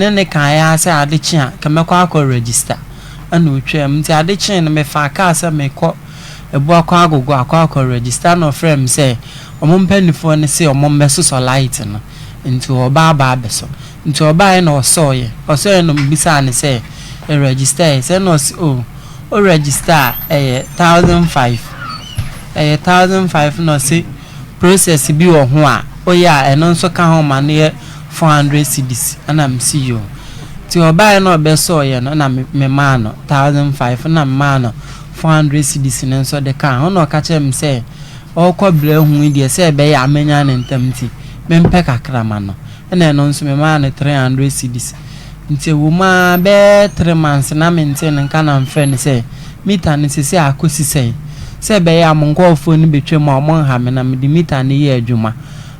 Ne ne kaeɛ ara sɛ ade kye a, nka mɛkɔ akɔ register. Ɛna ɔtwaam. Nti ade kyee no, mefaa kaa sɛ merekɔ Abuakwa Agogo akɔ akɔ register. Ɛna ɔfrɛɛ me sɛ wɔn mpanimfoɔ no se wɔn mmɛsosɔ light no. Nti ɔreba aba abɛsɔ. Nti ɔbaeɛ na ɔsɔeɛ. Ɔsɔeɛ na mebisaa no sɛ, yɛregister ɛ? Sɛ ɛna ɔse oh, wo register a ɛyɛ 1005. Ɛyɛ 1005 na ɔse process bi wɔ ho a woyɛ a ɛno nso ka ho ma no yɛ 400 cedis. Ɛna mese yoo. Nti ɔbaeɛ na ɔbɛsɔeɛ no na memaa no 1005 na memaa no 400 cedis no nso de kaa ho. Na ɔka kyerɛɛ me sɛ ɔrekɔ brɛ hu yi deɛ sɛ ɛbɛyɛ a mɛnya no ntɛm nti mempɛ kakra ma no. Ɛna ɛno nso memaa no 300 cedis. Nti ɛwɔ mu ara bɛyɛ 3 months na mentee ne nka na mefrɛ no sɛ meter no seesei akɔsi sɛn? Sɛ ɛbɛyɛ a mo nkurɔfoɔ no bɛtwa mu a wɔnha me na mede meter no yɛ adwuma.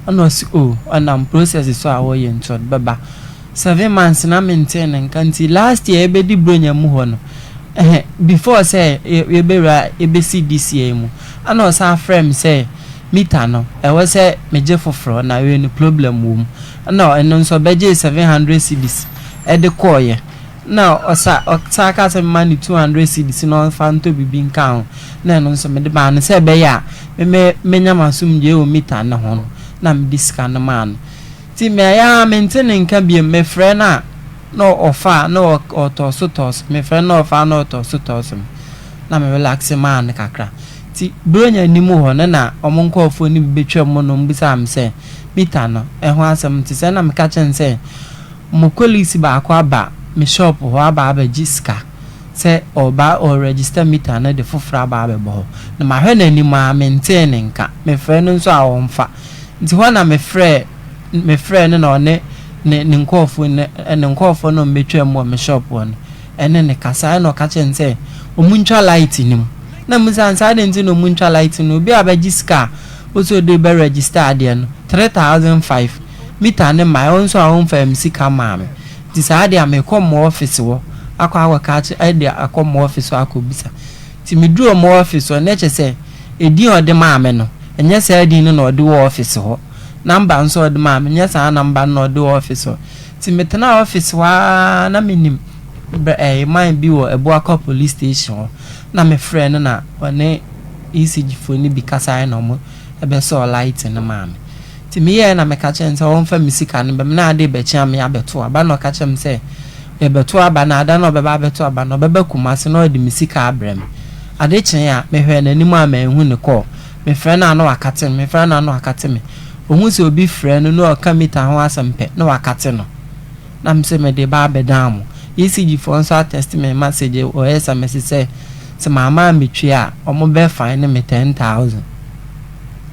Ɛna ɔse oh ɔnam process so a wɔyɛ nti ɔde bɛba. 7 months na mentee ne nka nti last year yɛbɛdi Buronya mu hɔ no, ɛhɛ before sɛ yɛbɛwura yɛbɛsi this year yi mu, ɛna ɔsan frɛ me sɛ meter no ɛwɔ sɛ megye foforɔ na wei no problem wɔ mu. Ɛna ɛno nso ɔbɛgyee 700 cedis ɛde kɔɔeɛ. Na ɔsa ɔsan kaa sɛ memma no 200 cedis na ɔmfa ntɔ biribi nka ho. Na ɛno nso mede maa no sɛ ɛbɛyɛ a me menya m'asomdwoeɛ wɔ meter no ho no na mede sika no maa no. Nti mɛyɛ a mente ne nka biom. Mefrɛ no a na ɔfa a na ɔtɔ so tɔ so. Mefrɛ no na ɔfa a na ɔtɔ so tɔ so. Na me relax maa no kakra. Nti Buronya anim hɔ no na ɔmo nkurɔfoɔ no bi bɛtwa mu na ɔmo bisaa me sɛ meter no ɛho asɛm nti sɛ na meka kyerɛ no sɛ mo colleagues baako aba me shop hɔ aba abɛgye sika sɛ ɔba ɔregister meter no de foforɔ aba abɛbɔ hɔ. Na mahwɛ n'anim a mentee ne nka. Mefrɛ no nso a ɔmfa. Nti hɔ na mefrɛ no na ɔne ne nkurɔfoɔ no ne nkurɔfoɔ no a ɔmo mu wɔ me shop hɔ no ɛne ne kasa ɛna ɔka kyerɛ no sɛ ɔmo ntwa light no mu. Na mebisa no sɛ adɛn nti na ɔmo ntwa light no obi a bɛgye sika a ɔsɛ ɔde bɛ register adeɛ no 3005 meter ne mmaeɛ ɔno nso a ɔmfa me sika maa me. Nti saa deɛ a mekɔ mo office hɔ akɔ akɔka akyerɛ ɛde akɔ mo office hɔ akɔbisa. Nti meduru ɔmo office hɔ na kyerɛ sɛ edin a ɔde maa me no ɛnyɛ saa din no na ɔde wɔ office hɔ. Number nso a ɔde maa me nyɛ saa number no na ɔde wɔ office hɔ. Nti metena office hɔ ara na menim ɛɛ man bi wɔ Abuakwa police station hɔ na mefrɛ no na ɔne ECG foɔ no bi kasaeɛ na ɔmo ɛbɛsɔɔ light no maa me. Nti meyɛɛ na meka kyerɛ no sɛ ɔmfa me sika no mbɛ me na ade bɛkye a me abɛto aba na ɔka kyerɛ me sɛ yɛbɛto aba na ada na ɔbɛba abɛto aba no ɔbɛba Kumasi na ɔde me sika abrɛ me. Ade kyee a mehwɛɛ n'anim a manhu ne call. Mefrɛ no a na wakate me, mefrɛ no a na wakate me. Ohun sɛ obi frɛ no na ɔka meter ho asɛm pɛ na wakate no. Na me sɛ mede ba abɛdan mo. ECG foɔ nso atext me message wɔ SMS sɛ sɛ mamma ammɛtua a ɔmo bɛ fine me 10,000.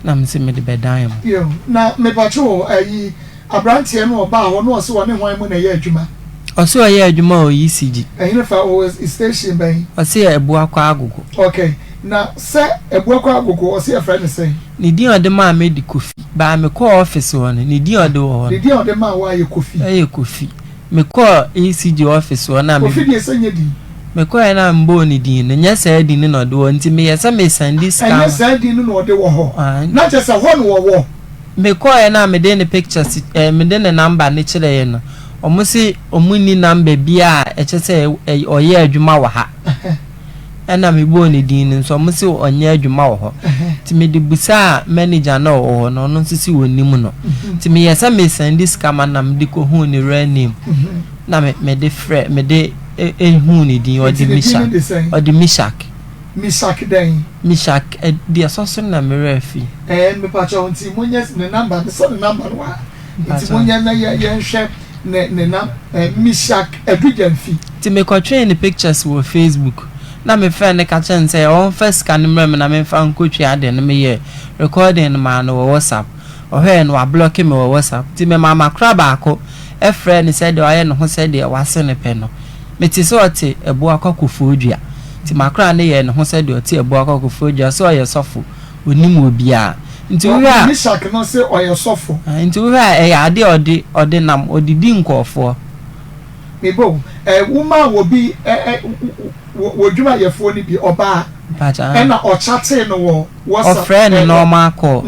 Na me sɛ mede bɛdan mo. Yo, na mepatwo wo ayi aberanteɛ no ɔbaa hɔ na ɔse ɔne hwan mu na ɛyɛ adwuma? Ɔse ɔyɛ adwuma wɔ ECG. Ɛhene fa ɔwɔ station bɛn? Ɔse Abuakwa Agogo. Okay, na sɛ Abuakwa Agogo ɔse yɛfrɛ no sɛn? Ne din a ɔde maa me de Kofi. Baa mekɔɔ office hɔ no, ne din a ɔde wɔ hɔ no. Ne din a ɔde maa wo ayɛ Kofi. Ɛyɛ Kofi. Mekɔɔ ECG office hɔ na me. Kofi deɛ sɛ nyɛ din. Mekɔɛ na mbɔɔ ne din no, nyɛ saa din no na ɔde wɔ nti meyɛ sɛ mesande sika. Ɛnyɛ saa din no na ɔde wɔ hɔ. Na kyerɛ sɛ hɔ na wɔwɔ. Mekɔɛ na mede ne pictures ɛɛ mede ne number ne kyerɛɛ no. Ɔmo se ɔmo nni number biara a ɛkyerɛ sɛ ɔyɛ adwuma wɔ ha. Ɛna mebɔɔ ne din no nso ɔmo se ɔnyɛ adwuma wɔ hɔ. Nti mede bisaa manager na ɔwɔ hɔ no ɔno nso se ɔnnim no. Nti meyɛ sɛ mesande sika ma na mede kɔhuu ne real name. Na me mede frɛ mede ehuu ne din ɔde Mishak. Ɔde Mishak. Mishak dɛn? Mishak deɛ ɛsɔ so na me werɛ afi. Ɛɛ mepakyɛw nti monyɛ ne number no sɛ ne number no wɔ ha nti monyɛ na yɛnhwɛ ne ne nam ɛɛ Mishak Adugyamfi. Nti mekɔtwee ne pictures wɔ Facebook na mefrɛɛ no ka kyerɛɛ no sɛ ɔmfa sika no mmrɛ me na memfa nkɔtua ade no meyɛɛ recording no maa no wɔ WhatsApp. Ɔhwɛɛ no wablɔke me wɔ WhatsApp nti memaa m'akora baako frɛɛ no sɛdeɛ wayɛ ne ho sɛdeɛ wase no pɛ no. Mete sɛ ɔte Abuakwa Kofoɔdua nti m'akora no yɛɛ ne ho sɛdeɛ ɔte Abuakwa Kofoɔdua sɛ ɔyɛ sɔfo ɔnim obiara nti wohwɛ a. Mishak no se ɔyɛ sɔfo. Nti wohwɛ a ɛyɛ adeɛ a ɔde ɔde nam ɔde di nkurɔfoɔ. Meba o, ɛ womaa wɔ bi ɛ ɛ wɔ wɔ dwumayɛfoɔ no bi ɔbaa. Ɛna ɔchatee no wɔ WhatsApp. Ɔfrɛɛ no normal call.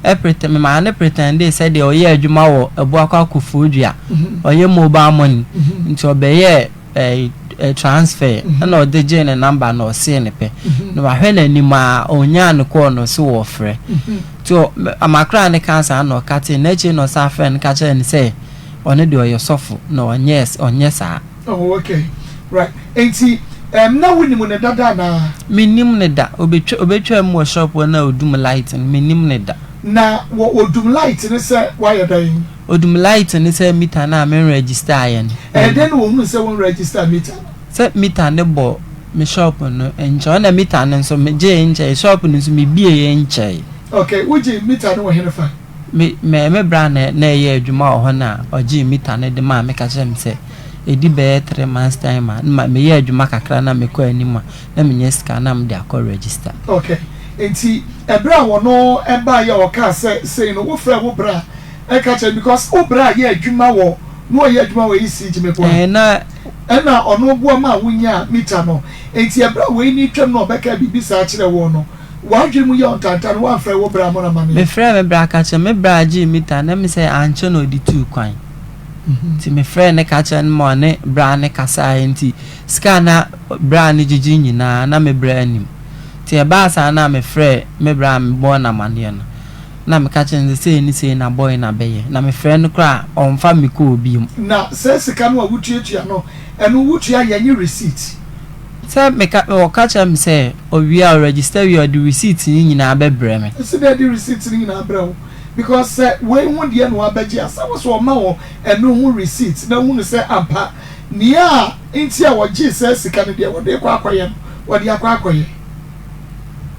Ɛpretɛ me maa no pretendee sɛ deɛ ɔyɛ adwuma wɔ Abuakwa Koforidua. Ɔyɛ mobile money. Nti ɔbɛyɛɛ ɛɛ transfer ɛna ɔde gyee ne number na ɔsee no pɛ. Na wahwɛ n'anim a ɔnyaa no call no ɔse wɔɔfrɛ. Nti ɔ amakra ne kaa saa na ɔkatee. N'akyire na ɔsan frɛɛ no ka kyerɛɛ no sɛ ɔno deɛ ɔyɛ sɔfo na ɔnyɛɛ ɔnyɛ saa. Oh okay right nti ɛɛm na wo nim no dada anaa? Me nim no da, obetwa obetwaa mu wɔ shop hɔ na odum light no, me nim no da. Na wɔ odum light no sɛ wayɛ dɛn? Odum light no sɛ meter no a me nregister yɛ no. Ɛyɛ dɛn na ohunu sɛ wo nregister meter no? Sɛ meter no bɔ me shop no nkyɛn, ɛna meter no nso me gyee nkyɛe, shop no nso me bie yɛ nkyɛe. Okay, wo gyee meter no wɔ henefa? Me me me bra na na ɛyɛ adwuma wɔ hɔ na ɔgyee meter no de maa me ka kyerɛɛ me sɛ ɛdi bɛyɛ 3 months time a na ma meyɛ adwuma kakra na mekɔ anim a na menya sika na mede akɔ register. Okay, nti ɛberɛ a wɔno ɛbaeɛ a ɔkaa sɛ sei no wo frɛɛ wo bra ɛka kyerɛ because wo bra yɛ adwuma wɔ na ɔyɛ adwuma wɔ ECG meboa Ɛɛ na. Ɛna ɔno boa maa wo nyaa meter no nti ɛberɛ a wei no retwam na ɔbɛkaa biribi saa kyerɛɛ woɔ no W'adwene mu yɛ wo ntanta no, woamfrɛ wo bra ammɔ no amanneɛ? Mefrɛɛ me bra ka kyerɛɛ me bra gyee mita no, ɛme sɛ ankyɛ na ɔde tuu kwan. Nti mefrɛɛ no ka kyerɛɛ no ma ɔne bra no kasaeɛ nti sika a na bra no gyegye nyinaa na me bra nim. Nti ɛbaa saa no a mefrɛɛ me bra a mebɔɔ no amanneɛ no na meka kyerɛɛ no sɛ sei ne sei na boy no abɛyɛ na mefrɛ no koraa a ɔmfa me kɔɔ biom. Na saa sika no a wotuatua no, ɛno wotua yɛnye receipt? Sɛ meka, ɔka kyerɛ me sɛ ɔwie a, ɔregister wie a, ɔde receipt no nyinaa bɛbrɛ me. Ɔsi dɛn de receipt no nyinaa brɛ wo? Because sɛ wei ho deɛ na wabɛgye a, sɛ wosɛ ɔma wo ɛno ho receipt na wohunu sɛ ampa nea nti a ɔgyee saa sika no deɛ wɔde rekɔ akɔyɛ no, wɔde akɔ akɔyɛ.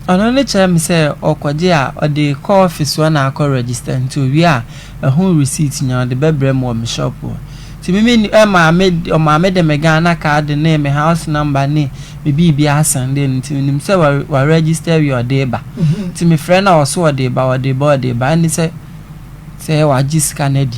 Ɔno no kyerɛ me sɛ ɔkɔgye a, ɔde kɔ office hɔ na akɔ register nti owie a, ɛho receipt nyinaa ɔde bɛbrɛ me wɔ me shop hɔ. Nti me menni ɛmaa me ɔmaa me de me Ghana card ne me house number ne me biribiara sɛndee no nti menim sɛ wa wa register awie a ɔde reba. Nti mefrɛ no a ɔse ɔde reba ɔde reba ɔde reba ɛne sɛ sɛ wagye sika no adi.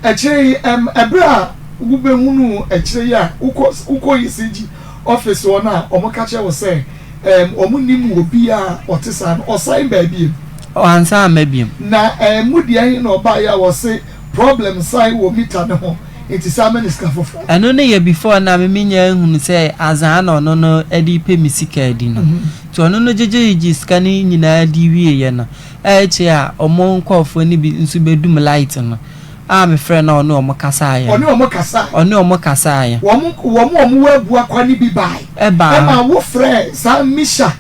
Akyire yi ɛm ɛberɛ a wobɛhunuu akyire yi a wokɔ wokɔ ECG office hɔ no a wɔka kyerɛ wo sɛ ɛɛm wɔn nnim obi a ɔte saa no ɔsan baa biom? Wansan amma biom. Na ɛɛm mu deɛ he na ɔbaeɛ a ɔse Problem san wɔ meter no ho nti san ma no sika foforɔ. Ɛno no yɛ before na me menya nhunu sɛ azaa na ɔno no de repɛ me sika adi no. Nti ɔno no gyegyegyee sika no nyinaa di wieɛ no, akyire a ɔmo nkorɔfoɔ no bi nso bɛdum light no a me frɛ no a ɔne ɔmo kasaeɛ no. Ɔne ɔmo kasaeɛ? Ɔne ɔmo kasaeɛ. Wɔn wɔn a ɔmo wɔ Abuakwa no bi baeɛ? Ɛbaa hɔ. Ɛma wo frɛɛ saa Mishak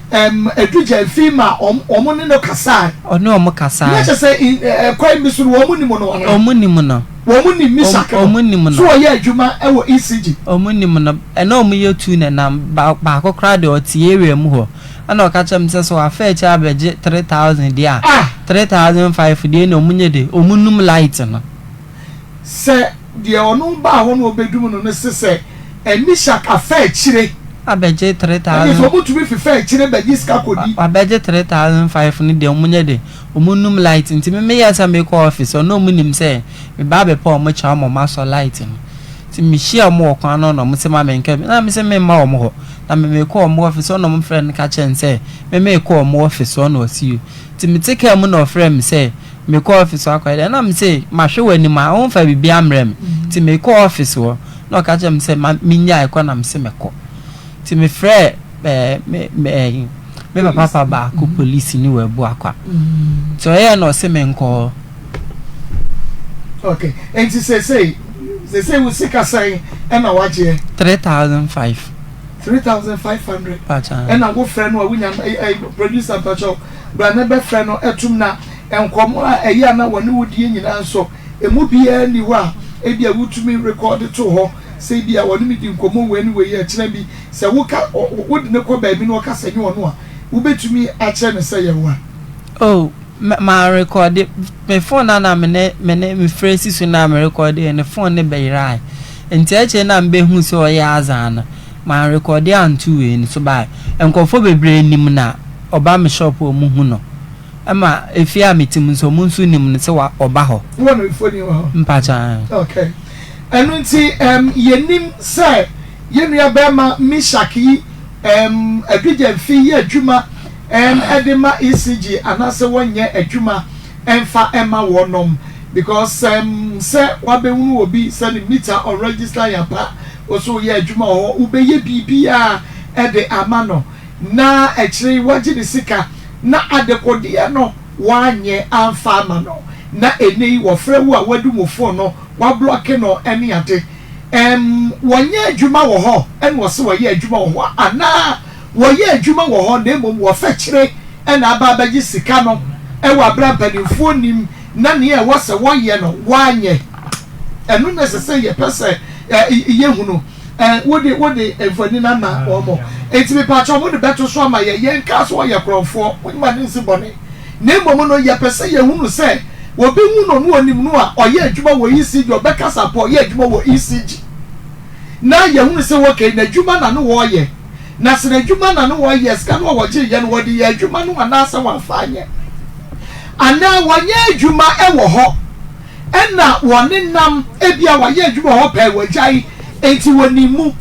Ɛm, Adu Gyamfi ma wɔn, wɔn ne no kasae. Ɔne wɔn kasae. Na kyerɛ sɛ, in, ɛ, ɛkwan bi so no, wɔn nim no anaa? Wɔn nim no. Wɔn nim Misak no? Wɔn nim no. So ɔyɛ adwuma wɔ ECG? Wɔn nim no. Ɛna wɔn yɛ tu na nam. Ba, baako koraa deɛ ɔte area mu hɔ. Ɛna ɔka kyerɛ me sɛ, sɛ wafa akyire abɛgye 3000 deɛ a, Ah! 3005 deɛ ɛna wɔn nyɛ de, wɔn num light no. Sɛ deɛ ɔno baa hɔ na ɔbɛdum no no se sɛ Mishak afa akyire. Abɛgye Ɛnneɛ 3000. sɛ wɔtumi fefa akyire bɛgye sika kɔdi. Wabɛgye 3005 no deɛ wɔn nyɛ de, wɔn num light nti me meyɛɛ sɛ merekɔ office hɔ na wɔn nim sɛ meba abɛpɛ wɔn kyɛw ama wɔn asɔ light no nti mehyia wɔn wɔ kwan no na wɔn se ma menka bi na me se memma wɔn hɔ na me merekɔ wɔn office hɔ na wɔn frɛ no ka kyerɛ no sɛ me merekɔ wɔn office hɔ na ɔse yoo nti mete kaa mu na ɔfrɛ me sɛ Mekɔɔ office hɔ akɔyɛ dɛn? Ɛna mese, mahwɛ w'anim a, womfa biribiara mmrɛ me. Nti mekɔɔ office hɔ, na ɔka kyerɛɛ me sɛ ma mennyae kɔ na mese mɛkɔ. Nti mefrɛɛ ɛɛ me me ɛɛ me papa pa baako polisini wɔ Abuakwa. Nti ɔyɛɛ na ɔse menkɔ hɔ. Okay, nti seesei seesei wo sika sɛn ɛna wagyeɛ? 3005. 3500. Pakyɛ. Ɛna wofrɛ no a wonya no ɛɛ producer mpakyɛw. Bra na bɛfrɛ no tom na nkɔmmɔ a ɛyɛ a na wɔne wo die nyinaa nso, emu biara nni hɔ a ebia wutumi rekɔɔde to hɔ sɛ ebia wɔne me di nkɔmmɔ wei ne wei ɛkyena bi. Sɛ woka, wode no kɔ baabi na ɔka sɛ nyɛ ɔno a, wubetumi akyerɛ no sɛ yɛ wo a? Oh, manrekɔɔde. Me fon a na me ne, me ne, mefrɛ si so na merekɔɔde no, fon no bɛyerae. Nti akyire na mebɛhuu sɛ ɔyɛ azaa no. Manrekɔɔde anto wei no so but nkurɔfoɔ bebree nim na ɔba me shop a ɔmo hu no. Ɛma efie a mete mu nso ɔmo nso nim no sɛ wa ɔba hɔ. Wowɔ ne mfoni wɔ hɔ? Mpakyɛ ae. Okay. Ɛno nti ɛm yɛnim sɛ yɛn nua barima Mishak yi. ɛɛm Adwigya-Mfi yɛ adwuma ɛɛm de ma ECG anaasɛ wɔnyɛ adwuma ɛmfa ɛma wɔnom because ɛɛm sɛ wabɛhunu obi sɛ ne meter ɔnregister yɛ ampa wo so woyɛ adwuma wɔ hɔ wobɛyɛ biribiara de ama no na akyire yi wagye ne sika na adekodeɛ no woanyɛ amfa ama no na ɛnnɛ yi wɔfrɛ wo a wadum wo phone no wablɔke no ne ade. Ɛm, wɔnyɛ adwuma wɔ hɔ ɛna wɔse wɔyɛ adwuma wɔ hɔ anaa wɔyɛ adwuma wɔ hɔ na mmom wɔfɛkyere ɛna aba abɛgye sika no ɛwɔ aberɛ a mpanimfoɔ nnim na nea ɛwɔ sɛ wɔyɛ no wɔanyɛ. Ɛno na ɛsɛ sɛ yɛpɛ sɛ yɛhunu. Ɛ, wode, wode mfonini no ama wɔn. Enti mepaakyɛw mode bɛto so ama yɛn. Yɛnkaa sɛ wɔyɛ korɔmfoɔ, monyɛ mo nsi bɔne. Na mmom no, yɛpɛ sɛ yɛhunu sɛ obi hu no na ɔnim no a, ɔyɛ adwuma wɔ ECG, ɔbɛkasa mpo a, ɔyɛ adwuma wɔ ECG. Na yɛhunu sɛ okay, n'adwuma na ne wɔreyɛ. Na sɛ n'adwuma na ne wɔreyɛ, sika no a wɔgyeeɛ no, wɔde yɛ adwuma no anaasɛ wɔamfa anyɛ. Anaa wɔnyɛ adwuma wɔ hɔ, ɛna wɔnenam, ebia wɔayɛ adwuma wɔ hɔ pɛɛ, wɔagyae, enti wɔnim mu.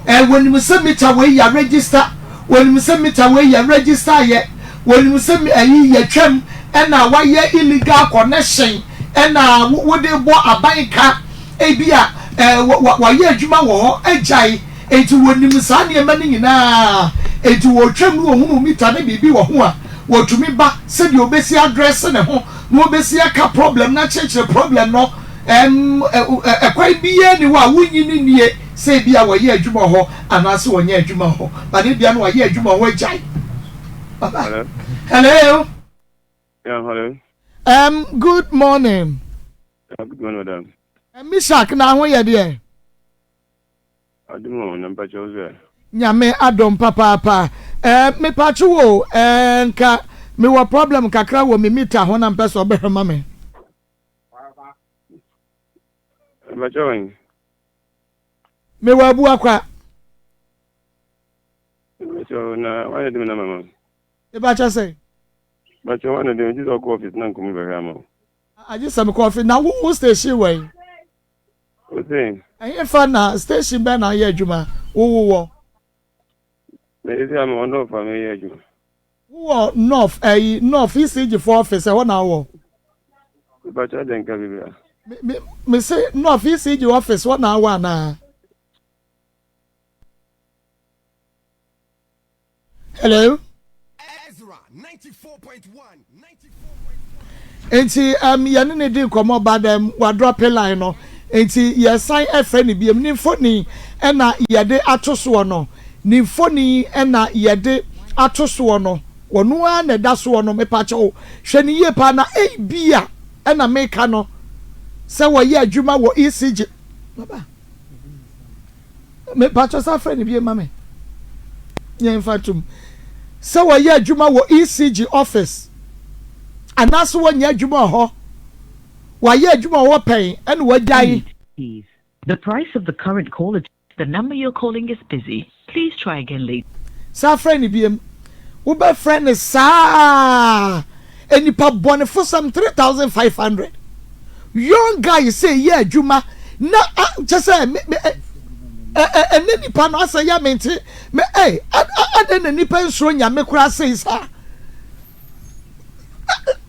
Ɛ, wɔnim sɛ mita wei yɛaregister, wɔnim sɛ mita wei yɛnregister yɛ, wɔnim sɛ ɛyi yɛtwam, ɛna wayɛ illegal connection, ɛna wode bɔ aban ka, ebia ɛ, wayɛ adwuma wɔ hɔ agyae, enti wɔnim saa nneɛma no nyinaa, enti wɔtwam no wɔhunu mita ne biribi wɔ ho a, wɔtumi ba sɛdeɛ wɔbɛsi adrɛse ne ho na wɔbɛsi aka problem no akyerɛkyerɛ problem no, ɛm, ɛkwan biara ni hɔ a wonyi no nnie. Sɛ ebia wɔyɛ adwuma wɔ hɔ anaasɛ wɔnyɛ adwuma wɔ hɔ, but ebia na wɔayɛ adwuma wɔ hɔ agyae. Papa. Hello. Hello. Yeah, hello. Good morning. Yeah, good morning, madam. Mishak na ho yɛ deɛ. Adum o, na mpakyɛ wo sɛ. Nyame adom papaapa. Eh, mepakye wo eh, nka mewɔ problem kakra wɔ me meter ho na mpɛ sɛ ɔbɛhwɛ ma me. Mpakyɛ wɔn. Mewɔ abua kwa. Mepakyɛ na wane de me nama ma. Mepakyɛ sɛ. Mepakyɛ wane de me gye sɛ ɔkɔ office na nkɔmu bɛhwɛ ama wo. Agye sɛ mekɔ office na wo wo station wɔ yi. Wo se. Ɛhefa na station bɛn na ayɛ adwuma wo wo wɔ. Me sisi a mewɔ North a meyɛ adwuma. Wowɔ North ɛyi North ECG fo office ɛhɔ na wowɔ. Mepakyɛ adɛn nka biribi a. Me me me se North ECG office hɔ na wowɔ anaa. Hello. Nti um, yɛne ne di nkɔmmɔ ba dɛm wadrɔpe line no nti yɛsan ɛfrɛ ne biom ne mfoni ɛna yɛde ato soɔ no ne mfoni ɛna yɛde ato soɔ no wɔno ara na ɛda soɔ no mepakyɛw hwɛ ne yie paa na ebia ɛna meka no sɛ wɔyɛ adwuma wɔ ECG baba. Mepakyɛ san frɛ no bio ma me. Yɛn fa ntom. Sɛ wɔyɛ adwuma wɔ ECG office anaasɛ wɔnyɛ adwuma wɔ hɔ. Wɔayɛ adwuma wɔ hɔ pɛn ɛna wɔagyae. Please, the price of the current caller The number you're calling is busy. Please try again later. San frɛ no biom. Wobɛfrɛ no saa Nnipa bɔnefo some 3500 young guy sɛ yɛ adwuma na kyɛ sɛ me me ɛnɛ nipa no asɛ yɛ mente me ɛ adɛn na nipa nsuro nyame koraa sei saa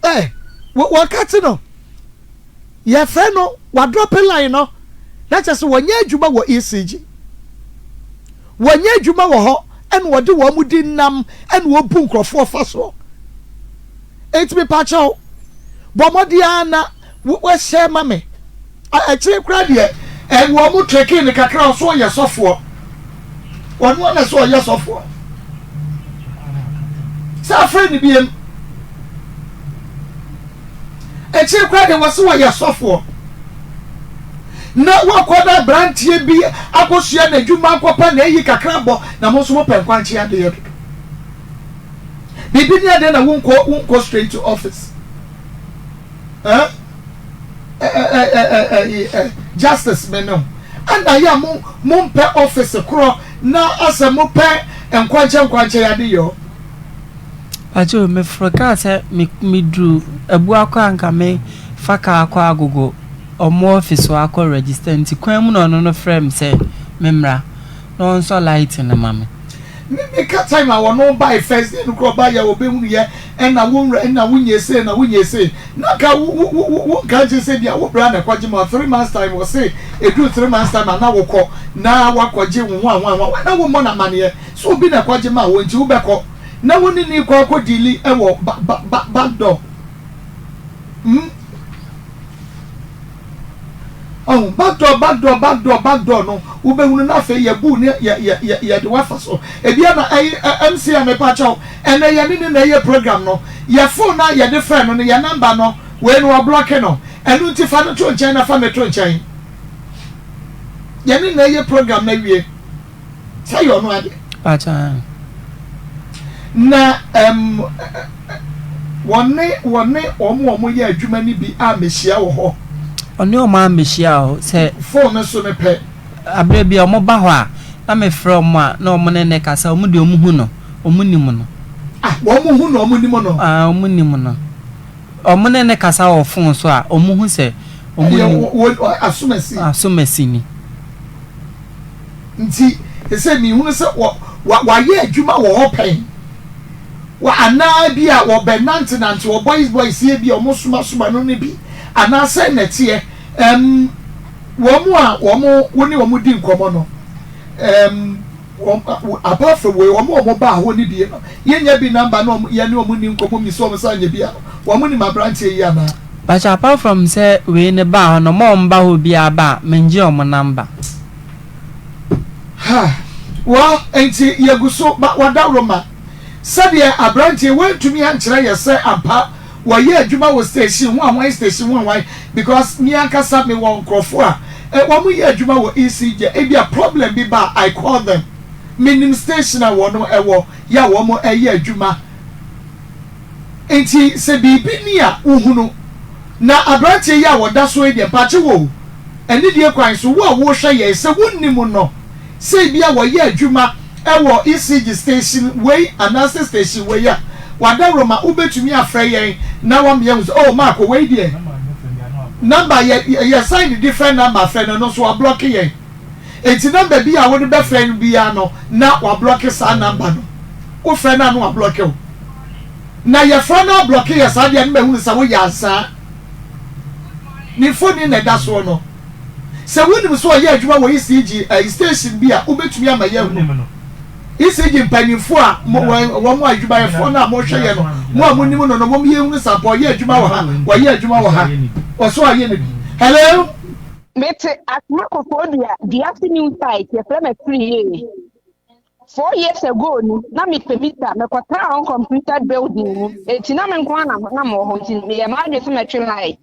ɛ wɔka te no Yɛfrɛ no wadrɔpe line no na kyerɛ sɛ wɔnyɛ adwuma wɔ ECG. Wɔnyɛ adwuma wɔ hɔ ɛna wɔde wɔn di nam ɛna wɔbu nkurɔfoɔ fa soɔ. Enti mepakyɛw bɔ mmɔden ara na wɔhyɛ ma me. Akyire koraa deɛ ɛwɔ wɔn trekee no kakra ɔso ɔyɛ sɔfoɔ. Ɔno ara na sɛ ɔyɛ sɔfoɔ. Sɛ afrɛ no biem. Akyire koraa deɛ wɔse wɔyɛ sɔfoɔ. Na wakɔ na aberanteɛ bi akɔsua n'adwuma akɔpɛ n'ayi kakra bɔ na mo nso mopɛ nkwankye adeɛ dodo. Biribi ne adeɛ na wonkɔ wonkɔ straight to office. Eh? Eh, eh, eh, eh, eh, justice me no. Ɛna yɛ a mo mompɛ office korɔ na asɛ mopɛ nkwankyɛ nkwankyɛ adeɛ o. Pacho me foro kaa sɛ me me duru Abuakɔ a nka me fa kaa akɔ Agogo ɔmo office hɔ akɔ register nti kwan mu na ɔno no frɛ me sɛ me mmra na ɔnsɔ light no ma me. Me me ka time a wɔno bae first day no koraa ɔbaeɛ a ɔbɛhunu yɛ ɛna wo nwura ɛna wo nyɛ sei na wo nyɛ sei na nka wo wo wo wo nka nkyerɛ sɛ bia wo bra na ɛkɔgye ma 3 months time. Wɔse ɛduru 3 months time a na wokɔ na wakɔgye wo ho ahoa ahoa na wo mmɔ no amaneɛ sɛ obi na ɛkɔgye ma wo, nti wobɛkɔ na wo ne ne kɔ akɔ deal ɛwɔ ba ba ba back door. Ɔho backdoor, backdoor, backdoor, backdoor no, wobɛhunu na afei yɛbu ne yɛ yɛ yɛ yɛde wafa so. Ebia na ɛyi ɛ MC a mepa kyɛw, ɛnɛ yɛne ne na ɛyɛ program no, yɛ phone a yɛde frɛ no no, yɛ number no wei no, wablock no. Ɛno nti fa no to nkyɛn na fa me to nkyɛn. Yɛne na ɛyɛ program no awie sɛ yɛ ɔno ade. Pakyɛ. Na wɔne wɔn a wɔyɛ adwuma no bi a mehyia wɔ hɔ? Ɔne ɔmo a mehyia hɔ sɛ phone no so no pɛ. Abere bi a ɔmo ba hɔ a na mefrɛ ɔmo a na ɔmo ne ne kasa, ɔmo deɛ ɔmo hu no, ɔmo nim no. Ah, wɔn hu no, wɔn nim no? Ah, ɔmo nim no. Ɔmo ne ne kasa wɔ phone so a, ɔmo hu sɛ ɔmo nim. Wɔ asomasi. Asomasi ni. Nti sɛ mihunu sɛ wɔ wa wayɛ adwuma wɔ hɔ pɛn wɔ anaa bi a wɔbɛ nante nante wɔ boys boys yɛ bi a wɔn somasoma no ne bi anaasɛ nɛteɛ wɔn a wɔn wo ne wɔn di nkɔmɔ no, wɔn apart from wei, wɔn a wɔn baa hɔ ne bi no, yɛnya bi number na wɔn yɛne wɔn ni nkɔmɔ mi sɛ wɔn sɛ anya bi a wɔn nim aberanteɛ yi anaa? But apart from sɛ wei ne baa hɔ no, ɔmo a ɔmo ba hɔ biara ba a, mengye ɔmo number. Ha, well, nti yɛgu so ba wada Roma sɛdeɛ aberanteɛ wɔntumi ankyerɛ yɛ sɛ ampa wɔyɛ adwuma wɔ station ho ahwan, station ho ahwan, because me ankasa mewɔ nkurɔfoɔ a wɔn yɛ adwuma wɔ ECG. Ebi a problem bi ba a, I call them. Menim station a wɔn ɛwɔ yɛ a wɔn ɛyɛ adwuma. Nti sɛ biribi ni a wohunu na aberanteɛ yi a wɔda so yi deɛ, mpakye wɔ anidie kwan so, wo a wohwɛ yɛn, sɛ wonnim no sɛ ebi a wɔyɛ adwuma ɛwɔ ECG station wei anaasɛ station wei a wada Roma, wobɛtumi afrɛ yɛn na wamea hu sɛ, oh, Maako wei deɛ number yɛ yɛ sign the different number frɛ no no nso wablock yɛn. Eti number bi a wode bɛfrɛ no biara no na wablock saa number no. Wofrɛ no a na wablock wo, na yɛfrɛ no ablock yɛ saa deɛ no, mahunu sɛ woyɛ ansaa ne mfoni na ɛda soɔ no. Sɛ wonim sɛ ɔyɛ adwuma wɔ ECG station bi a, wobɛtumi ama yɛahunu. ECG mpanyinfoɔ a mo wɔn wɔn adwumayɛfoɔ no a mohwɛ yɛ no, mo a monim no no, mom yɛhunu sɛ ampa ɔyɛ adwuma wɔ ha, wɔyɛ adwuma wɔ ha, wɔso ayɛ no bi. Hello. Mete Atwima Koforidua Duase New Site, yɛfrɛ me Afiri yie. 4 years ago ni na mepɛ meter, mekɔtraa uncompleted building mu, eti na me nko ara na na mewɔ hɔ, nti meyɛ m'adwene sɛ mɛtwe line.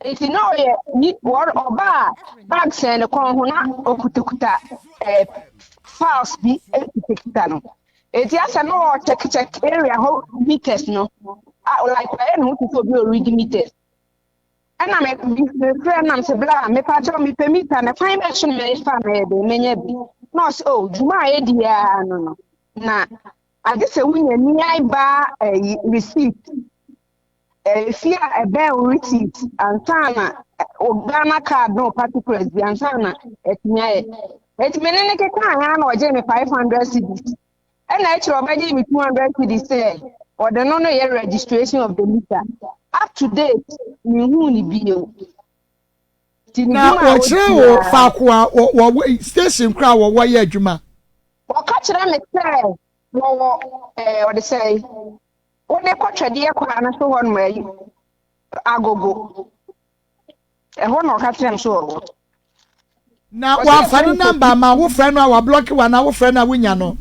Nti na ɔyɛ ni wɔ ɔba a bag sɛn ne kɔn ho na okutakuta files bi ekutakuta no. Eti asɛ na ɔwɔ check check area hɔ meters no. Ah, like ɔyɛ ne ho te sɛ obi a ɔredi meters. Ɛna me mefrɛ nam sɛ bla, mepa kyɛw, mepɛ meter na kwan bɛ so na mefa mɛyɛ de menya bi. Na ɔsɛ, oh, dwuma a yɛdi ara no, na agye sɛ wonya nearby ɛyi receipt, ɛfi a ɛbɛn wo receipt ansa na o Ghana Card no particulars bi ansa na ɛtumi ayɛ. Eti me ne ne keka ha na ɔgye me 500 cedis, ɛna akyerɛ ɔbɛgye me 200 cedis sɛ ɔde no yɛ registration of the meter. Up to date mehu ne bio. Nti ne na dwuma a wɔkyerɛ ɔdi wo ara- faako a wɔ station koraa a wɔwɔ yɛ adwuma? Wɔka kyerɛ me sɛ wɔwɔ ɔde sɛ wode kɔtwɛdeɛ kwan no so hɔ nom ayi Agogo ɛhɔ na ɔka kyerɛ me so wɔwɔ. Na Wɔsɛ wɔamfa yɛfrɛ no no number ma wofrɛ no a wablock wo anaa wofrɛ no a wonya no?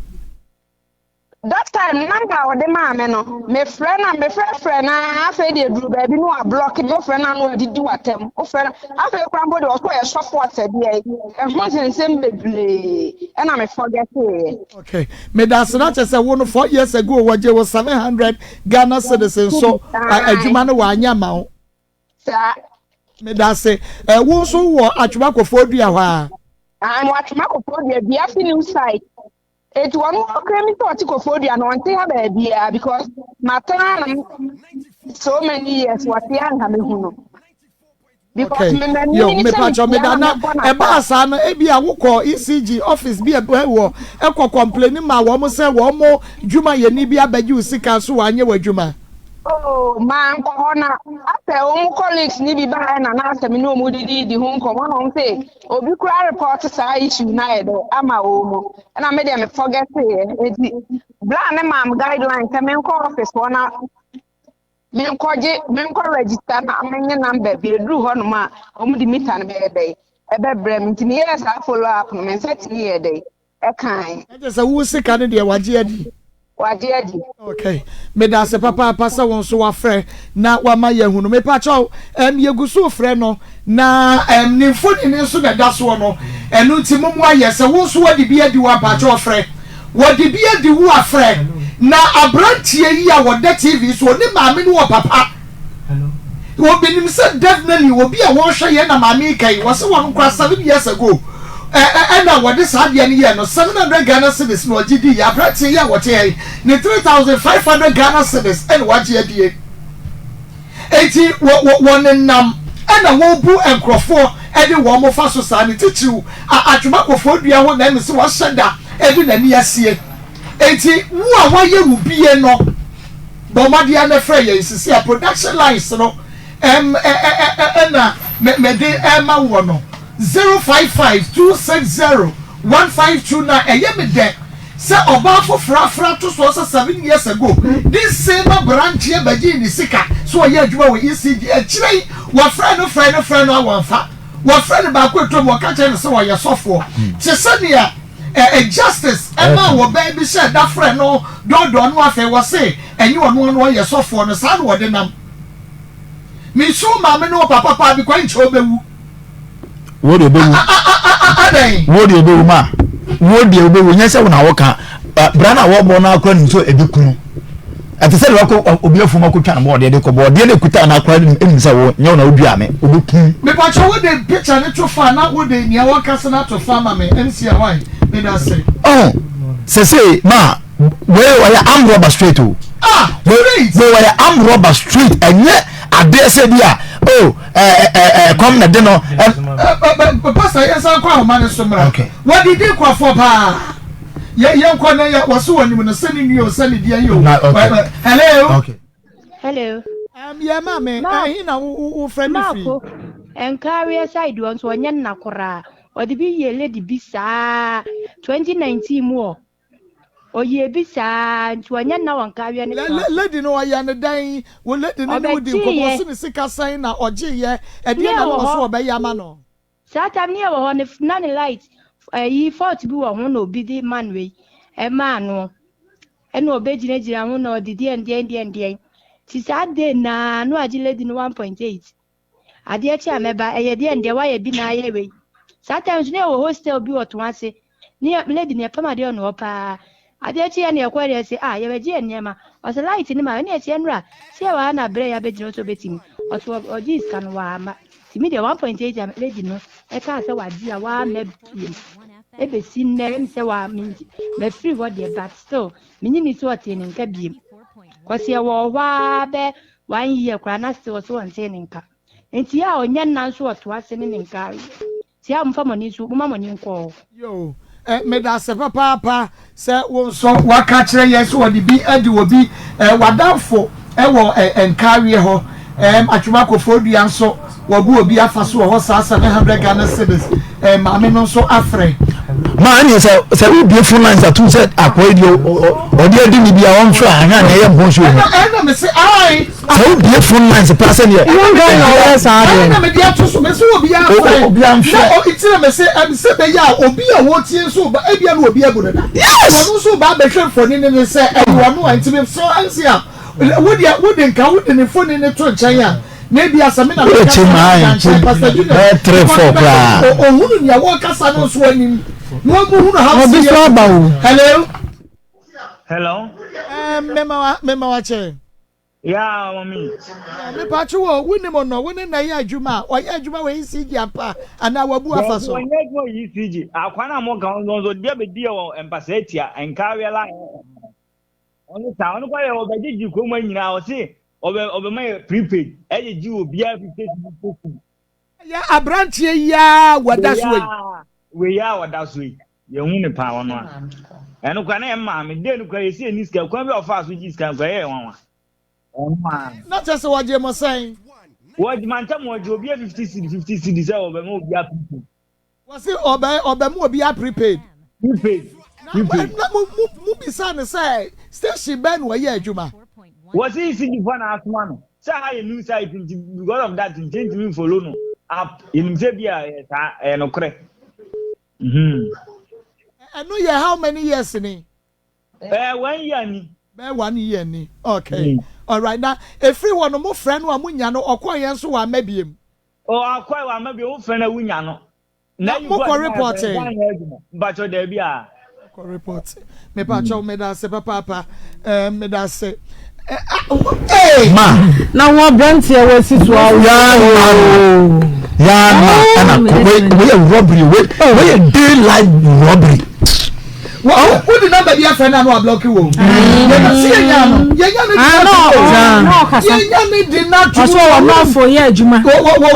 That time number a ɔde maa me no, mefrɛ no a, mefrɛfrɛ no a, afei deɛ duru baabi no wablock me. Wofrɛ no a na wadidi w'atɛm. Wofrɛ no afei koraa mpo deɛ, ɔso ɔyɛ sɔfo asɛdeɛ yi ɛho nsɛnsɛm bebree, ɛna me forgeteeɛ. Okay, medase. Na kyerɛ sɛ wo no, 4 years ago wɔgye wo 700 Ghana cedis nso adwuma no wɔanyɛ ma wo? Saa. Medase. Wo nso wɔ Atwima Koforidua hɔ a? Ah, mo Atwima Koforidua Duase New Site. Eti wɔn ɔkra mi sɛ ɔte Koforidua no, ɔnte ha baabiara because matena no so many years, wɔte ha nka mehu no. Because Okay. me m'ani Yo, ne sɛ mepakyɛw mehyia meda na na mɛbɔ no ɛbaa asa. saa no ebia wokɔ ECG office bi a ɛbɛn wɔ ɛkɔ complaini maa wɔn sɛ wɔn dwumayɛni bi abɛgye wo sika nso wanyɛ w'adwuma. Oh, mankɔ hɔ na asɛ wɔn colleagues ni bi baeɛ na na asɛ me ne wɔn dididi ho nkɔmmɔ na wɔn sɛ obi koraa report saa issue no ayɛ dɛ ama wɔn mu ɛna me deɛ me forget yɛ nti bla ne maam guideline sɛ menkɔ office hɔ na menkɔgye menkɔ register na menye number bi eduru hɔ nom a wɔn de meter no bɛyɛ dɛ ɛbɛbrɛ me nti meyɛɛ saa follow up no me nsa tumi yɛ dɛ ɛkae. Ɛkyɛ sɛ wo sika no deɛ wagye adi. Wagye adi. Okay, meda ase papaapa sɛ wo nso wafrɛ na wama yɛahunu. Mepakyɛw, ɛm yɛgu so refrɛ no na ɛm ne mfonini nso na ɛda soɔ no, ɛno nti mommoa yɛ. Sɛ wo nso wɔde bi adi wo a, mpakyɛw frɛ. Wɔde bi adi wo a, frɛ. Na aberanteɛ yi a ɔda TV so, ɔne maame no wɔ papa. Wɔ menim sɛ definitely obi a wɔhwɛ yɛn na maame yi ka yi, wɔse wɔn koraa 7 years ago ɛna wɔde saa adeɛ no yɛɛ no 700 Ghana cedis na ɔgye dii. Aberanteɛ yi a wɔte ha yi ne 3,500 Ghana cedis ɛna wagye adie. Enti wɔ wɔ wɔnenam ɛna wɔbu nkurɔfoɔ ɛde wɔn fa so saa ne titiriw a Atwoma Koforidua ho na ɛne sɛ wɔahyɛ da ɛde n'ani asie. Enti wo a wayɛ wo bie no, bɔ mmɔden ara na frɛ yɛn sisi a production lines no ɛm ɛ ɛ ɛ ɛna mɛ mɛde ɛma woɔ no 0552601529. Ɛyɛ me dɛ sɛ ɔbaa foforɔ afra to soɔ sɛ 7 years ago this same aberanteɛ bɛgyee ne sika sɛ ɔyɛ adwuma wɔ ECG. Akyire yi wɔfrɛ no frɛ no frɛ no a wɔmfa. Wɔfrɛ no baako ɛtɔ mu ɔka kyerɛ no sɛ ɔyɛ sɔfoɔ te sɛ nea ɛ justice ɛma wɔ baa bi sɛ da frɛ no dɔɔdɔɔ no. Afei wɔse ɛnyɛ ɔno ano ɔyɛ sɔfoɔ no saa na wɔde nam mesu maame no wɔ papa paa bi kwan nkyɛn ɔbɛwu. Wo de obewu. Adɛn? Wo de obewu ma wo de obewu nyɛ sɛ wo na wɔka bra na wɔbɔ no akora nim sɛ ebi kunu ɛte sɛ deɛ wakɔ obi afum akɔtwa no bɔɔdeɛ de kɔ bɔɔdeɛ no ekuta no akora nim sɛ wo nyɛ wo na wodua me obeku. Mepatwa wo de picture ne to fa na wo de nea wɔkasa no ato fa ma me MC Ahwai, meda ase. Ɔn sɛsɛ ma wei ɔyɛ arm robber straight o. Ah, straight. Wei ɔyɛ arm robber straight, ɛnyɛ adeɛ sɛ bi a o ɛɛ ɛɛ kɔm na de no. Ɛ pastor, yɛn san kɔ ahoma ne so mmra. Wɔde di nkurɔfoɔ paa. Yɛ yɛn kɔ na yɛ wɔso wɔ nim no sɛ ne nua o, sɛ ne deɛ yi o. Hello. Okay. Hello. Yɛ maame, ɛhin na wo wo frɛ mi firi? Maako, Nkareɛ side hɔ nso ɔnyɛ nna koraa. Ɔde bi yɛ lady bi saa 2019 mu ɔ. Ɔyɛ bi saa nti ɔnyɛ nna wɔ Nkareɛ ne toa so. Lady no ɔyɛ ne dɛn? Wo lady no ne wo di nkɔmɔ, ɔsi ne sika sɛn na ɔgye yɛ? Ɛdeɛ na ne wɔ so ɔbɛyɛ ama no? Saa time ne yɛ wɔ hɔ no, na ne light ɛyi fault bi wɔ ho na obi de man wei ɛmaa no, ɛna ɔbɛgyinagyina ho na ɔde deɛn deɛn deɛn deɛn ti saa day naa no agye lady no 1.8. Adeɛ kye a mɛba, ɛyɛ deɛn deɛ wayɛ bi na ayɛ wei. Saa time nso ne yɛwɔ hostel bi wɔ Toase ne yɛ lady ne yɛpam adeɛ wɔ ne hɔ paa. Adeɛ kye yɛ ne yɛkɔ yɛ sɛ ah, yɛbɛgye yɛ nneɛma, ɔsɛ light ne ma ɛne yɛsɛ nnura sɛ yɛwɔ ha na berɛ yɛabɛgyina hɔ sɛ ɔbɛtumi ɔsɛ ɔgye sika no wamma. Nti me deɛ 1.8 a lady no ɛkaa sɛ wagye a wamma biem ɛbɛsi nnɛ ɛm sɛ wa mafiri hɔ deɛ, but still menye ni sɛ ɔtee ne nka biem kɔsi ɛwɔ hɔ a bɛ one year koraa na still ɔsɛ ɔntee ne nka. Nti a ɔnyɛ nna nso ɔto ase ne ne nka nti a momfa mo ani nso momma mo ani nkɔ hɔ. Yo, meda ase papaapa sɛ wo nso waka kyerɛ yɛn sɛ wɔde bi adi obi w'adamfo wɔ Nkareɛ hɔ. Atwom Akɔfoɔdua nso wɔbu obi afa so wɔ hɔ saa 700 Ghana cedis. Maame no nso afrɛ. Maa ɛne sɛ wobie phone lines atom sɛ akoa yi deɛ ɔde adi ne bi a ɔmfrɛ ahwɛ a na ɛyɛ mpɔn so hu. Ɛna me se ae. Sɛ wobie phone lines paa sɛ neɛ. Ɛna saa deɛ. Ɛna me de ato so me se obi afrɛ. Obi amfrɛ. Na ɔti na me se ɛm sɛ bɛyɛ a obi a wɔtie nso ba ebia na obi abu no da. Yes. Ɔno nso ba abɛhwɛ mfoni ne ne sɛ ɛyɛ ɔno a nti me so ɛnse a wo deɛ wo de nka wo de ne mfoni ne to nkyɛn a na ebi asɛ me na me kasa na nkyɛn Pastor Junior. Bɛyɛ three four koraa. Ohunu nea wɔkasa no nso anim na wɔn hunu how Obi so aba o. Hello. Hello. Mema mema wa kyɛ. Yeah, mami. Mepa kye wo, wo nim no, wo ne na yɛ adwuma a, ɔyɛ adwuma wɔ ECG ampa anaa wabu afa so? Wɔnyɛ adwuma wɔ ECG. Akwan a mo ka ho nso, deɛ bɛdi yɛ wɔ mpasa atia, nkareɛ la. Ɔno saa, ɔno kɔ yɛ ɔbɛgyegye kurom nyinaa, ɔse ɔbɛ ɔbɛma yɛ prepaid, ɛgyegye obiara 50 cedis. Ɛyɛ aberanteɛ yi ara wɔda so yi. Wei a wɔda so yi, yɛhu ne paa ɔno a. Ɛno koraa na yɛn maame, dee no koraa yɛsi yɛnni sika, kwan bi a ɔfaa so gye sika no koraa ɛyɛ nwanwa. Ɔno a. Na kyerɛ sɛ wɔgye mo sɛn? Wɔgye mantam wɔgye obiara 50 cedi 50 cedi sɛ wɔbɛma obiara prepaid. Wɔsi ɔbɛ ɔbɛma obiara prepaid. Prepaid prepaid. Na mo mo mo bisa no sɛ station bɛn na ɔyɛ adwuma. Wɔsi ECG foɔ na asoma no sɛ ha yɛ new site nti because of that nti yɛntumi nfollow no up yɛnim sɛ bi a ɛyɛ saa ɛyɛ nokorɛ. Ɛno yɛ how many years ni? Ɛɛ one year ni. Bɛyɛ one year ni okay alright na efiri hɔ no mo frɛ no a mo nya no ɔkɔɔ yɛn nso wamma biem. Oh akɔɛ wamma biem wo frɛ no a wo nya no. Na mo kɔ report e. Mpakyɛw daabi a. Kɔ report mepakyɛw medase papaapa ɛɛ medase. Ma. Na wɔn aberanteɛ wɔasi so awo. Yaa ma ɛna kɔ wei wei yɛ robbery wei wei yɛ daylight robbery. Wode namba bi afrɛ no a na wablɔke wo. Yɛnya sɛ yɛnya no yɛnya no de no ato yɛnya no de no ato. Ɔsɛ wɔ nɔɔfo yɛ adwuma. Wɔ wɔ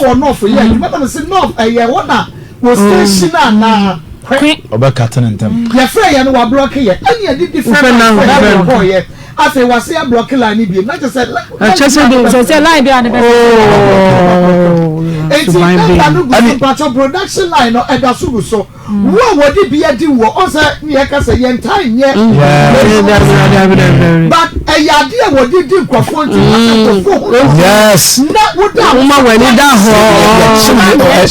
wɔ nɔɔfo yɛ adwuma na mese nɔɔf ɛyɛ hɔ na wɔ station anaa kwe. Ɔbɛka tene ntɛm. Yɛfrɛ yɛ no wablɔke yɛ ɛne yɛde different line frɛ no kɔɔ yɛ afei wase ablɔke line no biem na kyɛ sɛ kyɛ sɛ de sɛ sɛ line bi a ne bɛ eti namba no gu so mpatsɔ production line no ɛda so gu so. Wo a wɔde bi adi woɔ, ɔn sɛ ne yɛka sɛ yɛntaa nyɛ but ɛyɛ adeɛ a wɔde di nkurɔfoɔ nti na sɛ nkurɔfoɔ hu no Yes. na woda a Woma w'ani da hɔ.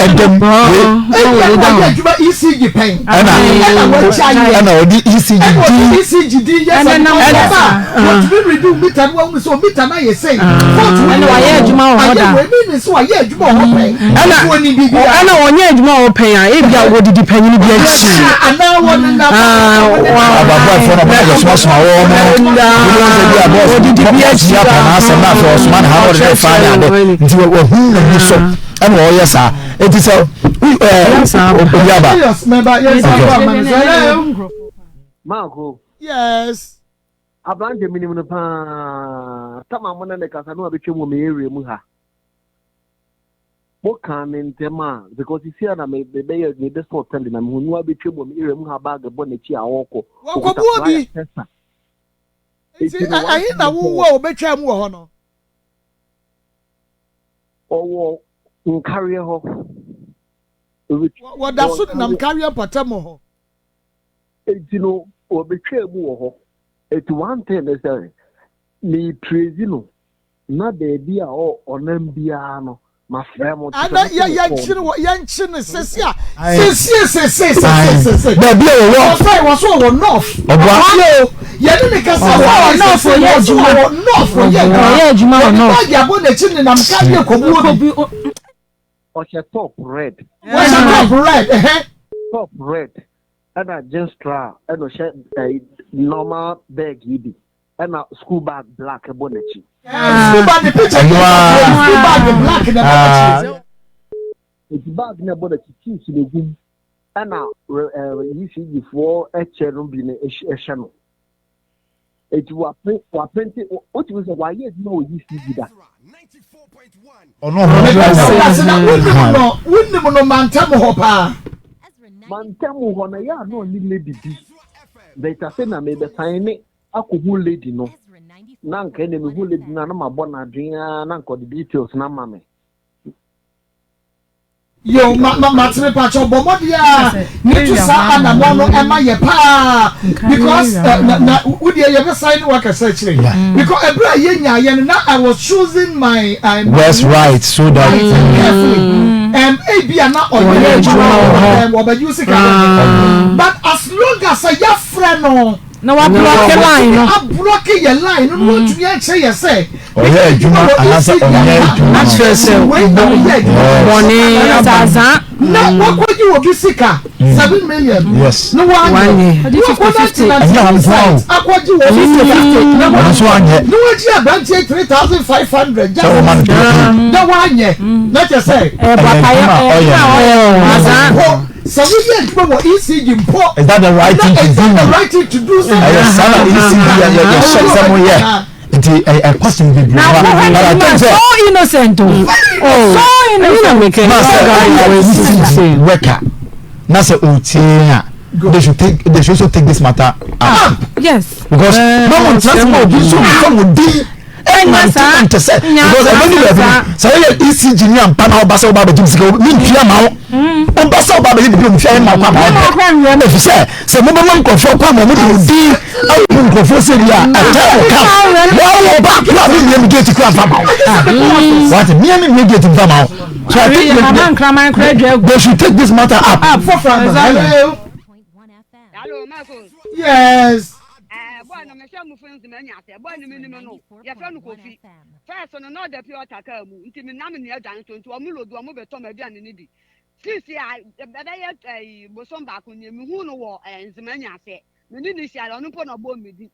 Ɛdɛm Ebi a na wɔyɛ adwuma ECG pɛn ɛna ɛna wɔagya yɛ ɛna ɔde ECG ɛna ɔde di ECG di yɛ sɛ Ɛna nam ɔba ɛna. a wɔtumi redu mita no wɔahunu sɛ mita no ayɛ sei fault wei Ɛna wayɛ adwuma wɔ hɔ da. ayɛ wei meaning sɛ wayɛ adwuma wɔ hɔ pɛn Ɛna nti wɔnim biribiara. ɛna ɔnyɛ adwuma a ɔpɛn a ebi a wɔdidi panyin bi akyi. Anaa wɔnenam ababoafoɔ na ɔmo somasoma wɔn mo ebi wɔn sɛ bi a bɔs Wɔdidi bi bɔs akyi yi apa n'asɛm na afei ɔsoma ne ha na ɔde ne fa ne ade nti wɔhu n'ani so ɛna ɔyɛ saa eti sɛ ɛɛ obi aba. Okay. Marco. Yes. Aberante menim no paa. Tama mo ne ne kasa no abɛtwam wɔ me area mu ha. Mo kaa ne ntɛm a because sisi a na me me bɛyɛ me bɛ sɔɔ tɛlɛ na me hu no abɛtwam wɔ me area mu ha bag bɔ n'akyi a ɔrekɔ. Wɔkɔbu obi. Nti ɛhe na wowɔ a wɔbɛtwa mu wɔ hɔ no? Ɔwɔ nkareɛ hɔ. Wɔda so nenam nkareɛ mpɔtam hɔ. Enti no wɔbɛtwaa mu wɔ hɔ. Enti one thing ne sɛ me praise no na baabi a ɔnam biara no mafrɛ mo. Ana yɛ yɛnkye no wɔ yɛnkye no sese a sesie sese sese sese. Baabi a wɔwɔ. Ɔfɛ wɔ so wɔ north. Ɔboa. Ɔyɛ o yɛne ne kasa wɔ wɔ north ɔyɛ adwuma. Wɔ north ɔyɛ adwuma. Ɔyɛ adwuma wɔ north. Wɔde baagi abɔ n'akyi nenam ka yɛ kɔbuo bi. Ɔhyɛ top red. Ɔhyɛ top red ɛhɛ. Top red ɛna jeans tra ɛna ɔhyɛ ɛyi normal bag yi bi ɛna school bag black ɛbɔ n'akyi. School bag ne picture bi school bag black na ɛbɔ n'akyi. Eti bag na ɛbɔ n'akyi keys na egum ɛna ɛɛ ECG foɔ ɛkyɛ no bi na ɛhyɛ no. Eti wape wapente wotumi sɛ wayɛ adwuma wɔ ECG da. Ɔno ɔmo ase na wonim no wonim no mantam hɔ paa. Mantam hɔ no ɛyɛ a na ɔne lady bi but afei na mebɛsan ne akɔhu lady no na anka ɛna mehu lady no a na mabɔ no adwene ara na anka ɔde details no ama me. Yo ma ma mate me pakyɛw bɔ mmɔden a ne tu saa anamɔ no ɛma yɛ paa because eh, na na wo deɛ yɛbɛsan ne wakasa akyire because ɛberɛ a yɛnya yɛ no na I was choosing my words right so that right carefully um, ebi a na ɔyɛ adwuma wɔ hɔ ɔbɛgye wo sika but as long as yɛafrɛ no Na wablɔke line no. Ablɔke yɛ line no na watumi akyerɛ yɛ sɛ. Ɔyɛ adwuma anaasɛ ɔnyɛ adwuma no. Akyerɛ sɛ bɔne aba. Na wakɔgye obi sika 7 million. Yes. Na wanyɛ. Na wakɔ nante nante site akɔgye obi sika. Na wanyɛ. Na wagye aberanteɛ 3500. Sɛ wɔma no pii. Na wanyɛ. Na kyerɛ sɛ. Ɛyɛ boapayɔ ɛyɛ adwuma a ɔyɛ. Sɛ woyɛ adwuma wɔ ECG mpo. Is that the right thing to do? Is that the right thing to do? Ɛyɛ saa na ECG yɛ yɛ hyɛ sɛ mo yɛ. Nti ɛ question bebree Na wa. wohwɛ But I ne think so sɛ innocent o. Oh. So innocent. Na sɛ ɔyɛ ECG worker na sɛ ɔtie a they should take they should also take this matter up. Ah, yes. Because na mo ntena se ma obi nso nfa mo din ɛnante nante sɛ because ɛbɛ ni baabi sɛ ɔyɛ ECG ni ampa na ɔba sɛ ɔba abɛgye mi sika mi ntua ma wo ɔba sɛ ɔba abɛgye bibi omi fi ayɛ ma kɔ ama ɔbɛ efi sɛ sɛ mo bɛ ma nkurɔfoɔ kɔ ama ɔmo de odi awo mu nkurɔfoɔ sɛ bi a ɛtɛ wɔ ka wɔn wɔ ba kura mi mie mi gate kura nfa ma wo wate mie mi mie gate nfa ma wo so I think they should take this matter up. Hello, Marcus. Yes. Eh, boy, no, me share mu friends me nya se. Boy, no me nim no. Ye friend no Kofi. First no no da pure water car mu. Nti me na me nua dwan so nti omo load omo be to ma aduane ne bi. Sisi a ebe ye eh bosom ba ko ni me hu no wo eh nzema nya se. Me ni ni hia ono po na bo me di.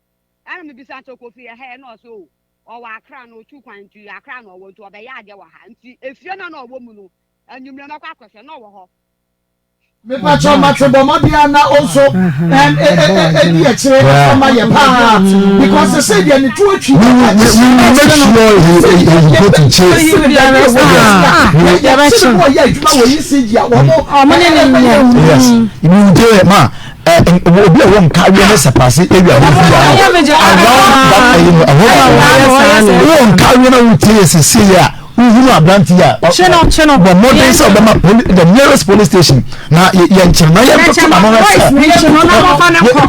Ana me bisa nti Kofi ye he na so ɔwɔ Accra na otu kwan nti Accra na ɔwɔ nti ɔbɛyɛ adeɛ wɔ ha nti efie na na ɔwɔ mu no anwummerɛ mɛkɔ akɔhwɛ na ɔwɔ hɔ. Mepakyɛw mate bɔ mmɔden a na wo nso ɛdi akyire ama yɛ paa because sɛ deɛ ne to atwi yɛbɛkyere no ɔyɛ adwuma wɔ ECG a wɔn ɔmo ne ne nyɛ yes nti ma obi a wɔn nka awie ne sapase ewia wɔn fi around that ɛyi no ɛhɔ wɔn nka awie na wɔn tie sisi yɛ a. Wohunu aberante yi a, bɔ mmɔden sɛ ɔbɛma the nearest police station na yɛnkyere na yɛntoto n'ano no sɛ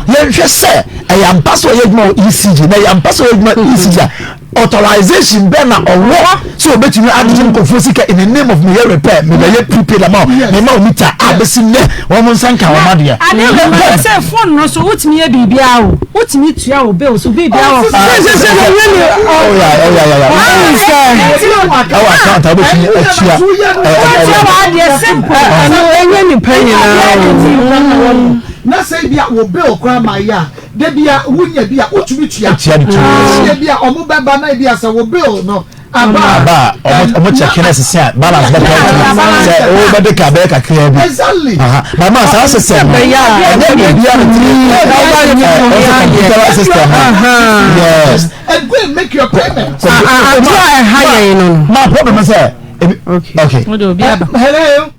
yɛnhwɛ sɛ ɛyɛ ampa sɛ ɔyɛ adwuma wɔ ECG na ɛyɛ ampa sɛ ɔyɛ adwuma ECG a authorization bɛn na ɔwɔ sɛ ɔbɛtumi agyegye nkurɔfoɔ sika in the name of meyɛ repair mebɛyɛ prepaid ama wo mema wo mita a bɛsi nnɛ wɔn nsa nka wɔn adeɛ. Ade wei ma sɛ phone no so wotumi yɛ biribiara o wotumi tua wo bills biribiara wɔ phone. Sɛ sɛ sɛ yɛ ni. Oh yeah oh yeah yeah yeah. Ɛwɔ account a wobɛtumi atua. Wotua w'adeɛ simple. Ɛno ɛnyɛ nipa nyinaa o. Na sɛ bi a wo bill koraa ma yɛ a da bi a wonya bi a wotumi tua. Tua de tua. Sɛ bi a ɔmo bɛba na bi a sɛ wo bill no aba a ɔmo check na sisi a balance bɛtɔ nti sɛ o bɛ de ka bɛyɛ kakra bi. Exactly. Mama saa system no ɛnyɛ biribi a ti ɛɛ computer system no yes. And go and make your payment. Ade a ɛha yɛn no no. Ma problem sɛ okay. Okay. Hello.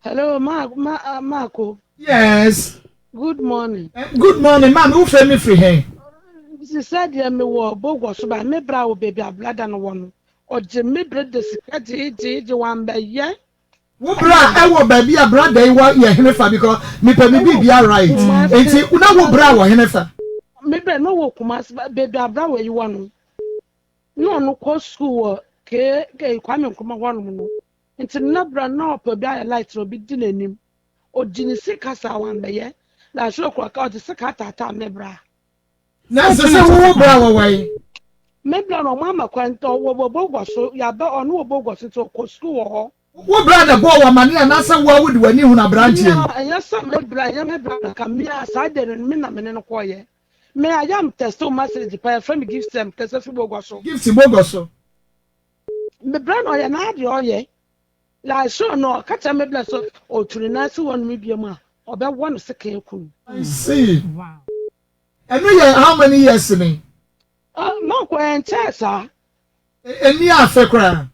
Hello, ma ma uh, Marco. Yes. Good morning. Eh, good morning, maame. Wo fẹ́ mi firi hɛn? Sisɛ deɛ mi wɔ Bogor so ba mi bra wɔ beebi ablada no wɔ no. Ɔgye mi bere de sika gyeegyeegye wambɛyɛ. Wo bra ɛwɔ baabi a brada yi wɔ yɛ hene fa because mepɛ me biribia right. Nti na wo bra wɔ hene fa? Me bra no wɔ Kumasi baabi a bra wɔ yi wɔ no. Na ɔno kɔ school wɔ K K Kwame Nkrumah hɔnom no. Nti na bra na ɔpɛ obi ayɛ light na obi di n'anim. Ɔgye ne sika saa wambɛyɛ. Na ahyɛ okura ka ɔde sika ataataa me bra. Na ɛsɛ sɛ wowo bra wɔ wɛn? Me bra no ɔmo ama kwan nti ɔwɔ wɔ Bogor so yaba ɔno wɔ Bogor so nti ɔkɔ school wɔ hɔ. Wo bra na ɛbɔɔ wo amane anaasɛ wo ara wode w'ani hunu aberanteɛ yi? Ɛnyɛ sɛ me bra ɛnyɛ me bra na ka me a saa de no me na me ne no kɔɔyɛ. Me a yam tɛste wo message paa yɛfrɛ me Gift m kɛsɛ fi Bogor so. Gift Bogor so. Me bra no ɔyɛ n'adeɛ ɔyɛ like sure no ɔka kyerɛ me bra sɛ ɔtu ne nan si hɔ nom biom a ɔbɛwɔ no sekan aku no. I see. Ɛno yɛ how many years ni? Mako ɛnkyɛɛ saa. Ɛnni afe koraa.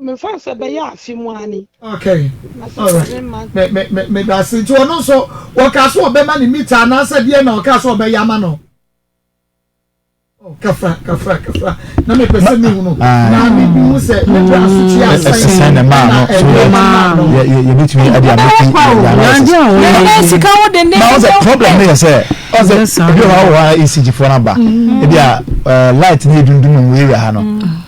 Memfa no sɛ ɛbɛyɛ afe mu ara ni. Okay, alright. Me me me meda ase. Nti ɔno nso wɔkaa sɛ ɔbɛma ne mita anaasɛ deɛ na ɔkaa sɛ ɔbɛyɛ ama no? Oh, kafra kafra kafra. Na mepɛ sɛ mehunu na mehu sɛ me bra so tua sɛn na ɛmaa no so yɛbɛtumi de abɛti na wo sɛ problem no yɛ sɛ ɔsɛ ebi wɔ hɔ wɔ hɔ ECG foɔ no aba ebi a light no yɛ dundum wɔ area ha no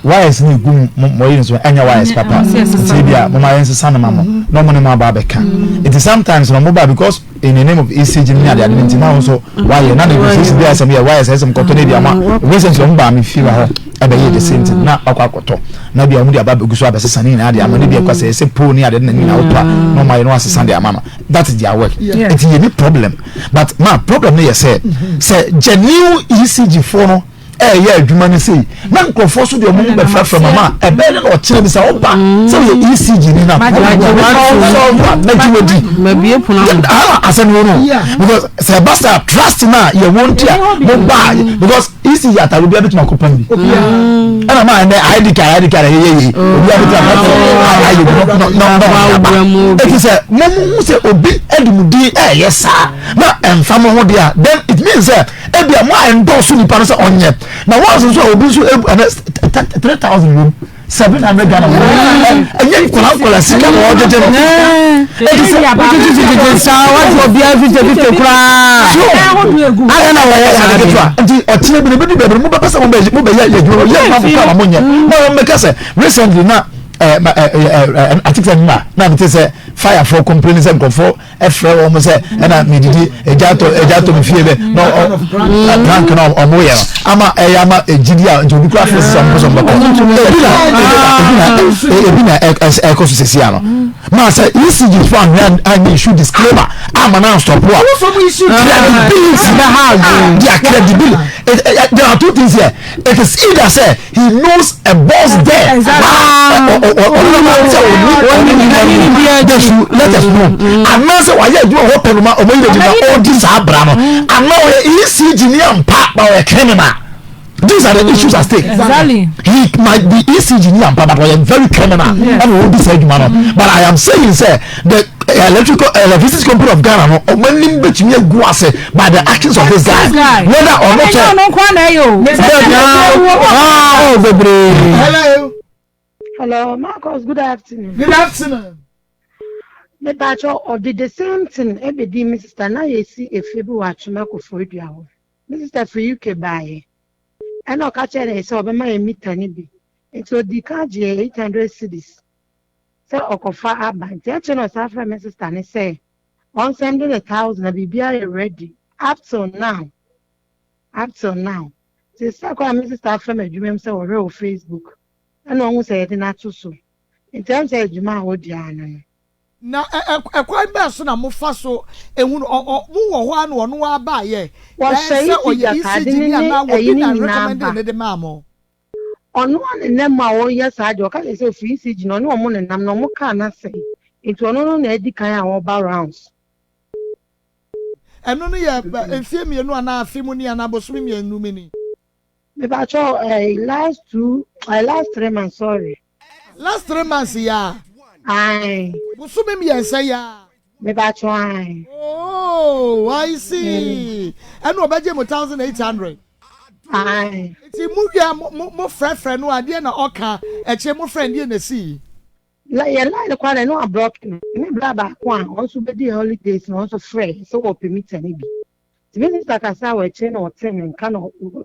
wires no egu mu mo yɛ nso ɛnyɛ wires papa nti ebi a mo ma yɛn nsesa no ma mo na ɔmo ne mo aba abɛka nti sometimes na ɔmo ba because in the name of ECG ne ade ade nti na nso wayɛ na negotiation bi asɛm yɛ wires ɛsɛm kɔtɔ ne bi ama recently ɔmo baa mi fi wɔ hɔ ɛbɛyɛ the same thing na ɔkɔ akɔtɔ na bi a ɔmo de aba abɛgu so abɛsesa ne nyinaa de ama ne bi ɛkɔ sɛ ɛsɛ pole ne ade ne nyinaa wotɔ a na ɔmo ayɛ na wasesa de ama no that is their work nti yɛ ni problem but ma problem no yɛ sɛ sɛ genuine ECG foɔ no ɛyɛ adwuma no sei na nkurɔfoɔ so deɛ ɔmo ho bɛfrafra mama a ɛbɛyɛ ne na ɔkyerɛ bi sɛ ɔba sɛ ɔyɛ ECG ni na mɛgye wadi asɛm no no because sɛ ɛba saa trust na yɛ wɔn ti a mo ba because. ECG atare obiara bɛtumi akɔpam bi ɛna maa ɛnɛ ID card ID card ɛyɛ yie obiara bɛtumi akɔpam ayɛ bi na na na ɔde aba eti sɛ mo mo hu sɛ obi ɛde mo din ɛyɛ saa na ɛnfa mo ho deɛ a then it means sɛ ebi a mo a endorse nipa no sɛ ɔnyɛ na wɔn nso a obi nso ebu ɛnɛ 3,000 wɔm 700 Ghana wɔ ɛnyɛ nkɔla nkɔla sika na ɔgyegye no eti sɛ ɔgyegye saa wati obiara 50 50 koraa ayɛ na wɔyɛ ade ketewa nti ɔkyerɛ bi na ebi du baabi mo bɛpɛ sɛ mo bɛ mo bɛ yɛ yɛ adwuma yɛ mma mo kɔ a mo nyɛ mo yɛ mbɛka sɛ recently na ɛɛ ɛɛ ɛɛ atikita nima na mi ti sɛ fire fo complain sɛ nkurɔfoɔ ɛfrɛ wɔn sɛ ɛna medidi egya atɔ egya atɔ mi fie bɛ na ɔ prank na ɔmo yɛ no ama ɛyɛ ama egyidi a nti obi kura afɛ sisi ɔmo pɛ sɛ ɔmo bɛkɔ ebi na ebi na ebi na ɛkɔ so sisi ano maa sɛ ECG fo anwea anyi issue disclaimer ama na stop a credibility their credibility there are two things here it is either say he knows a boss there. They should let us know. Anaasɛ wayɛ adwuma wɔ pɛ no ma ɔmo yɛ adwuma ɔdi saa abira no. Ana ɔyɛ ECG ni ampa na ɔyɛ criminal. These are the issues at stake. Exactly. He might be ECG ni ampa but ɔyɛ very criminal. Ɛna ɔdi saa adwuma no. But I am saying sɛ the electrical electricity company of Ghana no ɔmo anim betumi egu ase by the actions of this guy. Whether or not. Ɛnyɛ ɔno nko ara na ɛyɛ o. Oh, bebree. Hello. Hello, Marcus. Good afternoon. Good afternoon. Me pacho ɔde the same thing ebedi me sister na yɛsi efie bi wɔ Atwema Koforidua hɔ. Me sister firi UK baeɛ. Ɛna ɔka kyerɛ ne sɛ ɔbɛma yɛn mita no bi. Nti odi kan gye yɛn 800 cedis sɛ ɔkɔfa aba. Nti akyire na ɔsan frɛ me sister ne sɛ ɔnsɛnde ne 1,000 na biribiara yɛ ready up till now. Up till now. Nti sɛ koraa me sister afrɛ me adwuma mu sɛ wɔhwɛ wɔ Facebook ɛna ɔhu sɛ yɛde no ato so. Nti ɛm sɛ adwuma a ɔdi ara no no. Na ɛkwan bɛn so na mofa so hu no? Ɔ ɔ mowɔ hɔ ara na ɔno ara baeɛ? Ɛɛ Wɔhyɛ sɛ ECG ɔyɛ ataade ECG no ni ne anaa ɛyi obi no na nyinaa recommendee ba. no de maa mo? Ɔno ara ne nam a ɔyɛ saa deɛ ɔka kyerɛ sɛ ɔfiri ECG no ɔne wɔn nenam na wɔn car no asɛe nti ɔno no na adi kan a ɔreba rounds. Ɛno no yɛ mfeɛ mmienu anaa afe mu ni anaa bosome mmienu mu ni? Mepakyɛw eh, last two eh, last 3 months, sorry. Last 3 months yi a? Ae. Bosome 3 yi a? Mepakyɛw ae. Oh, I see. Ɛna ɔbɛgye mo 1,800. Ae. Nti mo wie a mo mo mo frɛfrɛ no a deɛ na ɔka akyire mo frɛ no deɛ na esii? La yɛ line koraa na ɛno ablɔke no. Ne bra baako a ɔno nso bɛdi holidays na ɔno nso frɛ sɛ wɔpɛ meter no bi. Nti me sister kasa wɔ akyire na ɔtee ne nka na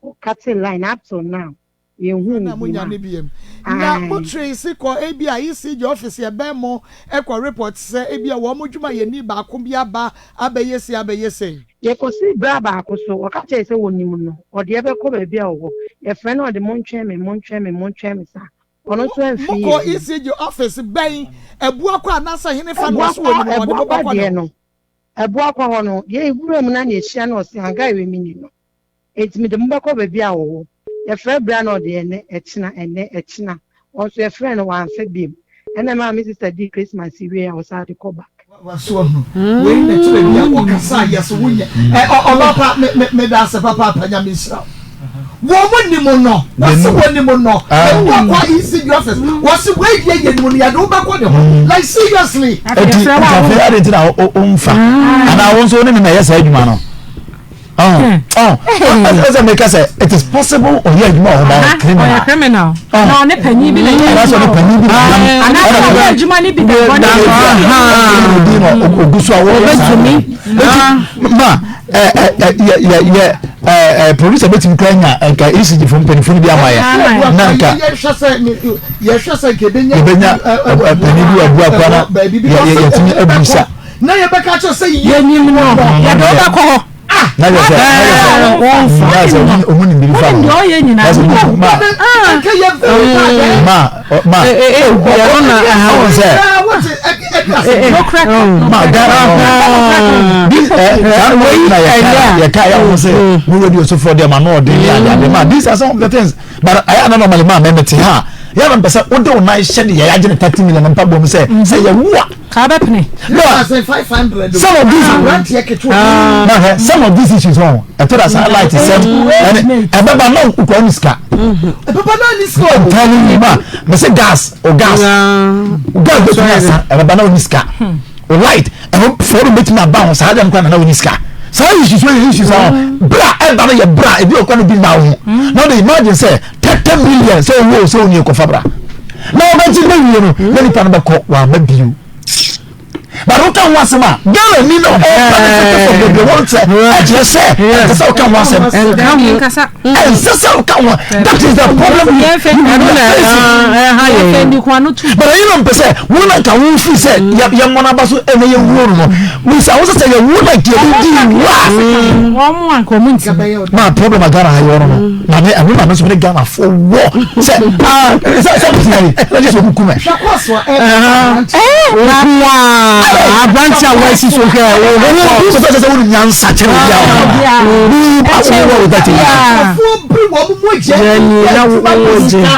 ɔkate line up till now yɛnhuu Na no mo bio nya a. ne biem. Na mo Ae. trace kɔ ebi a ECG office yɛ bɛn mo kɔ report sɛ ebi a wɔn mo dwuma yɛ ni baako bi aba abɛyɛ sei abɛyɛ sei. Yɛkɔsii bra baako so, ɔka kyerɛɛ sɛ wɔnim no, ɔde yɛbɛkɔ baabi a ɔwɔ. Yɛfrɛ no ɔde montwɛn me, montwɛn me, montwɛn me saa. Ɔno nso amfiri Mokɔ yɛn bio. ECG office bɛn Abuakwa anaasɛ henefa na ɔse Abuakwa, wɔnim no ɔde mo Abuakwa bɛkɔ ne deɛ hɔ? no, Abuakwa hɔ no, yɛn wura mu na na yɛhyia no ɔse anka ɛwɛ menni no. Enti mede mo bɛkɔ baabi a ɔwɔ. Yɛfrɛ bra na ɔde ɛnnɛ, ɛkyena, ɛnnɛ, ɛkyena. Ɔno nso yɛfrɛɛ no wamfa biom. Ɛna ɛmaa me sister dii Christmas wieeɛ a ɔsan de kɔ back. Waso ahunu. Wei na ɛkyerɛ bi a wɔkasa a yɛso wonyɛ. Ɛ ɔ ɔba pa me me meda ase papaapa Nyame nhyira wo. Wɔn mo nim no. Wɔse wɔn nim no. Ebu akɔ ECG office. Wɔse wei deɛ yɛ nim no yɛde wo bɛkɔ ne hɔ. Like seriously. Eti ntafe adi nti na o nfa anaa wo nso wo ne ne na ɛyɛ saa adwuma no. Ɔsɛ meka sɛ it is possible ɔyɛ adwuma wɔ hɔ ba ɔyɛ criminal. Ɔyɛ criminal. Na ɔne panyin bi na ɛyɛ adwuma. Ɔne panyin bi na ɛyɛ adwuma. Anaasɛ ɔyɛ adwuma ne bi da bɔ ne so. Odi na ogu so a wɔyɛ saa. Eti ma ɛ ɛ yɛ yɛ yɛ ɛ producer betumi kura nya nka ECG fo mpanyinfo no bi ama yɛ. Na nka yɛhwɛ sɛ yɛhwɛ sɛ nka ebenya ebenya panyin bi wɔ abu akora na yɛ yɛtumi abusa. Na yɛbɛka kyerɛ sɛ yɛnim no yɛde wobɛkɔ hɔ. Na yɛ sɛ na yɛ sɛ ɔmu nim biribi fa ho na sɛ ɔmu ma ma ma ɔmu sɛ ma Ghana no this ɛ saa no na yɛ ka yɛ ka yɛ ɔmu sɛ mo radio so fɔ deɛ ma no ɔden ne ade ade ma these are some of the things but ayɛ ana normally ma mɛmɛ te ha. Yɛ na mpɛ sɛ wode wo nan hyɛ deɛ yɛagye ne 30 million mpaboa mu sɛ sɛ yɛwo a. Kaa bɛpene. No, some of these na hwɛ some of these issues wɔn ɛtɔ da saa light sɛm ɛne ɛbɛba na okura ne sika. Ɛbɛba na ne sika o. I'm telling you ma mɛ sɛ gas o gas o gas bɛ tumi asa ɛbɛba na o ne sika o light ɛho fɔɔ no bɛ tumi aba ho saa de nkura na na o ne sika saa issues wey issues ahɔ bra ɛba no yɛ bra ebi okura no bi na ho na ɔde imagine sɛ 30 million sɛ owó sɛ onii kɔfa bra na ɔbɛgye bɛ wie no na nipa no bɛkɔ wama bio but woka ho asɛm a Ghana ni no ɔba ne fɛfɛ fɔ bebree wɔn sɛ ɛkyerɛ sɛ ɛnsɛ sɛ woka ho asɛm ɛnsɛ sɛ woka ho that is the problem we are facing but ɛyi na mpɛ sɛ wɔn na nka wɔn fi sɛ yɛ mmɔ n'aba so ɛna yɛ wuo no no wisa wɔn sɛ sɛ yɛ wuo na nka yɛ di wura ma problem a Ghana ha yɛ wɔn no. Na me ɛno na me nso me ne Ghana fo wɔ sɛ aa sɛ sɛ mo ti na gye sɛ ɔmo kum ɛ. Nkoa aberante a wɔasi so hwɛ wo ho kɔ. Sɛ sɛ sɛ wɔn nyansa kyɛn obi a wɔn ba wo wɔ wo dati.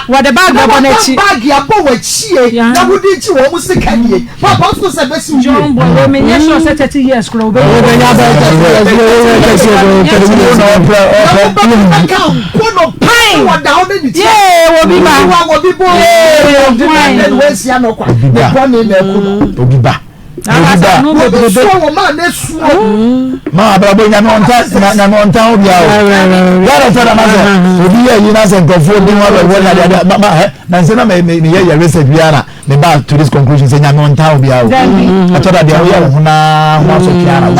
Wɔde baagi abɔ n'akyi. Baagi abɔ w'akyie na wode gye wɔn sika nie. Papa nso sɛ bɛsi wo yie. John boy wei menyɛ sure sɛ 30 years kora wobɛnya. Wobɛnya bɛyɛ 30 years wobɛnya 30 years na wobɛka nko no pan wɔda hɔ ne ne ti. Yee wobi ba. Wa wobi bo. Yee hwan. Ne wansia no kwa. Ne bɔne na aku no. Obi ba. Obi ba. Obi suo wɔ maa ne suo. Ma abrabɔ nyame ɔnta nyame ɔnta ho bia o. Yàrá sɛ na sɛ obi yɛ yi na sɛ nkurɔfoɔ di ho abɛwɔ na adeade ma ma hɛ na nsɛ na mɛ mɛ yɛ yɛ research biara me ba to this conclusion sɛ nyame ɔntaa obiara o ɛtɔ da deɛ woyɛ wo ho naa ho asɔtwe ara wo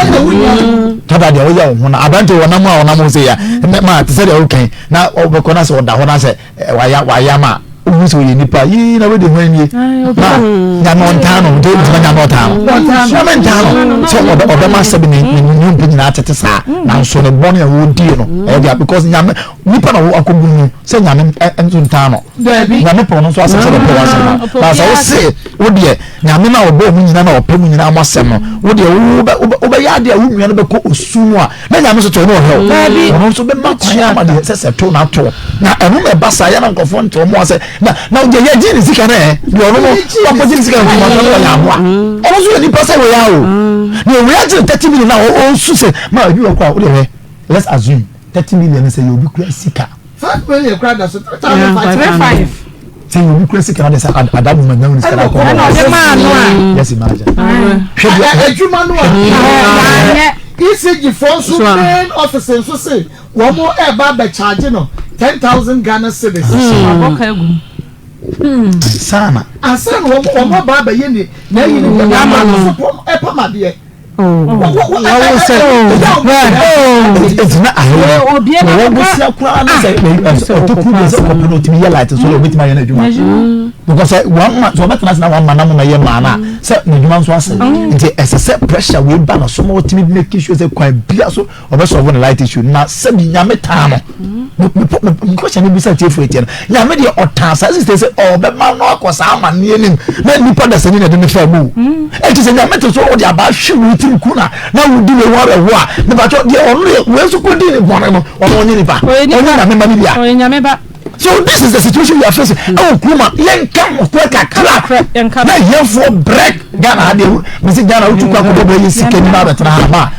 tɔ da deɛ woyɛ wo ho na aberante wɔnam a ɔnam ho sɛ ya ma te sɛ deɛ wokan na ɔbɛkɔ na sɛ ɔda hɔ na sɛ waya waya ma wohu sɛ ɔyɛ nipa yii na wode ho anie ma nyame ɔntaa no nti wobɛtuma nyame ɔtaa no nyame ntaa no sɛ ɔbɛma sɛbi ne ne mpo nyinaa tete saa nanso ne bɔne a wɔdie no ɛyɛ deɛ because nyame nipa na wakɔbu mu sɛ nyame nso ntaa no nyame pɛ ɔno nso asɛm sɛ ɔpɛ w'asɛm no na sɛ wose wo deɛ nyame no a ɔbɔ mu nyina na ɔpɛ mu nyina mo asɛm no wo deɛ wobɛyɛ adeɛ a wo nua no bɛkɔ osu mu a na nyame nso tɔ ne ɔhwɛ wo ɔno nso bɛma kwan ama deɛ sɛ sɛ to na ato na ɛno na ɛba saa yɛ na nkurɔfoɔ nte ɔmo asɛ na na deɛ yɛgye ne sika no ɛ deɛ ɔno no wakɔgye ne sika no nkɔmɔ no ɔyɛ aboa ɔno nso yɛ nipa sɛ wɔyɛ o na ɔwei agye ne 30 million na ɔnsu sɛ ma ebi wɔ kɔ a wode hwɛ let's assume 30 million sɛ yɛ obi kura sika 5 million kura da so 3,500. Sɛ yɛ obi kura sika na de sɛ at that moment na wuli sika na akɔ hɔ. Ɛna ɔde maa no a. Yes imagine. Hwɛ bi adwuma no a. ECG foɔ nso main office nso se wɔn ɛɛba abɛ charge no 10,000 Ghana cedis. Abɔka egu. Ansana. Ansana wɔn wɔn aba abɛyɛ ne n'ayi ne deɛ wɔn ama no so pɔm ɛpam adeɛ. Ɛgyina ahɛwɛ na wɔn bɔ sia koraa na sɛ ɔtɔ kuru deɛ sɛ ɔkɔpɛ no ɔtumi yɛ light nso na ɔbɛtumi ayɛ n'adwuma because sɛ wɔn ma sɛ ɔbɛtena ase na wɔn ma na mo na yɛ maa na sɛ n'adwuma nso asɛ nti ɛsɛ sɛ pressure wei ba na so ma ɔtumi make sure sɛ kwan bia so ɔbɛ solve ne light issue na sɛbi nyame taa no me question ne bisa tiefo etie no nyame deɛ ɔtaa saa sisi sɛ ɔbɛma no akɔ saa amanneɛ nim na nipa da sani na ɛde ne fa mu ɛti sɛ nyame te so ɔde aba ahwe wo tirim ku na na wodi ne ho awerɛho a mebatwɛ deɛ ɔno deɛ wei nso kɔdi ne bɔne no ɔno ɔnyɛ nipa ɔnyɛ nyame ma no bia. So this is the situation we are facing. Ɛwɔ kurom a yɛnka nokorɛ kakra na yɛnfoɔ brɛ Ghana ha deɛ mesi Ghana wotu kɔ akɔbɔ brɛ yɛ sika nim abɛtena ha ma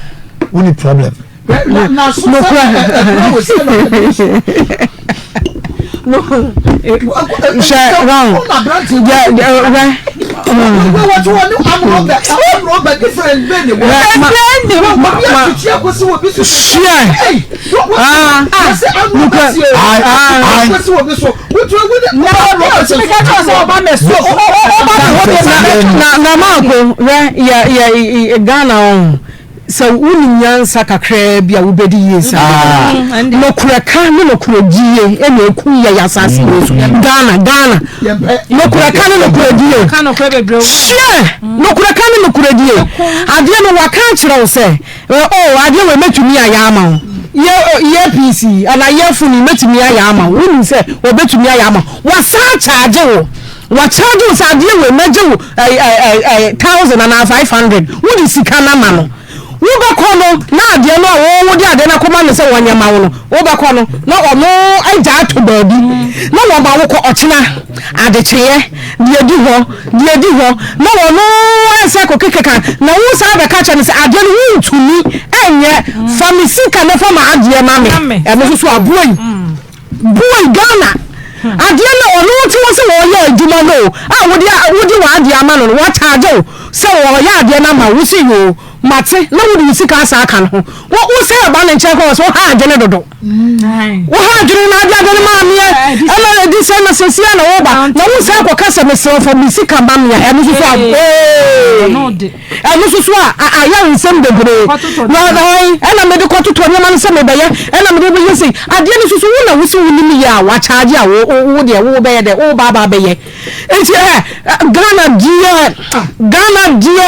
woni problem. Hwɛ wɔn yɛ hwɛ. Na maako hwɛ yɛ yɛ Ghana ɔn sɛ wonim nyansa kakraa bi a wobɛdi yie saa nokorɛ ka ne nokorɛ die ɛna ɛku yɛ yɛ asase wei so Ghana Ghana nokorɛ ka ne nokorɛ die hyɛ nokorɛ ka ne nokorɛ die adeɛ no waka akyerɛ wo sɛ Oh, adeɛ wei mɛtumi ayɛ ama wo. Yɛ earpiece yi anaa earphone yi mɛtumi ayɛ ama wo. Wonim sɛ wɔbɛtumi ayɛ ama wo. Wasan akyagye wo. Wakyagye wo sɛ adeɛ wei mɛgye wo 1,000 anaa 500. Wode sika no ama no. Wobɛkɔ no na adeɛ no a wo wode adeɛ no akɔma no sɛ wɔnyɛ ma wo no, wobɛkɔ no na ɔno agya ato baabi na wɔma wo kɔ ɔkyena. Adekyeeɛ, deɛ ɛdi hɔ, deɛ ɛdi hɔ, na ɔno ansa kɔkekeka, na wo san bɛka kyerɛ no sɛ adeɛ no wontumi nyɛ, fa me sika na fa m'adeɛ ma me. Ɛno nso so aboa yi. Boy Ghana adeɛ no ɔno te hɔ sɛ ɔyɛ adwuma no o a wode wode w'adeɛ ama no no wɔakyagye wo sɛ ɔyɛ adeɛ no ama wo sɛ yoo mate na wode wo sika asa aka no ho wo wo sɛ ɛba ne nkyɛn kɔ wɔ sɛ woha adwene dodo woha adwene na ade ade no maa meɛ ɛna ɛdi sɛ na sɛsia na woba na wo sɛ akɔka sɛ mesrɛ fa me sika ma me a ɛno nso so a Ɛno nso so a, ayɛ nsɛm bebree. Na ɛna mede kɔtotɔ nneɛma no sɛ mebɛyɛ, ɛna mede bɛyɛ sei. Adeɛ no nso so, wo na wo sɛ wonim yɛ a, wakyagye a, wo deɛ wobɛyɛ dɛ, woba aba abɛyɛ. Nti ɛ, Ghana deɛ, Ghana deɛ,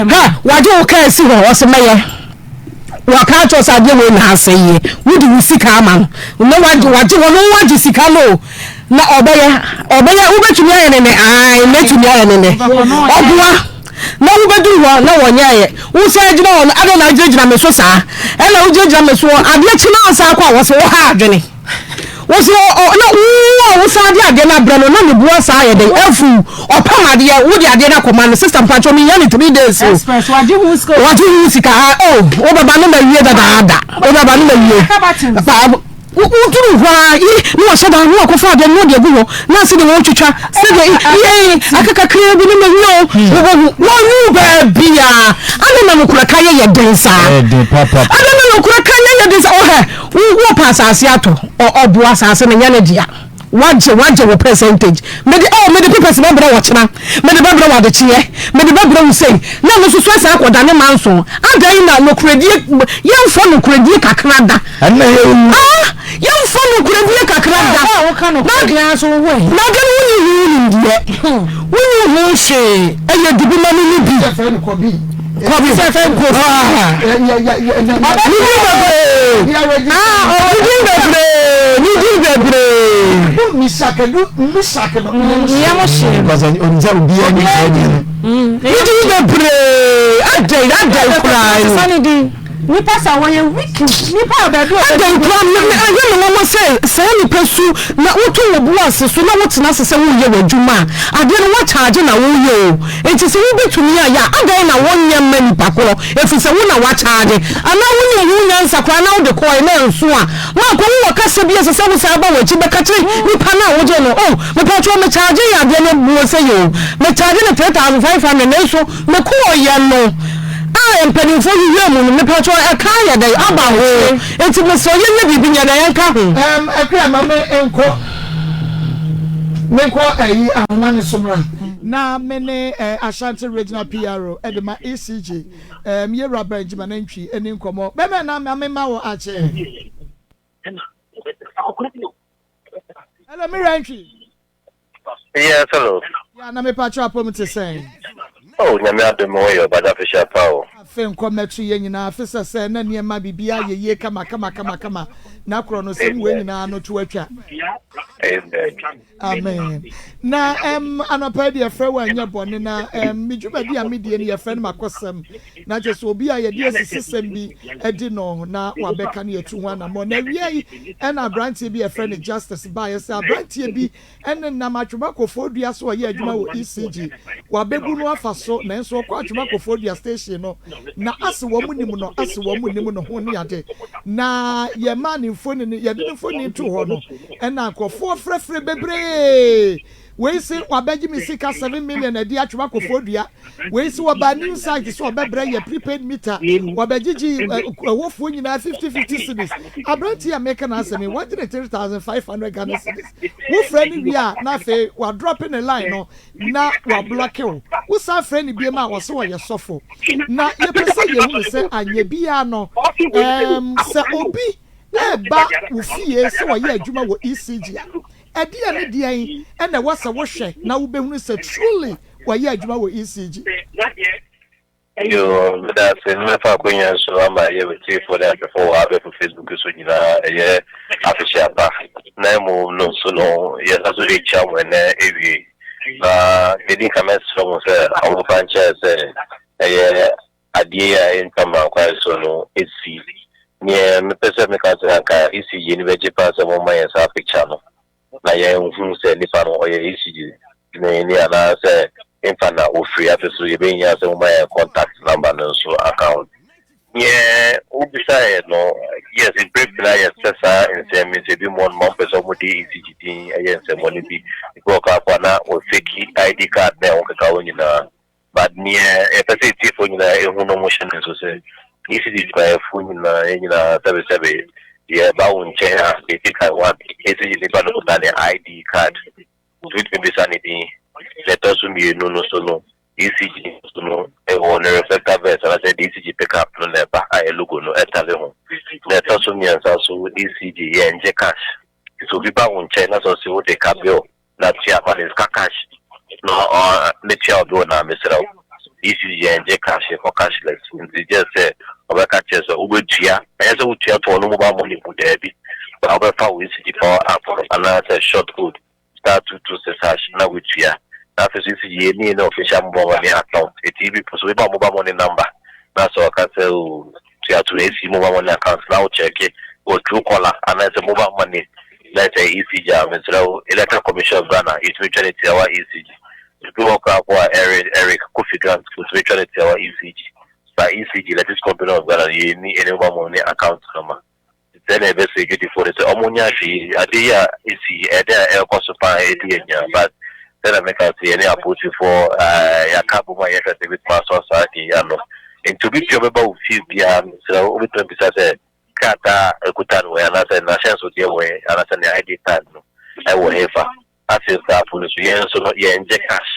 hɛ, wagye wo kaa si hɔ, ɔse mɛyɛ. Waka akyerɛ sɛ adeɛ wei na asɛ yie, wode wo sika ama no, na wagye, wagye, wɔn wagye sika no o. Na ɔbɛyɛ, ɔbɛyɛ, wobɛtumi ayɛ ne nɛ, ae, mɛtumi ayɛ ne nɛ. Ɔboa. Na wobɛduru hɔ na wɔnyɛeɛ. Wosan gyina hɔ no, adɛn na wogyinagyina me so saa? Ɛna wogyinagyina me so, adeɛ kye na wosan kɔ a, wɔse woha adwene. Wose na wo a wosan de adeɛ no abrɛ no, na ne bo asan ayɛ dɛn? Afu. Ɔpam adeɛ, wode adeɛ no akɔma no. Sister mpakyɛw, mehia no 3 days o. Express, wagye ho sika o. Wagye ho sika, ah, oh, wobɛba no mawie dadaada. Wobɛba no mawie. Pa, Woduru hɔ ara yi na wɔahyɛ da na wɔakɔfa adeɛ no na wɔde agu hɔ na sɛdeɛ wɔretwitwa sɛdeɛ yei aka kakraa bi no ma wie o wobɛhu wɔnwu baabiara. Adɛn na nokorɛ ka yɛ yɛ den saa? Adɛn na nokorɛ ka yɛ yɛ den saa? Wohɛ wopɛ asase atɔ ɔboa asase no nyɛ ne dea. Wagye wagye wo percentage. Mede oh mede papers bɛbrɛ wo ɔkyena, mede bɛbrɛ wo adekyeɛ, mede bɛbrɛ wo sei. Na ɛno nso so asan akɔdane manso. Adɛn na nokorɛdie yɛmfa nokorɛdie kakra da? Ɛnna yɛ wu. Ah yɛmfa nokorɛdie kakra da. Wo a woka nokorɛ ara nso wo ho ahi. Na adɛn wonni ho nimdeɛ, wonni ho hwee, ɛyɛ dibi ma me ne bi. Yɛfrɛ no kɔbi. Kɔbi. Ah. Ne din bebree. Ah, ne din bebree. Ne din bebree. Misak no, Misak no. Yam hye. Because onim sɛ obiara ni saa din no. Ne din bebree. Adɛn, adɛn koraa ni. Nipa sa wɔyɛ wicked nipa a baabi a Adɛn koraa me me ɛyɛ me nwanwa sɛ saa nipa su na woto wo bo ase so na wotena ase sɛ woreyɛ w'adwuma a adeɛ no woakyagye na woreyɛ o enti sɛ wobɛtumi ayɛ a adɛn na wonyɛ mma nipa korɔ ɛfiri sɛ wo na woakyagye anaa wonim ho nyansa koraa na wode kɔɔe na ɛnso a mankɔ wowɔ kasa bi a ɛsɛ sɛ wosan ba w'akyi bɛka kyerɛ nipa no a wogye no oh mepakyɛw mekyagye yɛ adeɛ no boɔ sɛ yɛ o mekyagye no 3500 nanso Mekɔɔyɛ no a mpaninfoɔ hwehwɛɛ mu no mepakyɛw ɛka ayɛ dɛn aba hoo nti mesrɛ yɛnyɛ biribi nyɛ dɛn ɛnka ho. Ɛɛm Akua ma me nkɔ me nkɔ ɛyi ahoma no so mmra. Na me ne eh, Ashanti Regional PRO de ma ECG ɛɛm Yewura Benjamin Antwi ɛni nkɔmɔ. Bɛmɛ na ma me ma wo akyɛ. Hello, me wura Antwi. Yes, hello. Yeah, na me patro apom te sɛn? Oh, nyame adom ho yɛ ɔbada afehyia pa o. Afe nkɔ mɛto yɛ nyinaa afe sɛ sɛ na nneɛma biribi ayɛ yie kama kama kama kama na korɔ no sɛm wei nyinaa no to atwa. Amen. Amen. Na ɛm anɔpa yi deɛ frɛ wo anyɛ bɔne na ɛm me dwumadi a medie no yɛfrɛ no makɔsɛm na kyerɛ sɛ obi a yɛde asisisɛm bi adi no na wabɛka no yɛtu ho anammɔn. Na awia yi ɛna aberanteɛ bi a yɛfrɛ no Justice baeɛ sɛ aberanteɛ bi nenam Atwoma Kofoɔdua so ɔyɛ adwuma wɔ ECG. Wabebu no afa so nanso ɔkɔ Atwoma Kofoɔdua station no na ase wɔn nim no ase wɔn nim no ho ne ade. Na yɛmaa ne mfoni no yɛde ne mfoni too hɔ no ɛna nkurɔfoɔ frɛfrɛ bebree. Wei se wabɛgye me sika 7 million adi atwom akɔfoɔ dua. Wei se wɔbaa new site sɛ ɔbɛbrɛ yɛ prepaid meter. Wɔbɛgyegye ɛhɔfoɔ nyinaa 50 50 cedis. Aberanteɛ a meka n'asɛm yi, wagye ne 3,500 Ghana cedis. Wofrɛ no wie a, na afei wadrɔpe ne line no na wablɔke wo. Wosan frɛ no biom a, ɔse ɔyɛ sɔfo. Na yɛpɛ sɛ yɛhunu sɛ anyɛ biara no, ɛɛm, sɛ obi ɛreba wo fie sɛ ɔyɛ adwuma wɔ ECG a, ɛdeɛn ne deɛn na ɛwɔ sɛ wohwɛ na wobɛhunu sɛ truly wɔyɛ adwuma wɔ ECG? Yo, meda ase na mɛfa akwanya so ama ɛyɛ w'atiefoɔ ne ahwɛfoɔ wɔ abɛɛfo Facebook so nyinaa ɛyɛ afehyia pa. Na mmom no nso no, yɛsa so rekyia mo ɛnɛ awie. Na medi nka mɛsrɛ mo sɛ ɔmfa nkyɛɛ sɛ ɛyɛ adeɛ yi a ɛntwa mmara kwan so no ɛsi. Neɛ mepɛ sɛ meka sɛ anka ECG ni bɛgye paa sɛ momma yɛn saa picture no. na yɛnhu sɛ nipa no ɔyɛ ECG dwumayɛni anaasɛ mfa na ofiri. Afei so yɛbɛhia sɛ moma yɛn contact number no nso aka ho. Neɛ wobisaeɛ no, yes, mprɛ pii na yɛsɛ saa nsɛm yi sɛ ebi mu ɔnom a wɔpɛ sɛ wɔde ECG din yɛ nsɛmmɔne bi. Ebi wɔ koraa po a na wɔfeki ID card na ɛho keka ho nyinaa. But neɛ yɛpɛ sɛ atiefoɔ nyinaa ɛhu na wɔhyɛ no nso sɛ ECG dwumayɛfoɔ nyinaa, yɛn nyinaa sɛbesɛbe yɛba wo nkyɛn a, deɛ ɛdi kan one, ECG nipa no kuta ne ID card. Nti wotumi bisa ne din. Deɛ ɛtɔ so mmienu no so no, ECG nso no wɔ ne reflector vest anaasɛ deɛ ECG pickup no na ɛba a ɛyɛ logo no ɛtale ho. Deɛ ɛtɔ so mmiɛnsa nso, ECG yɛngye cash. Nti sɛ obi ba wo nkyɛn na sɛ ɔse wode ka bill na tua ma no sika cash na ɔ metua wo bill no a, mesrɛ wo, ECG yɛngye cash, yɛkɔ cashless. Nti just sɛ ɔbɛka kyerɛ sɛ wobɛtua, ɛnyɛ sɛ wotua to ɔno mobile money mu, daabi, but wobɛfa wo ECG power app no anaasɛ short code *226# na woatua. Na afei nso ECG yɛnni ne official mobile money account. Eti bi so woba mobile money number na sɛ ɔka sɛ o tua to ECG mobile money account na wo check wɔ Truecaller anaasɛ mobile money na sɛ ECG a, mesrɛ wo, Electoral Commission of Ghana yɛtumi twa ne tiawa ECG. Ebi wɔ koraa po a Eric Eric Kofi Grant wotumi twa ne tiawa ECG. Ba ECG, Electricity Company of Ghana, yɛnni any mobile money account number. Sɛ na ɛbɛsɛ adwadifoɔ no sɛ ɔmo nyɛ ahwɛ yie. Ade yi a ɛsi yi, ɛdɛ a ɛrekɔ so paa ɛdi anya, but sɛdeɛ meka sɛ yɛne apolisifoɔ yɛaka bom a yɛhwɛ sɛ ɛbɛtumi asɔ saa ade yi ano. Nti obi pia ɔbɛba wo fie biara, mesrɛ wo, wobɛtumi abisa sɛ krataa a ɛkuta no wɔ he, anaasɛ n'ahyɛnsodeɛ wɔ he, anaasɛ ne ID card no ɛwɔ hefa. Afei nso no so yɛn nso no yɛngye cash,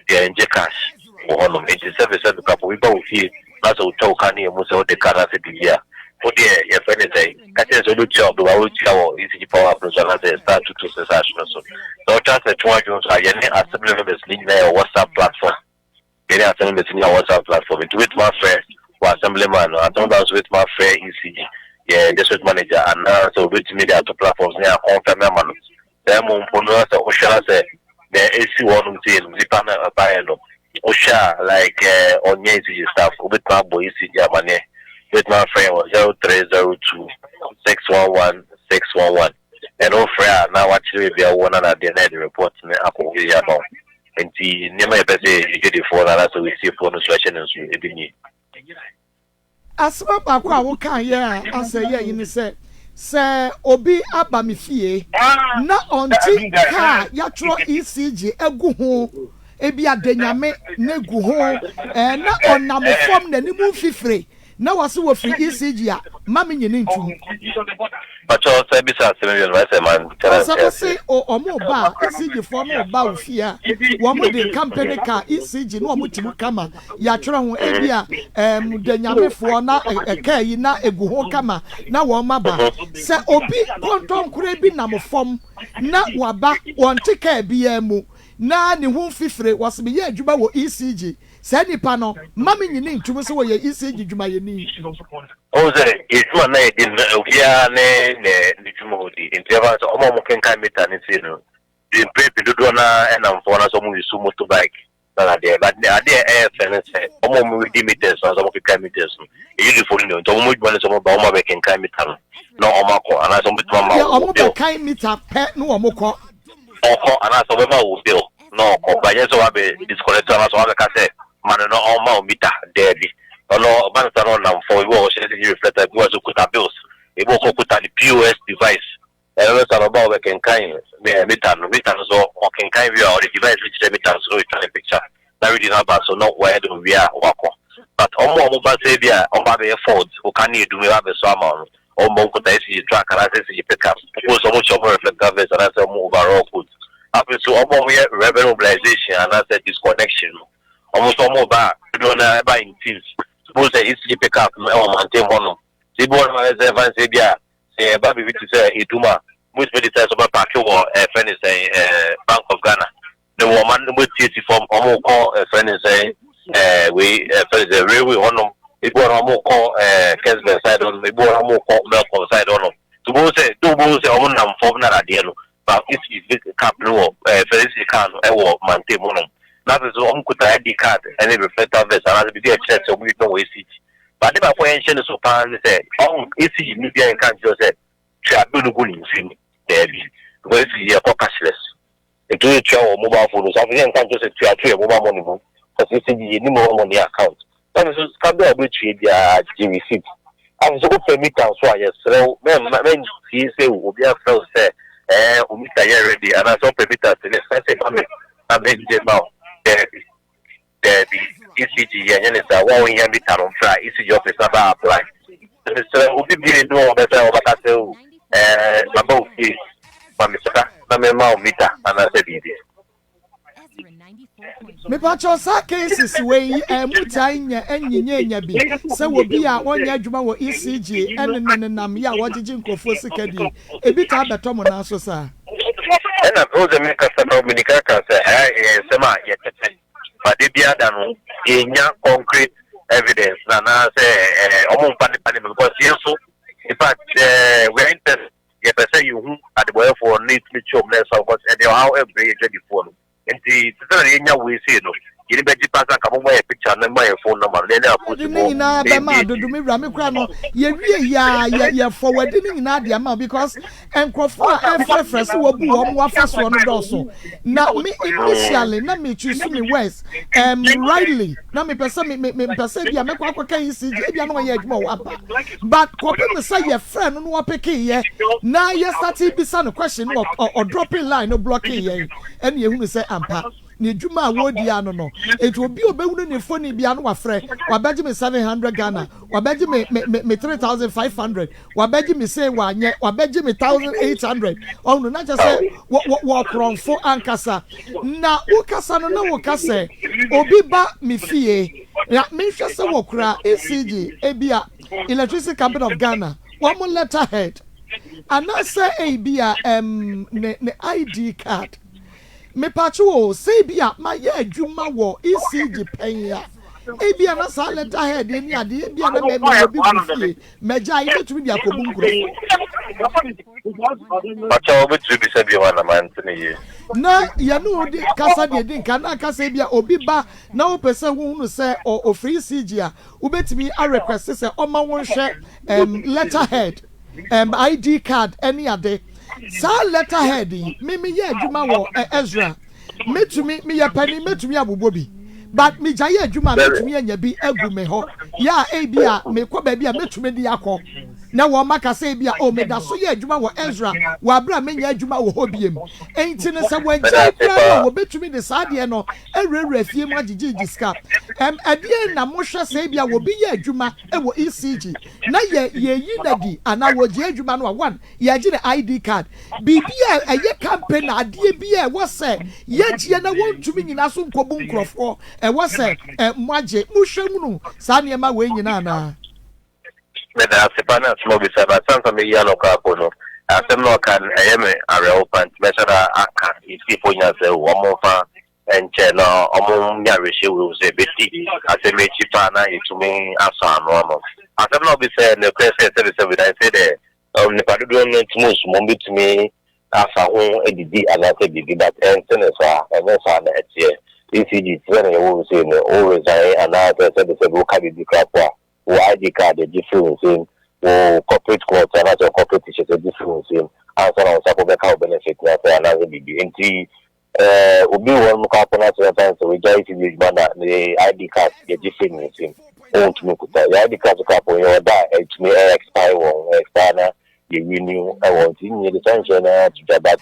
yɛngye cash wɔ hɔnom. Nti sɛbi sɛbi kapo obi ba wo fie na sɛ wotwa wo ka ne mu sɛ wode ka no ase biribi a, wo deɛ yɛfrɛ ne sɛ ka kyerɛ sɛ wobɛtua wo bɛba wotua wɔ ECG power app no so anaasɛ *226# no so. Sɛ wotwa sɛ twe adwene so a, yɛne assembly members ne nyinaa yɛ WhatsApp platform. Yɛne assembly members ne WhatsApp platform, nti wobɛtumi afrɛ wɔ assembly man no, assembly man nso wobɛtumi afrɛ ECG yɛ district manager anaa sɛ wobɛtumi de ato platforms ne akɔnfɛm ama no. Sɛ mo mpo no sɛ wohwɛ na sɛ na ɛsi hɔnom sei no, nipa no ɛbaeɛ no, wohwɛ a like ɔnyɛ ECG staff, wobɛtumi abɔ ECG amanneɛ. Wobɛtumi afrɛ yɛn wɔ 0302 611 611. Ɛno wofrɛ a na wakyerɛ baabi a wowɔ na nadeɛ na yɛde report ne akɔ yie ama wo. Nti nneɛma yɛpɛ sɛ yɛdwadifoɔ no anaasɛ wɔsiefoɔ no so ɛhyɛ no nso ebi nie. Asɛm baako a woka yɛ a asɛ yɛ yi ne sɛ obi aba me fie na ɔnte kaa yɛatwerɛ ECG agu ho, ebi adenyame na egu ho na ɔnam fam n'anim mfifire na wɔse wɔfiri ECG a, ma me nyini ntum. Pakyɛ, sɛ bisa asɛm bi no ɛsɛ man kyerɛ. Ɔsɛ mo se ɔmo ba a, ECG foɔ no ba wo fie a, wɔn de company car ECG na wɔn ti mu kama yɛatwerɛ ho ebi a danyamefoɔ na ɛkaa yi na egu ho kama na wɔn aba. Sɛ obi kɔntɔnkore bi nam fam na waba, wɔnte kaa biara mu na ne ho mfifire, wɔsi mi yɛ adwuma wɔ ECG, saa nipa no ma me nyini ntum sɛ wɔyɛ ECG dwumayɛni. Ɔhu sɛ edwuma na yɛdi no, obiara ne dwuma odi. Nti ɛfa sɛ ɔmo a ɔmo kenkan meter ne sei no, mpere pii dodoɔ naa ɛnam fɔ na sɛ ɔmo use motorbike na adeɛ. But adeɛ ɛyɛ fɛ ne sɛ ɔmo a ɔmo redi meters no, sɛ ɔmo kenkan meters no, eyidifo no nti ɔmo adwuma ne sɛ ɔmo ba, ɔmo abɛkenkan meter no na ɔmo akɔ, anaasɛ ɔmo bɛtumi ama wo bill. Ɔmo bɛkan meter pɛ na ɔmo kɔ. Ɔkɔ anaasɛ ɔbɛma wo bill na ɔkɔ, but nyɛ sɛ wabɛ disconnect anaasɛ wabɛka sɛ ma no na ɔma wo meter, daabi. Ɔno ɔba no sa na ɔnam fam, ebi wɔ ɔhyɛ sɛ reflector, ebi wɔ so kuta bills, ebi wɔ kɔ kuta ne POS device. Ɛno no sa no ɔba, ɔbɛkenkan meter no. Meter no so ɔkenkan wie a, ɔde device bi kyerɛ meter no so na ɔtwa ne picture na redi n'aba so na wɔyɛ de owie a wakɔ. But ɔmo a ɔmo ba sɛ bi a ɔmo ba bɛyɛ fault ɔka ne edum ɛba abɛsɔ ama no, ɔmo bɔ nkuta ECG truck anaasɛ ECG pickup ɔmo nso ɔmo hyɛ ɔmo reflector vest anaasɛ ɔmo overall coat. Afei so ɔmo a ɔmo yɛ revenue mobilization anaasɛ disconnection no, ɔmo nso ɔmo ba a, dodoɔ na ɛba in teams. Bo sɛ ECG pickup no ɛwɔ mantam hɔ nom sɛ ebi wɔ nom a ɛsɛ ɛfa nsɛ bi a sɛ ɛba biribi te sɛ edum a, mo tumi de sɛ ɔbɛ park wɔ ɛfɛ ne sɛn Bank of Ghana ne wɔ ɔma no, mo tietie fam, ɔmo kɔ ɛfɛ ne sɛn wei ɛfɛ ne sɛ railway hɔnom. Ebi wɔ no ɔmo kɔ Kessben side hɔnom, ebi wɔ no ɔmo kɔ Melcom side hɔnom. To bo sɛ do bo sɛ ɔmo nam fam na adeɛ no ba ECG cap no wɔ fɛ ECG car no ɛwɔ mantam hɔnom na afei so ɔmo kuta ID card ɛne reflector vest anaasɛ biribi a ɛkyerɛ sɛ ɔmo yɛ dwuma wɔ ECG. But ade baako a yɛnhyɛ no so paa ne sɛ ɔmo ECG ni bi a yɛnka nkyerɛ sɛ tua bill no gu ne nsam, daabi. Because esi yɛkɔ cashless. Nti woyɛ tua wɔ mobile phone so afei yɛnka nkyerɛ sɛ tua to yɛ mobile money mu. Because esi yɛnni mobile money account. Na afei so sika bi a wobɛtua biara gye receipt. Afei so wopɛ meter nso a yɛsrɛ wo mɛmma mɛntie sɛ obi afrɛ wo sɛ ɛɛ wo meter yɛ ready anaasɛ wopɛ meter sɛ ne sɛ ma me na mengye ma wo. Daabi. Daabi, ECG yɛnyɛ ne saa. Wo a wohia meter no mfrɛ a ECG office na bɛ apply. Mesrɛ obi bie ne hɔ ɔbɛsɛ ɔbɛka sɛ o ɛɛ maba wo fie ma me sika na mema wo meter anaasɛ biribi. Mepakyɛw saa cases wei yi mo taa nya nyinyanya bi sɛ obi a ɔnyɛ adwuma wɔ ECG ɛnena nenam yɛ a wɔgyegye nkurɔfoɔ sika die ebi taa bɛtɔ mo nan so saa? Ɛna wohu sɛ me kasa no medi kan ka sɛ ɛyɛ nsɛm a yɛtete but da biara da no yɛnnya concrete evidence na anaasɛ ɔmo mfa nipa no because yɛn nso in fact we are interested yɛpɛ sɛ yɛhu adebɔyɛfoɔ no na yɛtumi kye ɔmo na ɛsɔ because ɛde ɔhaw ɛbrɛ yɛ dwadifoɔ no. Nti te sɛ na yɛnya wei sei no, yɛni bɛgye paa sɛ anka momma yɛ picture no mma yɛn phone number no na yɛne Yɛde ne apolisifoɔ nyinaa bɛma ɛndi adodo me wura me koraa no yɛwie yi a yɛ yɛ forward ne nyinaa de ama wo because nkurɔfoɔ a ɛfrɛfrɛ sɛ wɔbu wɔn afa soɔ no dɔɔso na me initially na me choose me words rightly na mepɛ sɛ me me mepɛ sɛ ebi a mɛkɔ akɔka ECG ebi a na ɔyɛ adwuma wɔ apa but kɔpem sɛ yɛfrɛ no na wɔpeke yɛ na yɛ start bisa no question no ɔdropping line no blocking yɛn ɛna yɛhunu sɛ ampa ne adwuma a wɔredi ano no. Enti obi a ɔbɛhunu ne mfoni biara no wafrɛ, wabɛgye me 700 Ghana, wabɛgye me me me me 3500, wabɛgye me sei wanyɛ, wabɛgye me 1800. Ɔhunu na kyerɛ sɛ wɔ wɔ wɔ korɔmfo ankasa. Na wokasa no na woka sɛ obi ba me fie na menhwɛ sɛ wɔkura ECG ebia Electricity Company of Ghana wɔn letterhead anaasɛ ebia ɛm ne ne ID card. Mepatwo o, sɛ ebia mayɛ adwuma wɔ ECG pɛn a, ebia na saa letter head yi ne adeɛ, ebia na mewɔ bi wɔ fie, magyae, mɛtumi de akɔbu nkurɔfoɔ. Pakyɛw wobɛtumi bisa bio ana mante no yie. Na yɛne wo de kasa deɛ di nka na aka sɛ ebia obi ba na wopɛ sɛ wohunu sɛ ɔfiri ECG a, wobɛtumi a request sɛ ɔma wo nhwɛ um, letter head. um, ID card ne ade. Saa letterhead yi, me meyɛ adwuma wɔ eh, Ezra. Metumi, meyɛ panin, metumi abobɔ bi. But megyae adwuma a, metumi anya bi agu me hɔ. Yɛ a ebi a mekɔ baabi a metumi de akɔ. Na wɔn aka sɛ ebi a, oh, meda so yɛ adwuma wɔ Ezra wɔ abere a menyɛ adwuma wɔ hɔ biem. Enti no sɛ wɔagyae koraa no a, wɔbɛtumi de saa adeɛ no awurawura fie mu agyegyegye sika. Um, ɛdeɛn na mohwɛ sɛ ebi a obi yɛ adwuma wɔ ECG na yɛ yɛyi no adi anaa wɔgye adwuma no a, one, yɛgye ne ID card. Biribi a ɛyɛ campaign na adeɛ bi a ɛwɔ sɛ yɛgyeɛ na wɔntumi nyina so nkɔbu nkurɔfoɔ, ɛwɔ sɛ ɛ, moagye. Mohwɛ hunu saa nneɛma wei nyinaa anaa? Meda ase paa ne asɛm a wobisa no. Ansa na mɛyi ano koraa po no, asɛm no a ɔka no, ɛyɛ me awerɛhow paa nti mɛhyɛ da aka atiefo nyinaa sɛ wɔmfa nkyɛ na wɔnya awerɛhyɛ wɔ mu sɛ ebedi asɛm yi akyi paa na yɛatumi asɔ ano ama. Asɛm no a wobisa yi, nokorɛ sɛ sɛbesɛbe na ɛsɛ dɛ nnipa dodoɔ no tumi nsu mu, wɔbɛtumi afa ho adidi anaasɛ biribi but ɛnte no saa, ɛnyɛ saa na ɛteɛ. ECG te sɛ nea yɛwɔ mu sei no, wo resign anaasɛ sɛbesɛbe woka biribi koraa po a, wo ID card gye firi wo nsam, wo corporate cloth anaasɛ wo corporate t-shirt gye firi wo nsam ansa na wo nsa po bɛka wo benefit no ase anaasɛ biribi. Nti eh, obi wɔ hɔnom koraa po na sɛ yɛmfa no sɛ wagyae fie adwuma na ne ID card yɛgye firi ne nsam, ɔntumi nkuta. Yɛn ID card so koraa po yɛwɔ da a ɛtumi ɛ expire wɔ ho, ɛ expire na yɛ renew wɔ ho. Nti ne nyinaa yɛde saa nhyehyɛe no ara to dwa but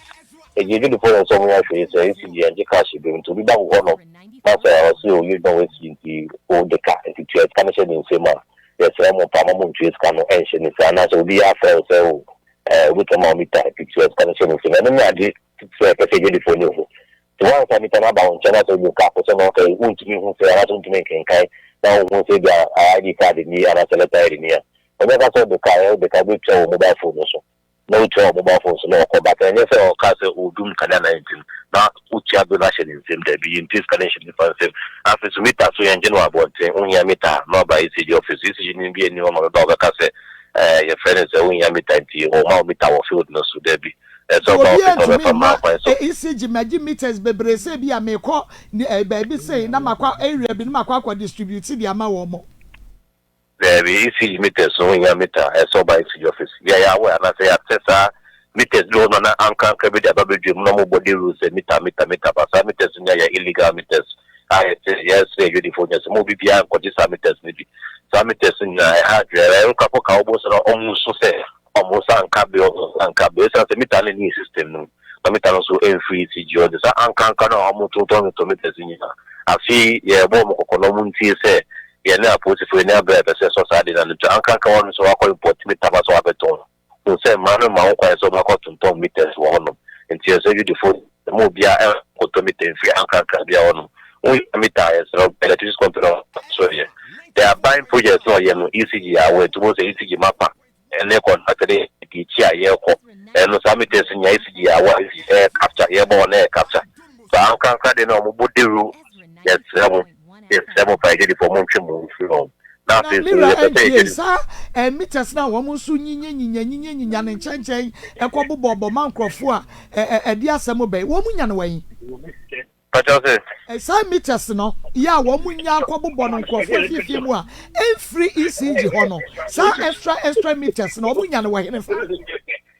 ɛgye adwudifoɔ no nso wɔnyɛ ahwɛyie sɛ ECG yɛngye cash bio nti obi ba wo hɔ nom na sɛ ɔse ɔyɛ adwuma wɔ ECG nti wode ka nti tua sika no hyɛ ne nsam a, yɛsrɛ mo paa ma montua sika no nhyɛ ne nsam anaasɛ obi afrɛ wo sɛ o eh, wobɛtumi ama wo mita nti tua sika no hyɛ ne nsam. Ɛno ne ade Titiriw a ɛpɛ sɛ adwadifo no hu. Sɛ woansa nipa no aba wo nkyɛn na sɛ wode ka akosɛm na ɔka yi, wuntumi nhu sɛ anaasɛ wuntumi nkenkan na wunhu sɛ ebia ID card ni anaasɛ letter head ni a, ɔbɛka sɛ wode ka, wode ka, wubetua wɔ mobile phone no so. Na wotua wɔ mobile phone so na ɔkɔ. But ɛnyɛ sɛ ɔka sɛ odum kanea na nti no na wotua bill no ahyɛ ne nsam. Dabi, yɛntua sika no nhyɛ nipa nsam. Afei nso meter nso yɛngye no wɔ abɔnten. Wohia meter a, na waba ECG office. ECG ni bi nni hɔ ma bɛba a wɔbɛka sɛ ɛɛ yɛfrɛ no sɛ wohia meter nti wɔma wo meter wɔ field no so. Dabi. Ɛsɛ ɔba Obiara ɔfese a ntumi ɔbɛfa mma mmara kwan so. ECG magye meters bebree sɛ ebia mekɔ baabi sei na makɔ area bi na makɔ akɔ distribute de ama wɔn. Daabi, ECG meters no wonnya meter a, ɛsɛ ɔba ECG office. Yɛ yɛ aware anaasɛ yɛate saa Meters bi wɔ hɔ nom a na ankorankora bi de aba badwam na wɔbɔ dawuro sɛ meter, meter, meter, but saa meters no nyinaa yɛ illegal meters a yɛte yɛsrɛ adwadifoɔ nyinaa sɛ mo obi biara nkɔgye saa meters no bi. Saa meters no nyinaa ɛha adwene, ɛyɛ nkorafo ka wɔbɔ sɛ na wɔn su sɛ wɔn nsa nka bill, wɔn nsa nka bill, ɛsiane sɛ meter no nni system no mu na meter no nso mfiri ECG hɔ nti saa ankorankora no a wɔtontɔn meters no nyinaa afei yɛrebɔ wɔn kɔkɔ na wɔntie sɛ Yɛne apolisifo ani abere a yɛpɛ sɛ yɛsɔ saa ade no ano nti, ankanka wɔn nso wɔakɔ import meter ba sɛ wɔabɛtɔn. Hu sɛ mmara no mma ho kwan sɛ wobɛkɔ tontɔn meters wɔ hɔnom. Nti yɛsrɛ Judefo sɛ mma obiara nkɔtɔ meter mfiri ankrankra biara hɔnom. Wohia meter a, yɛsrɛ wo, electricity company no so yɛ. The aban project no a ɔyɛ no, ECG a wɔ nti wobɛhu sɛ ECG mapa ne contractor no di akyi a yɛrekɔ. Ɛno saa meters no nyinaa ECG a wɔ ɛyɛ capture, yɛbɔ wɔn na ɛyɛ capture. So ankrankra de no a wɔbɔ dawuro, yɛsrɛ mo. Yɛsrɛ mo paa agyedifoɔ montwe mo ho mfiri wɔn ho. Na Na afei me nso wura yɛpɛ sɛ antie. yɛgye. Saa eh, meters no a wɔn nso nyinyanyinya nyinyanyinya ne nkyɛnkyɛn kɔ bobɔbɔ ma nkurɔfoɔ a eh, eh, ɛde asɛm bɛn, wɔn nya no wɛn? Pakyɛw se? Eh, saa meters no yɛ a wɔn nya kɔ bobɔ no nkurɔfoɔ afiefie mu a ɛmfiri ECG hɔ no, saa extra extra meters no wɔn nya no wɔ henefa?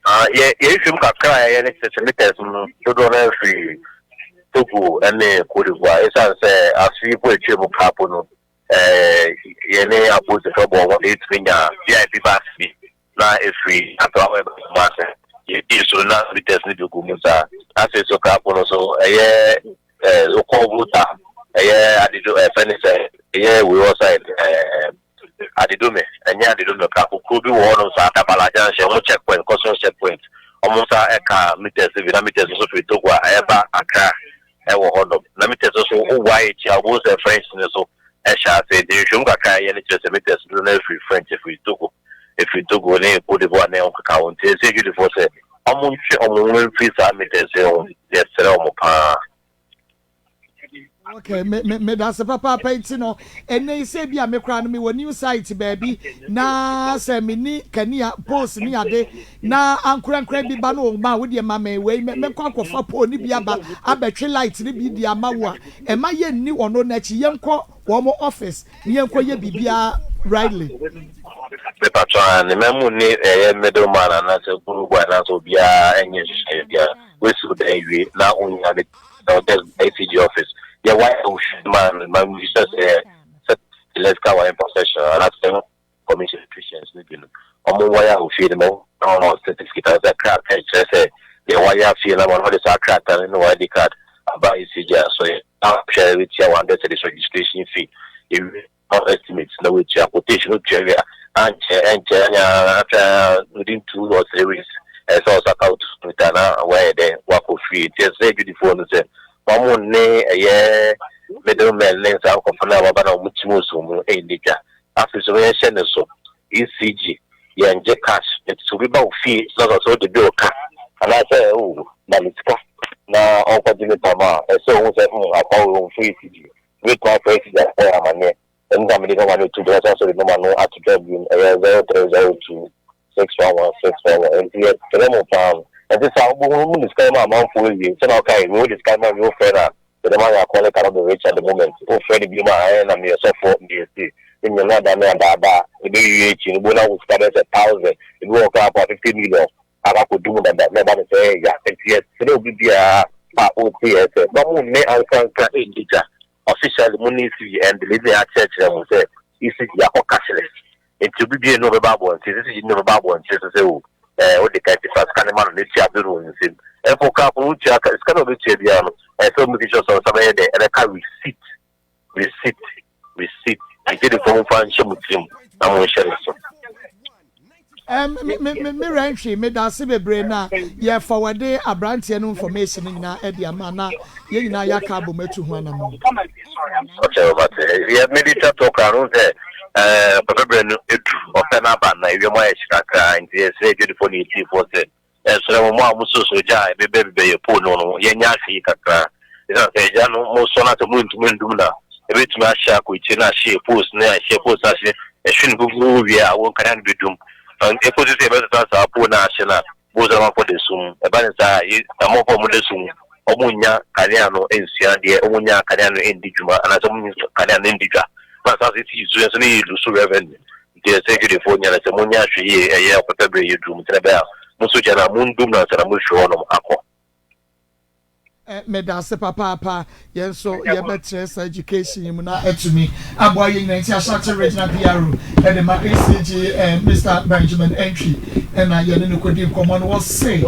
Ah, yɛ yɛhwehwɛ mu kakra a yɛyɛ ne kyerɛ sɛ meters no dodoɔ no ara firi Togo ne Cote d'Ivoire. Esiane sɛ afe yi po atwa mu koraa po no, eh, yɛne apolisifoɔ bɔɔ mmɔden tumi nyaa VIP bus bi na ɛfiri Accra hɔ ɛba Kumasi. Yɛdii so na meters no bi gu mu saa. Afei nso koraa po no so ɛyɛ eh, wokɔ Volta, ɛyɛ Adedo, ɛfɛ ne sɛ ɛyɛ wei hɔ side, eh, Adidome, ɛnyɛ Adidome koraa, kuro bi wɔ hɔnom saa, Dabala junction, wɔn check point, customs check point, wɔn nsa ɛka meters bi, na meters nso firi Togo a ɛreba Accra ɛwɔ hɔnom. Na meters nso wowae akyi a wobɛhu sɛ French no so ɛhyɛ ase. Nti nhwehwɛmu kakra a yɛyɛ no kyerɛ sɛ meters dodoɔ no ara firi French, ɛfiri Togo, ɛfiri Togo ne Cote d'Ivoire ne wɔn keka ho. Nti ɛsɛ adwudifoɔ sɛ wɔntwe wɔn ho mfiri saa meters yi ho, yɛsrɛ wɔn paa. Okay, me me me dase papaapa nti no ɛnɛ yi sɛ bi a me koraa no me wɔ new site baabi na sɛ me ni kanea poles ni ade na ankorankora bi ba no ma wo deɛ ma me wei me mɛkɔ akɔfa pole ni bi aba abɛtwe light ni bi di ama wo a ɛma yɛn ni ɔno n'akyi yɛnkɔ wɔn office ne yɛnkɔ yɛ biribiara rightly. Mepatwɔ a ne mma mu ne ɛyɛ middle man anaasɛ guru boy anaasɛ obiara ɛnyɛ nhyehyɛeɛ biara wasiw dan wie na onya ne na ɔda ACG office yɛ wire wo hwɛ ma ma bisa sɛ sɛ electrical wire professional anaasɛ commission electricians no bi no ɔmo wire wo fie no ma wɔn ma certificate anaasɛ krataa kyerɛ sɛ yɛ wire fie no ama no ɔde saa krataa no ne wɔ ID card aba ACG a so yɛ ahwɛ wetua 100 cedis registration fee ewie estimate na wetua quotation otua wie a ankyɛ ɛnkyɛ anya atwa within 2 or 3 weeks ɛsɛ ɔsaka wotu na wɔyɛ dɛ wakɔ fie. Nti ɛsɛ adwudifoɔ no sɛ wɔn ne ɛyɛ middlemen ne nsa nkɔfo no a wɔaba na wɔn ti mu nso mu ɛnni dwa. Afei so yɛhyɛ ne so ECG yɛngye cash, nti sɛ obi ba wo fie na sɛ ɔde bill ka anaasɛ o na ne sika na ɔnkɔgye ne tam a, ɛsɛ ohun sɛ akwa wo ɔmfiri ECG wetumi afɔ ECG akɔ yɛ amanneɛ. Ɛno na mede nɔma no to dwa sɛ de nɔma no ato dwa bio, ɛyɛ 0302611611. Nti yɛkyerɛ mo paa nti saa wobɛhu mu de sika ma amanfoɔ awie sɛ na ɔkae me wode sika ma me, wofrɛ no a yɛde ma yɛ akɔle cannot be reached at the moment. Wofrɛ no bio ma ɛyɛ na meyɛ sɔfoɔ meyɛ se ne nyɛ no ada ne adaadaa ɛbɛwie akyi no bo na wo sika bɛyɛ sɛ thousand ebi wɔ koraa po a 50 million aka akɔdu mu dada na ɛba no sɛ ɛyɛ ya. Nti yɛsrɛ obi biara a ɔte yɛ sɛ ma mo nne ankanka ɛnni dwa. Officially mo ne ECG ɛnde ne akyerɛkyerɛ mo sɛ ECG akɔ cashless, nti obi bie no ɔbɛba abɔnten, ECG no ɔbɛba abɔnten so sɛ o ɛɛ wode ka ti fa sika ne ma no ne tua bere wɔ nsam ɛfo ka po wotua sika na ɔbɛtua biara no ɛsɛ ɔmo make sure sɛ ɔnsa bɛyɛ dɛ ɛbɛka receipt, receipt, receipt. Nti de fɔm fa nhyɛ mo tirim na mo nhyɛ ne so. Me me me me rɛnhwe me da ase bebree na yɛ forward aberanteɛ no information no nyinaa ɛde ama na yɛn nyinaa yɛaka abom atu ho anammɔn. Ɔkyɛ ɔbate yɛ mede twa to kora no sɛ pɛpɛ berɛ no ɛdu ɔpɛ no aba na ewiem ayɛ hye kakra, nti yɛsrɛ adwadifoɔ ne yɛtiefoɔ sɛ ɛsrɛ mo mo a mososo gya a ɛbɛbɛ bibɛ yɛ pole no yɛnyɛ ahwɛ yi kakra, ɛsiane sɛ agya no mosɔ no sɛ montumi ndum na ɛbɛtumi ahyɛ akɔ akyire na ahyɛ post ne ahyɛ post ahyɛ ɛhwe no fufuo wie a wɔn kanea no bɛdum. Ɛkɔsi sɛ yɛbɛsesa saa pole no ahyɛ no a bosa amanfoɔ de sum ɛba ne saa yi, amanfoɔ a wɔde sum wɔn nya kanea no nsua deɛ wɔn nya kanea no ndi dwuma anaasɛ wɔn nya kanea no ndi dwa na saa sɛ si so nso ne yɛ lose revenue. Nti ɛsɛ adwudifoɔ nyɛ no sɛ mo nya ahwɛ yie ɛyɛ ɔpɛpɛ berɛ yɛ dum nti na ɛbɛyɛ a. Monsɔ gya no a, mondum no ansa na moafiri hɔnom akɔ. Medase papaapa yɛn nso yɛbɛkyerɛ saa education yi mu na atumi aboa yɛn nyinaa nti Ashanti Regional PRO ɛde ma ECG eh, Mr Benjamin Antwi ɛna yɛne no kɔdi nkɔmmɔ no wɔse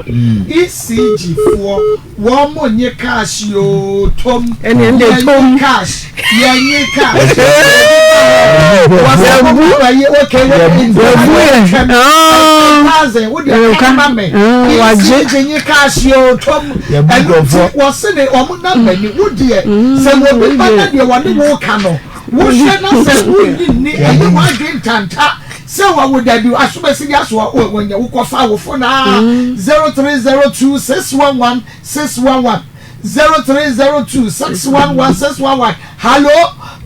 ECG foɔ wɔn mo nye cash yoo tom yɛnye cash yɛnye cash wɔsɛ mo ba yi okay wɔn thousand wo deɛ kama me ECG nye cash yoo tom ɛno nti wɔse ne wɔn namba ni wo deɛ sɛ wɔbi ba na deɛ wɔne wo ka no wohwɛ na sɛ wonni nni ɛyɛ w'adwene ntanta sɛ wɔwo dabi asomasi de aso wɔnyɛ wokɔfa awofo na 0302 611 611 0302 611 611 hallo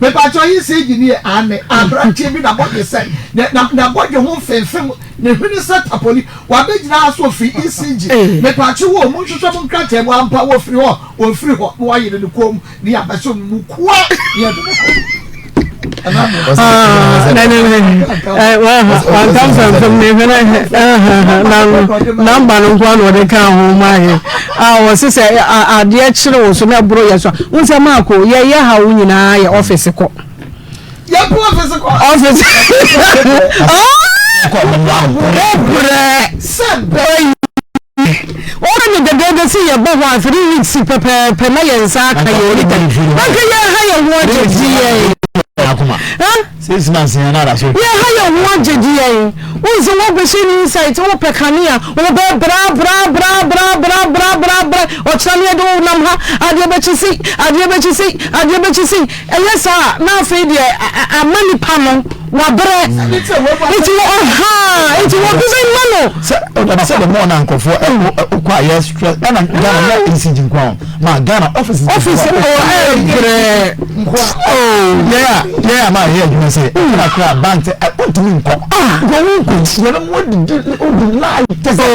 mepatɔ yi sɛ gyi nie ane aberanteɛ bi nabɔdwe sɛ nabɔdwe ho mfemfem ne hwene sɛ tapoli wabɛgyina ha so ofiri ECG mepatwe wɔ mu nhwehwɛ mu nkrataa mu ampa wɔfiri hɔ wɔfiri hɔ na wayere ne kɔn mu ne yɛabɛsɔ no mu kua ne yɛde no kɔ wanka mfɛmfɛm ne hwene namba no nkoa na ɔde ka ho ma yɛ a wɔse sɛ adeɛ kyere wo so na ɛboro yɛ so a wo sɛ maako yɛyɛ ha wo nyinaa yɛ ɔfise kɔ yɛkɔ ɔfise kɔ ɔfise wobrɛ sɛ bɛyi Wɔka no dɛdɛɛdɛ sɛ yɛbɔ hɔ a 3 weeks pɛpɛɛpɛ na yɛn nsa aka yɛn nika. Anka yɛha yɛn ho agyegye yɛn. Yɛha yɛn ho agyegye yɛn. Wohu sɛ wobɛhyɛ new site, wopɛ kanea, wobɛ bra bra bra bra bra bra bra bra. Ɔkyena no yɛde wo nam ha, adeɛ bɛkye sei, adeɛ bɛkye sei, adeɛ bɛkye sei. Ɛyɛ saa a, na afei deɛ ama nipa no wabrɛ. Nti wɔ ɔhaa, nti wɔbi bɛma no. Sɛ ɔdaba sɛ the more na nkurɔfoɔ ɛkɔ a yɛ stress ɛna Ghana nyɛ ECG nko a ma Ghana office office wɔ ɛbrɛ nkoa yɛn a yɛn a maa yɛ adwuma sɛ ɛna kora bank sɛ ɔntumi nkɔ nkɔ wo nkɔ yɛn mu ɔdidi ɔdi line kyɛ sɛ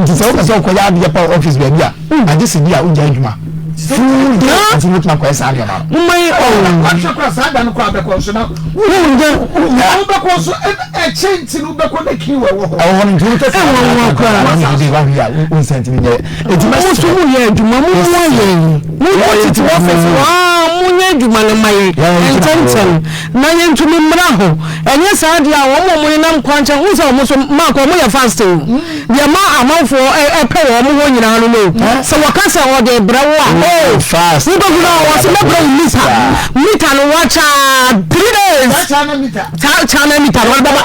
nti sɛ wopɛ sɛ ɔkɔyɛ adeɛ pa office baabi a Agye sɛ bi a wogya adwuma full day nti wobɛtumi akɔyɛ saa nneɛma no. Momma yɛn oh. Wahwɛ koraa saa da no koraa bɛkɔ nso na wonnya wobɛkɔ nso ɛkyɛ nti no wobɛkɔ na kiw ɛwɔ hɔ. Ɛwɔ hɔ no nti wotɔ sɛ ɛwɔ hɔ koraa. Wɔn na wɔde wahwe a wonsa ntumi nyɛ. Eti mɛ sɛ mo nso mo yɛ adwuma mo mmoa yɛn mo mo tete office hɔ aa mo nyɛ adwuma no ma yɛn ntɛntɛm na yɛntumi mmra hɔ ɛnyɛ saa deɛ a wɔn a wɔn nenam kwankyɛn n sɛ wɔn nso maakɔ wɔn yɛ fast o. Deɛ ɛma amanfoɔ pɛ wɔn hɔ nyinaa no no sɛ wɔka sɛ ɔde rebrɛ wo a oh wobɛhu no a ɔse mɛbrɛ wo mita mita no wakyaa 3 days China mita no ɔde bɛba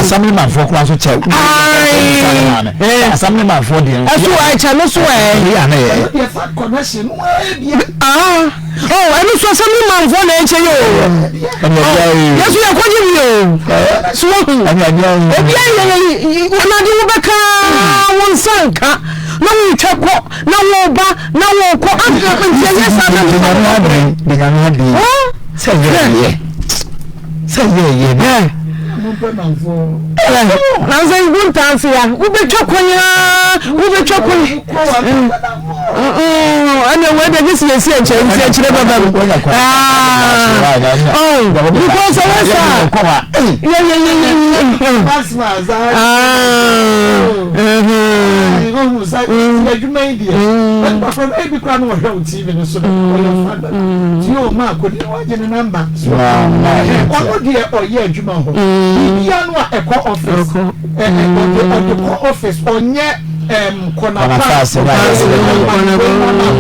Assemblymanfoɔ koraa so kyɛ Assemblymanfoɔ deɛ ɛso ɛkyɛ no so ɛ Oh, ɛno nso assemblymanfoɔ na ɛkyɛ yi o. Yɛso yɛkɔgye bi o. So wahu. Obi ayɛ wɔnade wobɛka wo nsa nka na wotwa kɔ na woba na wokɔ nti ɛyɛ saa na nipa no. Sɛ yɛyɛ sɛ yɛyɛ no. Nanso ngu ntaase ya wobɛtwa kwan aa wobɛtwa kwan ɛnna wei deɛ gye si yɛsi akyire nti akyire bɛba mu because ɛyɛ saa adwuma yi deɛ ebi kora no wɔhwɛ wo tv no so no ɔyɛ ne namba ɔno deɛ ɔyɛ adwuma hɔ biribiara no a ɛkɔ office ɔde ɔde kɔ office ɔnyɛ kɔnapa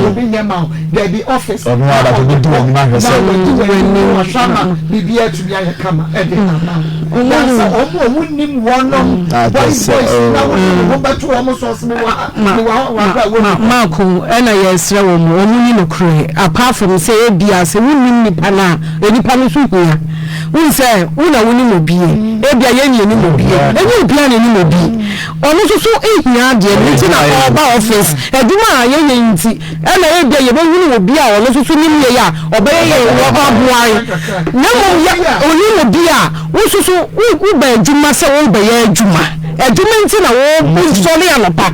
obi nyɛ ma dabi office ɔno ara ɔde di wɔn ahwɛ sɛ na wɔdi wɔn anim wɔhwɛ ama biribiara atumi ayɛ kama ɛde ama na sɛ wɔn a wɔn nim wɔn nom boys boys na wɔn de wɔn bɛto wɔn so ɔsɛ mi wɔ ha mi wɔ ha wɔ abira wɔn. Maako ɛna yɛsrɛ wɔn wɔn ni nokorɛ apart from sɛ ebia sɛ wonnim nipa no a nipa no nso hia wohu sɛ wo na wonim obi yɛ ebia yɛn yɛnim obi yɛ ɛnyɛ obiara na ɛnim obi ɔno nso so hia adeɛ no nti na ɔba office adwuma a yɛyɛ nti ɛna ebia yɛbɛhunu obi a ɔno nso so nim yɛ a ɔbɛyɛ yɛ aboa na mmom yɛ onim obi a wo nso so woba adwuma sɛ wobɛyɛ adwuma. Adwuma nti na wo sɔre anɔpa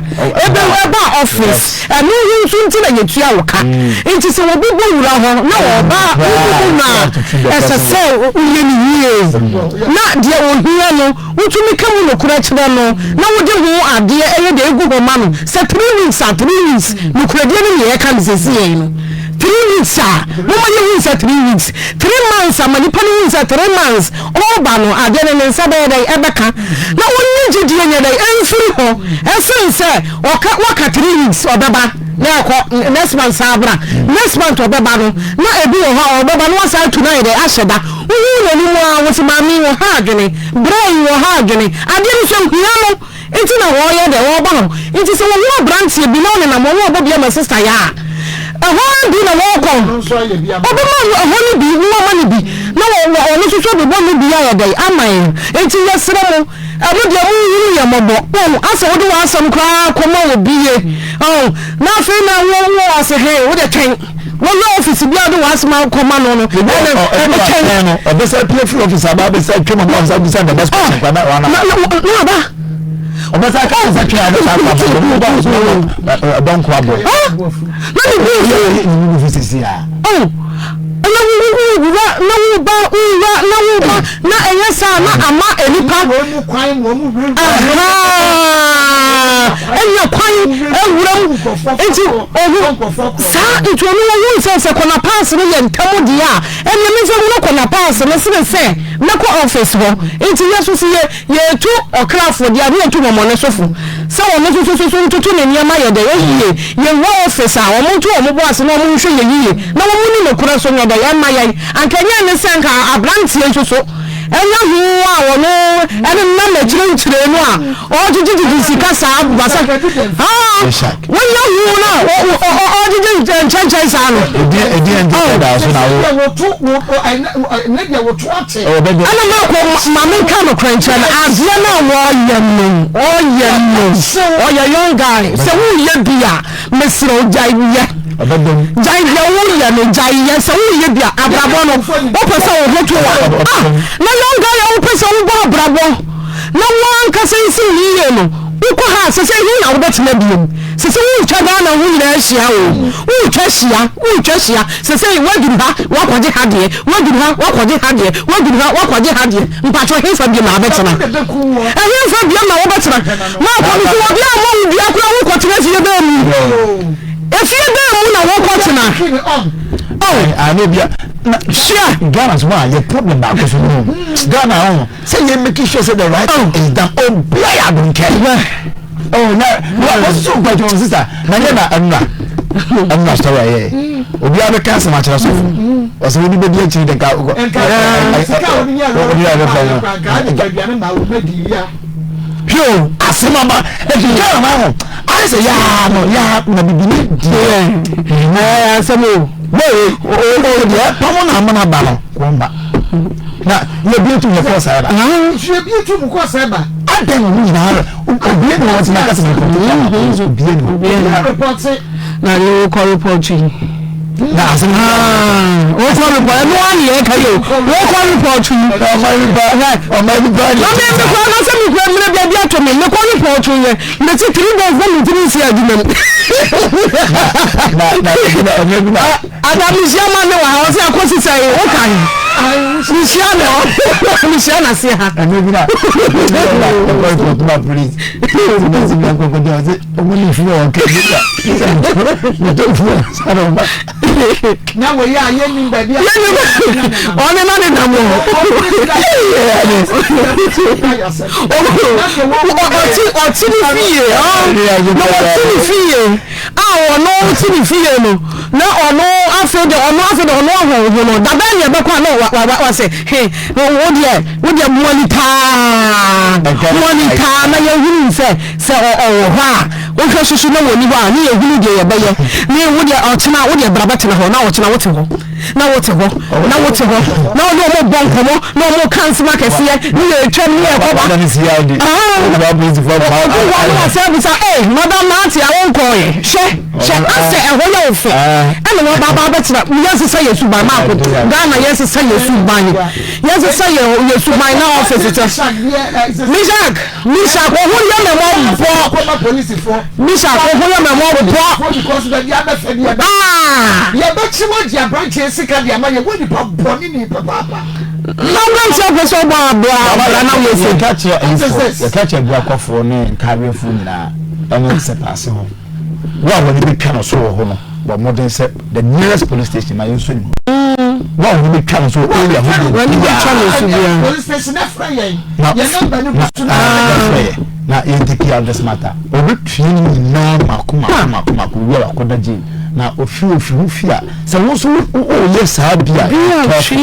ɛbɛ ɛba office. Ɛno ho nso nti na yɛtua wo ka. Nti sɛ obi bɔ wura hɔ na ɔba a wobubu no a, ɛsɛ sɛ woyɛ no yie. Na deɛ ɔhia no, wotumi ka mu nokorɛ kyerɛ no na wode ho adeɛ ɛyɛ deɛ ɛgu hɔ ma no. Sɛ three weeks a, three weeks. Nokorɛdie no na yɛka no seesei no. Three weeks a, momma yɛhu sɛ three weeks. Three months a, ma nipa no hu sɛ three months ɔreba no, adeɛ no ne nsa bɛyɛ dɛn? Ɛbɛka. Na ɔnyi gyedie nyɛ dɛn? Ɛmfiri hɔ. Ɛsen sɛ ɔka waka three weeks ɔbɛba na ɛkɔ next month san bra. Next month ɔbɛba no, na ebi wɔ hɔ a ɔbɛba na wasan atu no ayɛ dɛn? Ahyɛ da. Wohu n'anim ara, wose maame yi ɔha adwene, bra yi ɔha adwene. Adeɛ no nso ɛhia no. Nti na wɔyɛ dɛ wɔba hɔ. Nti sɛ wɔhu abranteɛ bi na ɔnenam hɔ na ɔbɔ bi ama sister yɛ a, ɛhɔ ara bi na wɔkɔ. Ɔbɛma no ɛhɔ no bi na wama no bi na ɔno nso so abɛbɔ no bi ayɛ dɛn ama yɛn. Nti yɛsrɛ mo, ɛno deɛ monhunu yɛn mmɔbɔ. Wohu, asɛ wode w'asɛm koraa kɔma obi ye, ɔho, na afei na wo wo ɔse hee, wode twɛn. Wɔyɛ ɔfisi bi a wode w'asɛm akɔma no no, ɛna ɛbi twɛn. No, ɔbɛsa pie firi ɔfisi aba abɛsa twam ɔmo ɔbɛsa bisa the next question kwa na wana. Na na aba. Ɔbɛsa ka ɔbɛsa twɛn abɛsa akɔ aba ɔmo ba ɔmo ɔdɔnko abɔ. Na ne bi nso. Ne bi fi sisi a. Oh, na wo wo wura na wo ba wura na wo ba na ɛyɛ saa na ama nipa. Ahaa ɛnya kwan awura mu nti ohu saa nti ɔno ohun sɛ sɛ kɔna pass no yɛ ntɛm deɛ a ɛnna mi nso hunu kɔna pass no sene sɛ mɛkɔ office hɔ nti yɛ so si yɛ yɛtu ɔkrafo deɛ ne yɛtu mɔmɔne sofo sɛ wɔn nso so so ntoto ne nneɛma yɛ dɛ yɛ yie yɛwura office a wɔn nto wɔn bo ase na wɔn nhwɛ yɛ yie na wɔn ni nokorɛ so nyɛ dɛ ɛma yɛn anka nyɛ ne sɛ nka aberanteɛ nso so ɛnyɛ ho a wɔn ɛnenam akyire nkyerɛ no a ɔgyegyegyegye sika saa basa aa wɔnyɛ ho no a ɔgyegye nkyɛnkyɛn saa no. Ɛdi ɛdi ɛda so na wo. Ɛna mako maame nka no korɛ nkyɛn no adeɛ no a wɔyɛ no ɔyɛ no ɔyɛ young guy sɛ woyɛ bi a Mesrɛ wo gyae yɛ. Gyae deɛ woyɛ no gyae yɛ sɛ woyɛ bi a abrabɔ no wopɛ sɛ wo ho to wa ah na young guy a wopɛ sɛ wobɔ abrabɔ na woankasa nsi wo yie no wokɔ ha sɛ sɛ ɛhe na wobɛtena biom sɛ sɛ woretwa Ghana ho nyinaa ahyia o woretwa hyia woretwa hyia sɛ sɛ woaduru ha woakɔgye ha deɛ woaduru ha woakɔgye ha deɛ woaduru ha woakɔgye ha deɛ mpakyɛ hefa biom na wobɛtena ɛhefa biom na wobɛtena Na ɔkɔ no so obi ammɔ wo dua koraa wo kɔ tena fie bɛɛ mu efie bɛɛ mu na wo kɔ tena oh ano bia na hyia Ghana so a yɛ problem baako so no Ghana ho sɛ yɛ make sure sɛ the right thing is done obi a yɛ adonkɛ oh na na wɔsusu mpatwɔn sista na nyɛ na ɛnura ɛnura story ayɛ obiara bɛka asɛm akyerɛ sɔfo ɔsɛ wode bɛdi akyiri de nka hwɛ o asɛm aba ɛti Ghana na ho ayɛ sɛ yaa no yaa na bibini deɛ ɛɛ asɛm o wei o deɛ pam na amana ba no wɔn ba na yɛ bi etu yɛ kɔ saa ba yɛ bi etu mu kɔ saa ba adan na wɔn nyinaa obie na wɔn ti na kasa na kɔntɔ obie na obie na na deɛ wokɔ report yi na asɛm wokɔ report ɛno ara ne yɛka yi o wokɔ report yi ɔma nipa ɔma nipa na me mekɔ na sɛ mekura mmerɛ bi abi ato me mekɔ report yɛ mete three days na mentumi nsi adwuma mu na na na ɛnyɛ bi na ada mehyia ma ne wɔ ha ɔsɛ akɔ sisa yi woka mehyia ne hɔ mehyia n'ase ha ɛnyɛ bi na ɛkɔ report ma police ɛna si mi akɔkɔ di ɔsɛ ɔmo ne fi wɔ kɛ bi na metɔ fi wɔ sáré ɔba. na wei a yɛnnim baabi a ɔne na ne nam ɔte ɔte ne fie na ɔte ne fie a ɔno te ne fie no na ɔno afei de ɔno afei de ɔno ahɔho no dabɛn ne ɛbɛkɔ a na wasɛ he wo deɛ wo deɛ moanitaa moanitaa na yɛhunu sɛ Sɛ ɔwɔ hɔ a, wohwɛ susu na wɔnni hɔ a, ne yɛhunu deɛ yɛbɛyɛ. Ne wo deɛ ɔkyena, wo deɛ bra bɛtena hɔ, na ɔkyena wote hɔ. Na wote hɔ, na wote hɔ, na ɔne ɔmo bɔ nkɔmɔ, na ɔmo ka nsɛm akɛseɛ, ne yɛ atwam, ne yɛ kɔba. Odu hɔ no ɔsɛ bisa, ee, madam Marty a wonkɔɔyɛ, hwɛ, hwɛ, asɛ ɛhɔ yɛ wo fɛ, ɛna waba aba abɛtena, yɛnsesa yɛ suban, maako, Ghana yɛnsesa yɛ suban, yɛnsesa yɛ yɛ suban na ɔfisi kyɛ. Mishak, Mishak, wo ho yɛ me mmɔbɔ. Mishak, wo ho yɛ me mmɔbɔ. Ah! Yɛbɛkye wo agye aberanteɛ sika de ama yɛn, wo nipa bɔne ni papaapa. Na aberanteɛ pɛ sɛ ɔbɔ abra abra na woyɛ sɛ. Yɛka kyerɛ ayifoɔ, yɛka kyerɛ abuakɔfoɔ ne nkareɛfoɔ nyinaa ɛne sɛpaase hɔ. Wo a wɔne bɛtwa no so wɔ hɔ no, bɔ mmɔden sɛ the nearest police station ma yɛnsɔ ne mu. Wo a wɔne bɛtwa no so wɔ area hɔ deɛ biara. Police station ɛfrɛ yɛn, na yɛn nɔmba no gu so na ɛfrɛ yɛn na yɛn take care of this matter. Ɔbɛtua ne nyinaa mako mako mako mako wie a wakɔda jail na ofiri ofiri ho fi a sɛ wo nso woyɛ saa bi a careful.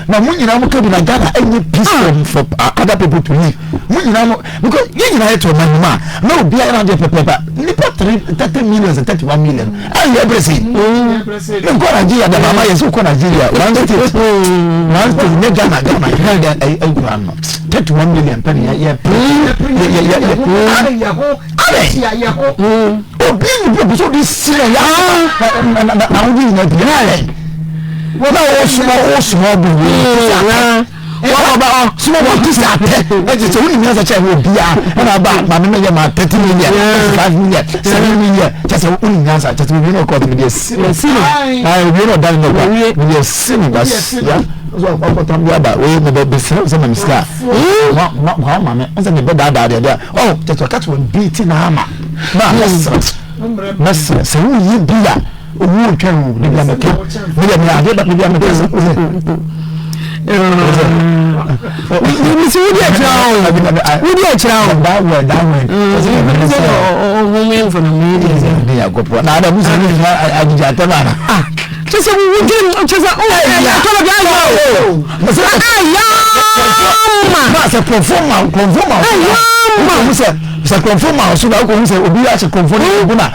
Na mo nyinaa mo ka bi na Ghana ɛnyɛ peace for other people to live. Mo nyinaa mo because yɛn nyinaa yɛ te ɔman no mu a na obiara yɛ n'adeɛ pɛpɛɛpɛ nipa three thirty million and 31 million ɛyɛ yɛ bere se nkɔ Nigeria dɛm ama yɛ sɛ okɔ Nigeria one state one state ne Ghana Ghana yɛn dɛ ɛyɛ nkura no 31 million pɛ ne yɛ yɛ yɛ yɛ yɛ yɛ adɛ obi ni bi obi so de si na yɛ na na na na wo nyina bi adɛ wɔn a wɔsoma wɔsoma ɔbɔ wɔ wɔn ɔba ɔ soma wɔn ti sɛ atɛ ɛti sɛ wɔn nyinaa sɛ kyɛ wɔ bia ɛna aba maame mi yɛ ma 30 million 35 million 7 million kyɛ sɛ wɔn nyinaa sɛ kyɛ sɛ obi na ɔkɔ ɔtumi deɛ si no ayi obi na ɔdan no kɔ mi deɛ si no ba ya ɔsɔ ɔkɔtɔn bi aba oye mi bɛ bɛsirɛ sɛ ma mi sika wa wa wa maame ɔsɛ mi bɛ daadaa deɛ deɛ ɔ kyɛ sɛ ɔka kyerɛ wɔn bi ti na ama na mɛsrɛ mɛsrɛ sɛ woyi bi a owu ntwɛn o de bi a mɛka mi deɛ mi adeɛ ba mi bi a mɛka sɛ mesi wodi akyerɛ o wodi akyerɛ o that word that word ɔhome mfona mu yi deɛ sɛ na ada musa ne nyina agyigya atɛm ana kyɛ sɛ wodwene kyɛ sɛ ɔtɔlɔ bi ayɛ o ayɛ ma na sɛ kurɔfoɔ ma kurɔfoɔ ma ayɛ ma wo sɛ sɛ kurɔfoɔ ma so na wokɔhu sɛ obi ahyɛ kurɔfoɔ no ogu na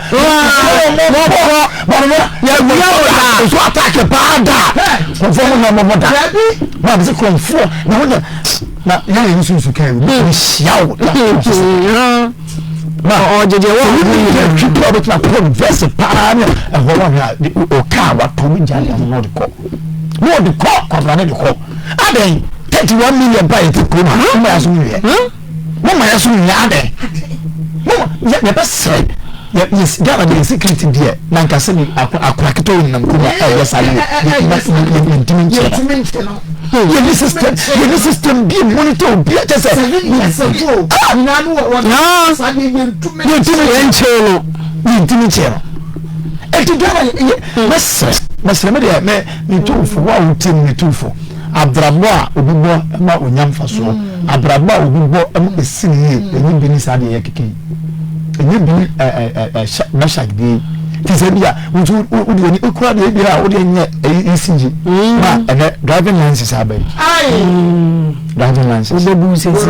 yɛwia wo da so attack paa da kurɔfoɔ mo na mɔbɔ da na sɛ kurɔfoɔ na wonya na yɛyɛ nso nso kan obi hyia wo na ɔgyegye wɔ wo ni yɛ twi paa bɛtena kɔ verse paa ne ɛhɔ wa hwɛ a ɔkaa watɔ ne gya ne ho na ɔde kɔ na ɔde kɔ kwabra ne de kɔ adɛn 31 million pa yɛte kurom ha mo ma yɛ so nwiɛ mo ma yɛ so nwiɛ adɛn mo yɛ yɛbɛsrɛ yɛ yɛ Ghana deɛ security deɛ na nka sɛ ne akora ketewa wɔ nenam kurom a ɛyɛ saa yɛ yɛ yɛ ntumi nkyɛn no yɛni system yɛni system bi monitor obi a kyɛ sɛ yɛntumi yɛnkyɛn no yɛntumi nkyɛn no ɛti Ghana yɛ mɛsrɛ mɛsrɛ me deɛ mɛ metumfo wo a wotie mu metumfo abrabɔ a obi bɔ ma onya mfasoɔ abrabɔ a obi bɔ ma esi ne yie ɛnyɛ bi ne saa deɛ yɛ keke yi ɛnyɛ bi ne ɛɛ ɛɛ mɛshak deɛ yi ti sɛ bi a nso wode w'ani ekura deɛ ebi a wode nyɛ ɛyi ECG na ɛnɛ driving license aba yi driving license. wobɛbu sisi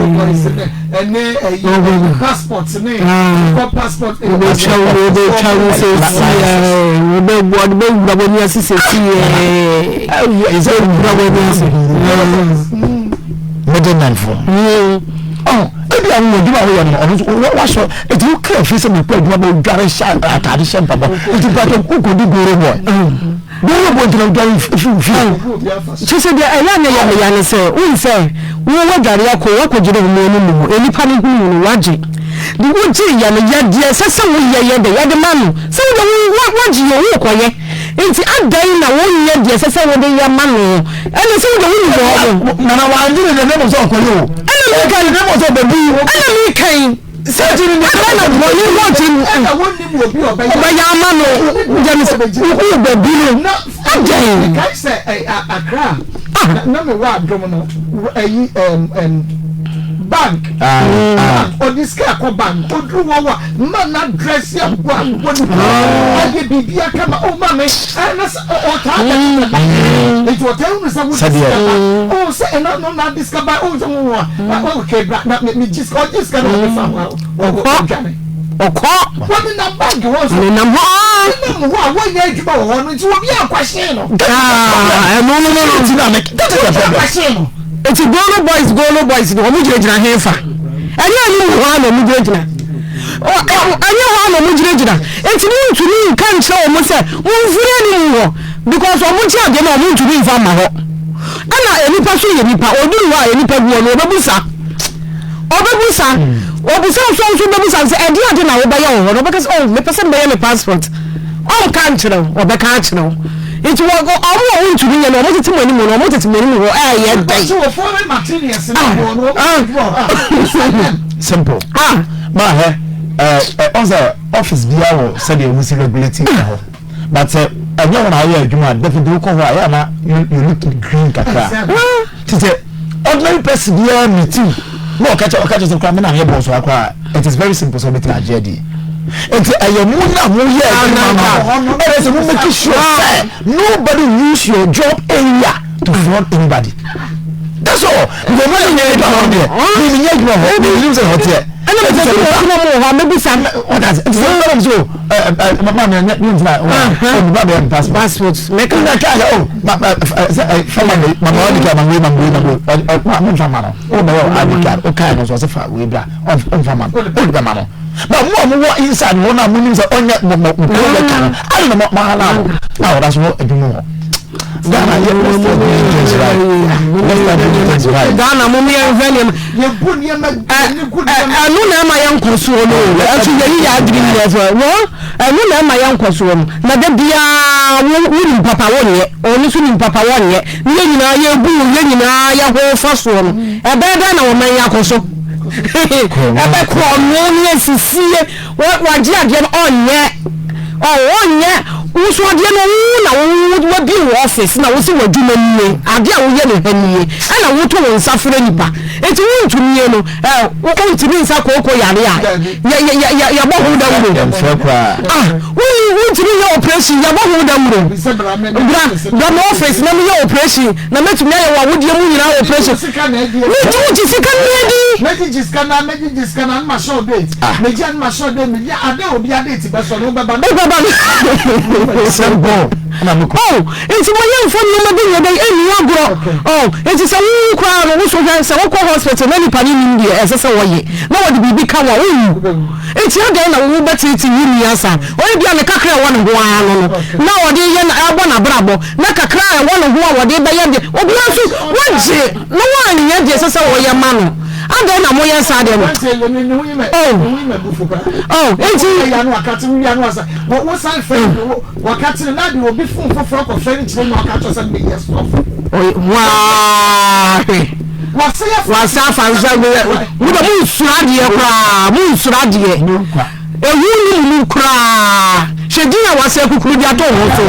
ɛne ɛyi passport ne kɔ passport. wobɛtwa wo wobɛtwa wo sisi wobɛbu ɔde bɛwura w'ani ase sisi wura w'ani ase. middleman fo. Ɔ ebi a wɔn adwuma a wɔyɛ no ɔno nso wasɔ eti wo kira fi sɛ mekɔ adwuma bɛ dware hyɛ ataade hyɛ mpaboa eti mpatsɔ wokɔ di goro boy goro boy ntina dware fi fi. Kyɛ sɛ deɛ ɛyɛ ne yɛ meya ne sɛ wohu sɛ wo wadware akɔ woakɔgyina wo mu anim hɔ nnipa no hunu no wagye de wogye yɛ no yɛ deɛ ɛsɛ sɛ woyɛ yɛ dɛ yɛde ma no sɛ wode wagye yɛ wokɔyɛ nti adɛn na wonyɛ deɛ ɛsɛ sɛ wode yɛ ma no ɛne sɛ wode wonim wɔ mo nana wangye ne deɛ ne mo sɛ ɔkɔyɛ o ɛna meka ne mo sɛ ɔbɛbu ɛna meka yi sɛ adɛn na bɔne wɔgye ɔbɛyɛ ama no gyɛ ne sɛ wobɛbu no adɛn kae sɛ Akra na me wɔ adom no ɛyi bank bank ɔde sika akɔ bank oduru hɔ wa ma na dress abɔ abɔ ne ho ayɛ biribi aka ma o ma me ɛna sɛ ɔtaa bɛ ne ba nti ɔtaa hunu sɛ wo de sika ba o sɛ ɛna no na de sika ba o sɛ wo wa o kɛ bra na me gye sika ɔgye sika na ɔde fa ho a ɔdwane. Ɔkɔ. Wɔnenam bank hɔ nso. Wɔnenam hɔ. Wɔnenam hɔ a wɔnyɛ adwuma wɔ hɔ no nti obi ankwahye no. Ɛno no no no. Nti na me that is the problem. Ankwahye no. Nti Golo boys Golo boys no wɔn gyinagyina he fa? Ɛnyɛ anim hɔ ara na wɔn gyinagyina. Ɛnyɛ hɔ ara na wɔn gyinagyina. Nti mo ntumi nka nkyerɛ wɔn sɛ wɔn mfiri anim hɔ because wɔn gye adeɛ no wɔn ntumi nfa mma hɔ. Ɛna nnipa nso yɛ nipa ɔduru hɔ a nnipa gu hɔ no ɔbɛbusa. Ɔbɛbusa, ɔbusa nso nso bɛbusa sɛ ɛdeɛ ade na wobɛyɛ wɔ hɔ no ɔbɛka sɛ oh mepɛ sɛ mebɛyɛ me passport. Ɔnka nkyerɛ wo, ɔbɛka akyerɛ wo. Nti wɔ ɔmo a ɔmo ntumi nyɛ no ɔmo tete mo anim no ɔmo tete mo anim hɔ ɛyɛ dɛn. Sɛ wɔ foreign materials no wɔ no ɔmo adwuma wɔ ha. Simple. Ah. Ma hɛ ɛ ɔn sɛ office biara wɔ sɛdeɛ wɔn si regulate ɛhɔ. But sɛ ɛnyɛ wɔn a ayɛ adwuma a definitely wokɔ hɔ a yɛ ana you look green kakra. Ti sɛ ordinary person biara meet you na ɔka kyɛ ɔka kyɛ sɛ koraa me na meyɛ bɔs wa koraa it is very simple sɛ ɔbɛtumi agye adi. Nti ɛyɛ mo na mo yɛ adwuma no ɛyɛ sɛ mo make sure sɛ nobody use your job area to fraud anybody. That's all. Because mo nyɛ adwuma hɔ deɛ mi mi nyɛ adwuma hɔ mi nim sɛ hɔ teɛ. Ɛna mi sɛ bi wɔ mo wɔ hɔ a mɛbusa. Ɔda ase nti sɛ ɔbɛn so ɛ ɛ mama mi ɛnyɛ mi ntina ɔ ɔ mi ba bɛ yɛ mi passport. Passport mɛka. Ɛna kaa sɛ o ma ma ɛ sɛ ɛ fama mi ma ma ɔdi kaa ma wei ma wei ma wei ɔ ɔ ma mi nfa ma no o bɛ yɛ ɔ ID card o kaa no so ɔsɛ fa wei bra ɔ nfa ma no o de bɛ ma no. Na mo a mo wɔ inside hɔ na mo nim sɛ ɔnyɛ mo mo mo kɔ yɛ ka no adi na mo mo ala no a ɔda so wɔ adwuma hɔ. Ghana yɛ let's start doing things right. Let's start doing things right. Ghana mo yɛ nhwɛ nneɛma. Yɛ bu nneɛma yɛ gu nneɛma. Ɛno na ɛma yɛn nkɔ soɔ no o. Ɛso yɛ yi yɛ adwene nyɛ fɛ. Wɔ ɛno na ɛma yɛn nkɔ soɔ no. Na da biara wo wo nim papa wo nyɛ. Ɔno nso nim papa wɔ nyɛ. Ne yɛn nyinaa yɛ bu yɛn nyinaa yɛ ho fa soɔ no. Ɛbɛyɛ dɛn na wɔn yɛ akɔ so. Ɛbɛ korɔ no ne asisie. Wagye adeɛ no ɔnyɛ ɔnyɛ woso adeɛ no wo na wo wabie wo office na wose w'adwuma nie adeɛ a woyɛ no ha nie ɛna woto wo nsa frɛ nipa eti wontumie no ɛ wontumi nsa kooko yare a yɛ yɛ yɛ yɛbɔ ho dawuro ah wonni wontumi nyɛ operation yɛbɔ ho dawuro bra bra me office na meyɛ operation na mɛtumi ayɛ wɔ awodeɛ mu nyinaa operation megye wogye sika no adi. Mɛgyegye sika na mɛgyegye sika na ma hyɛ date. Ah. Megye a ma hyɛ date megye ade obi ade ti bɛsɔ no wobɛba no. Wobɛba no. Simple. Na mekɔ. Oh, nti mo yɛ nfa nneɛma bi nyɛ dɛn ɛnni agorɔ. Oh, nti sɛ wo koraa no woso hwɛ sɛ wokɔ hospital na nipa no nim deɛ ɛsɛ sɛ wɔyɛ na wɔde biribi ka wo a wowu. Nti adɛn na wo bɛtete wo nua saa? Ɔyɛ bi a ne kakra ɛwɔ ne ho ara no no na ɔde yɛ ɛbɔ n'abrabɔ na kakra a ɛwɔ ne ho a wɔde bɛyɛ deɛ obiara nso wagye na wanyɛ deɛ ɛsɛ sɛ wɔyɛ ma no. Adɛn na moyɛ saa deɛ no? Oh, oh, enti. Waa hwɛ. Wasa afa nsa mo de mo nsuro adeɛ koraa mo nsuro adeɛ ehu ni mo mu koraa hwɛ din a wasa akukuru de ato ho so.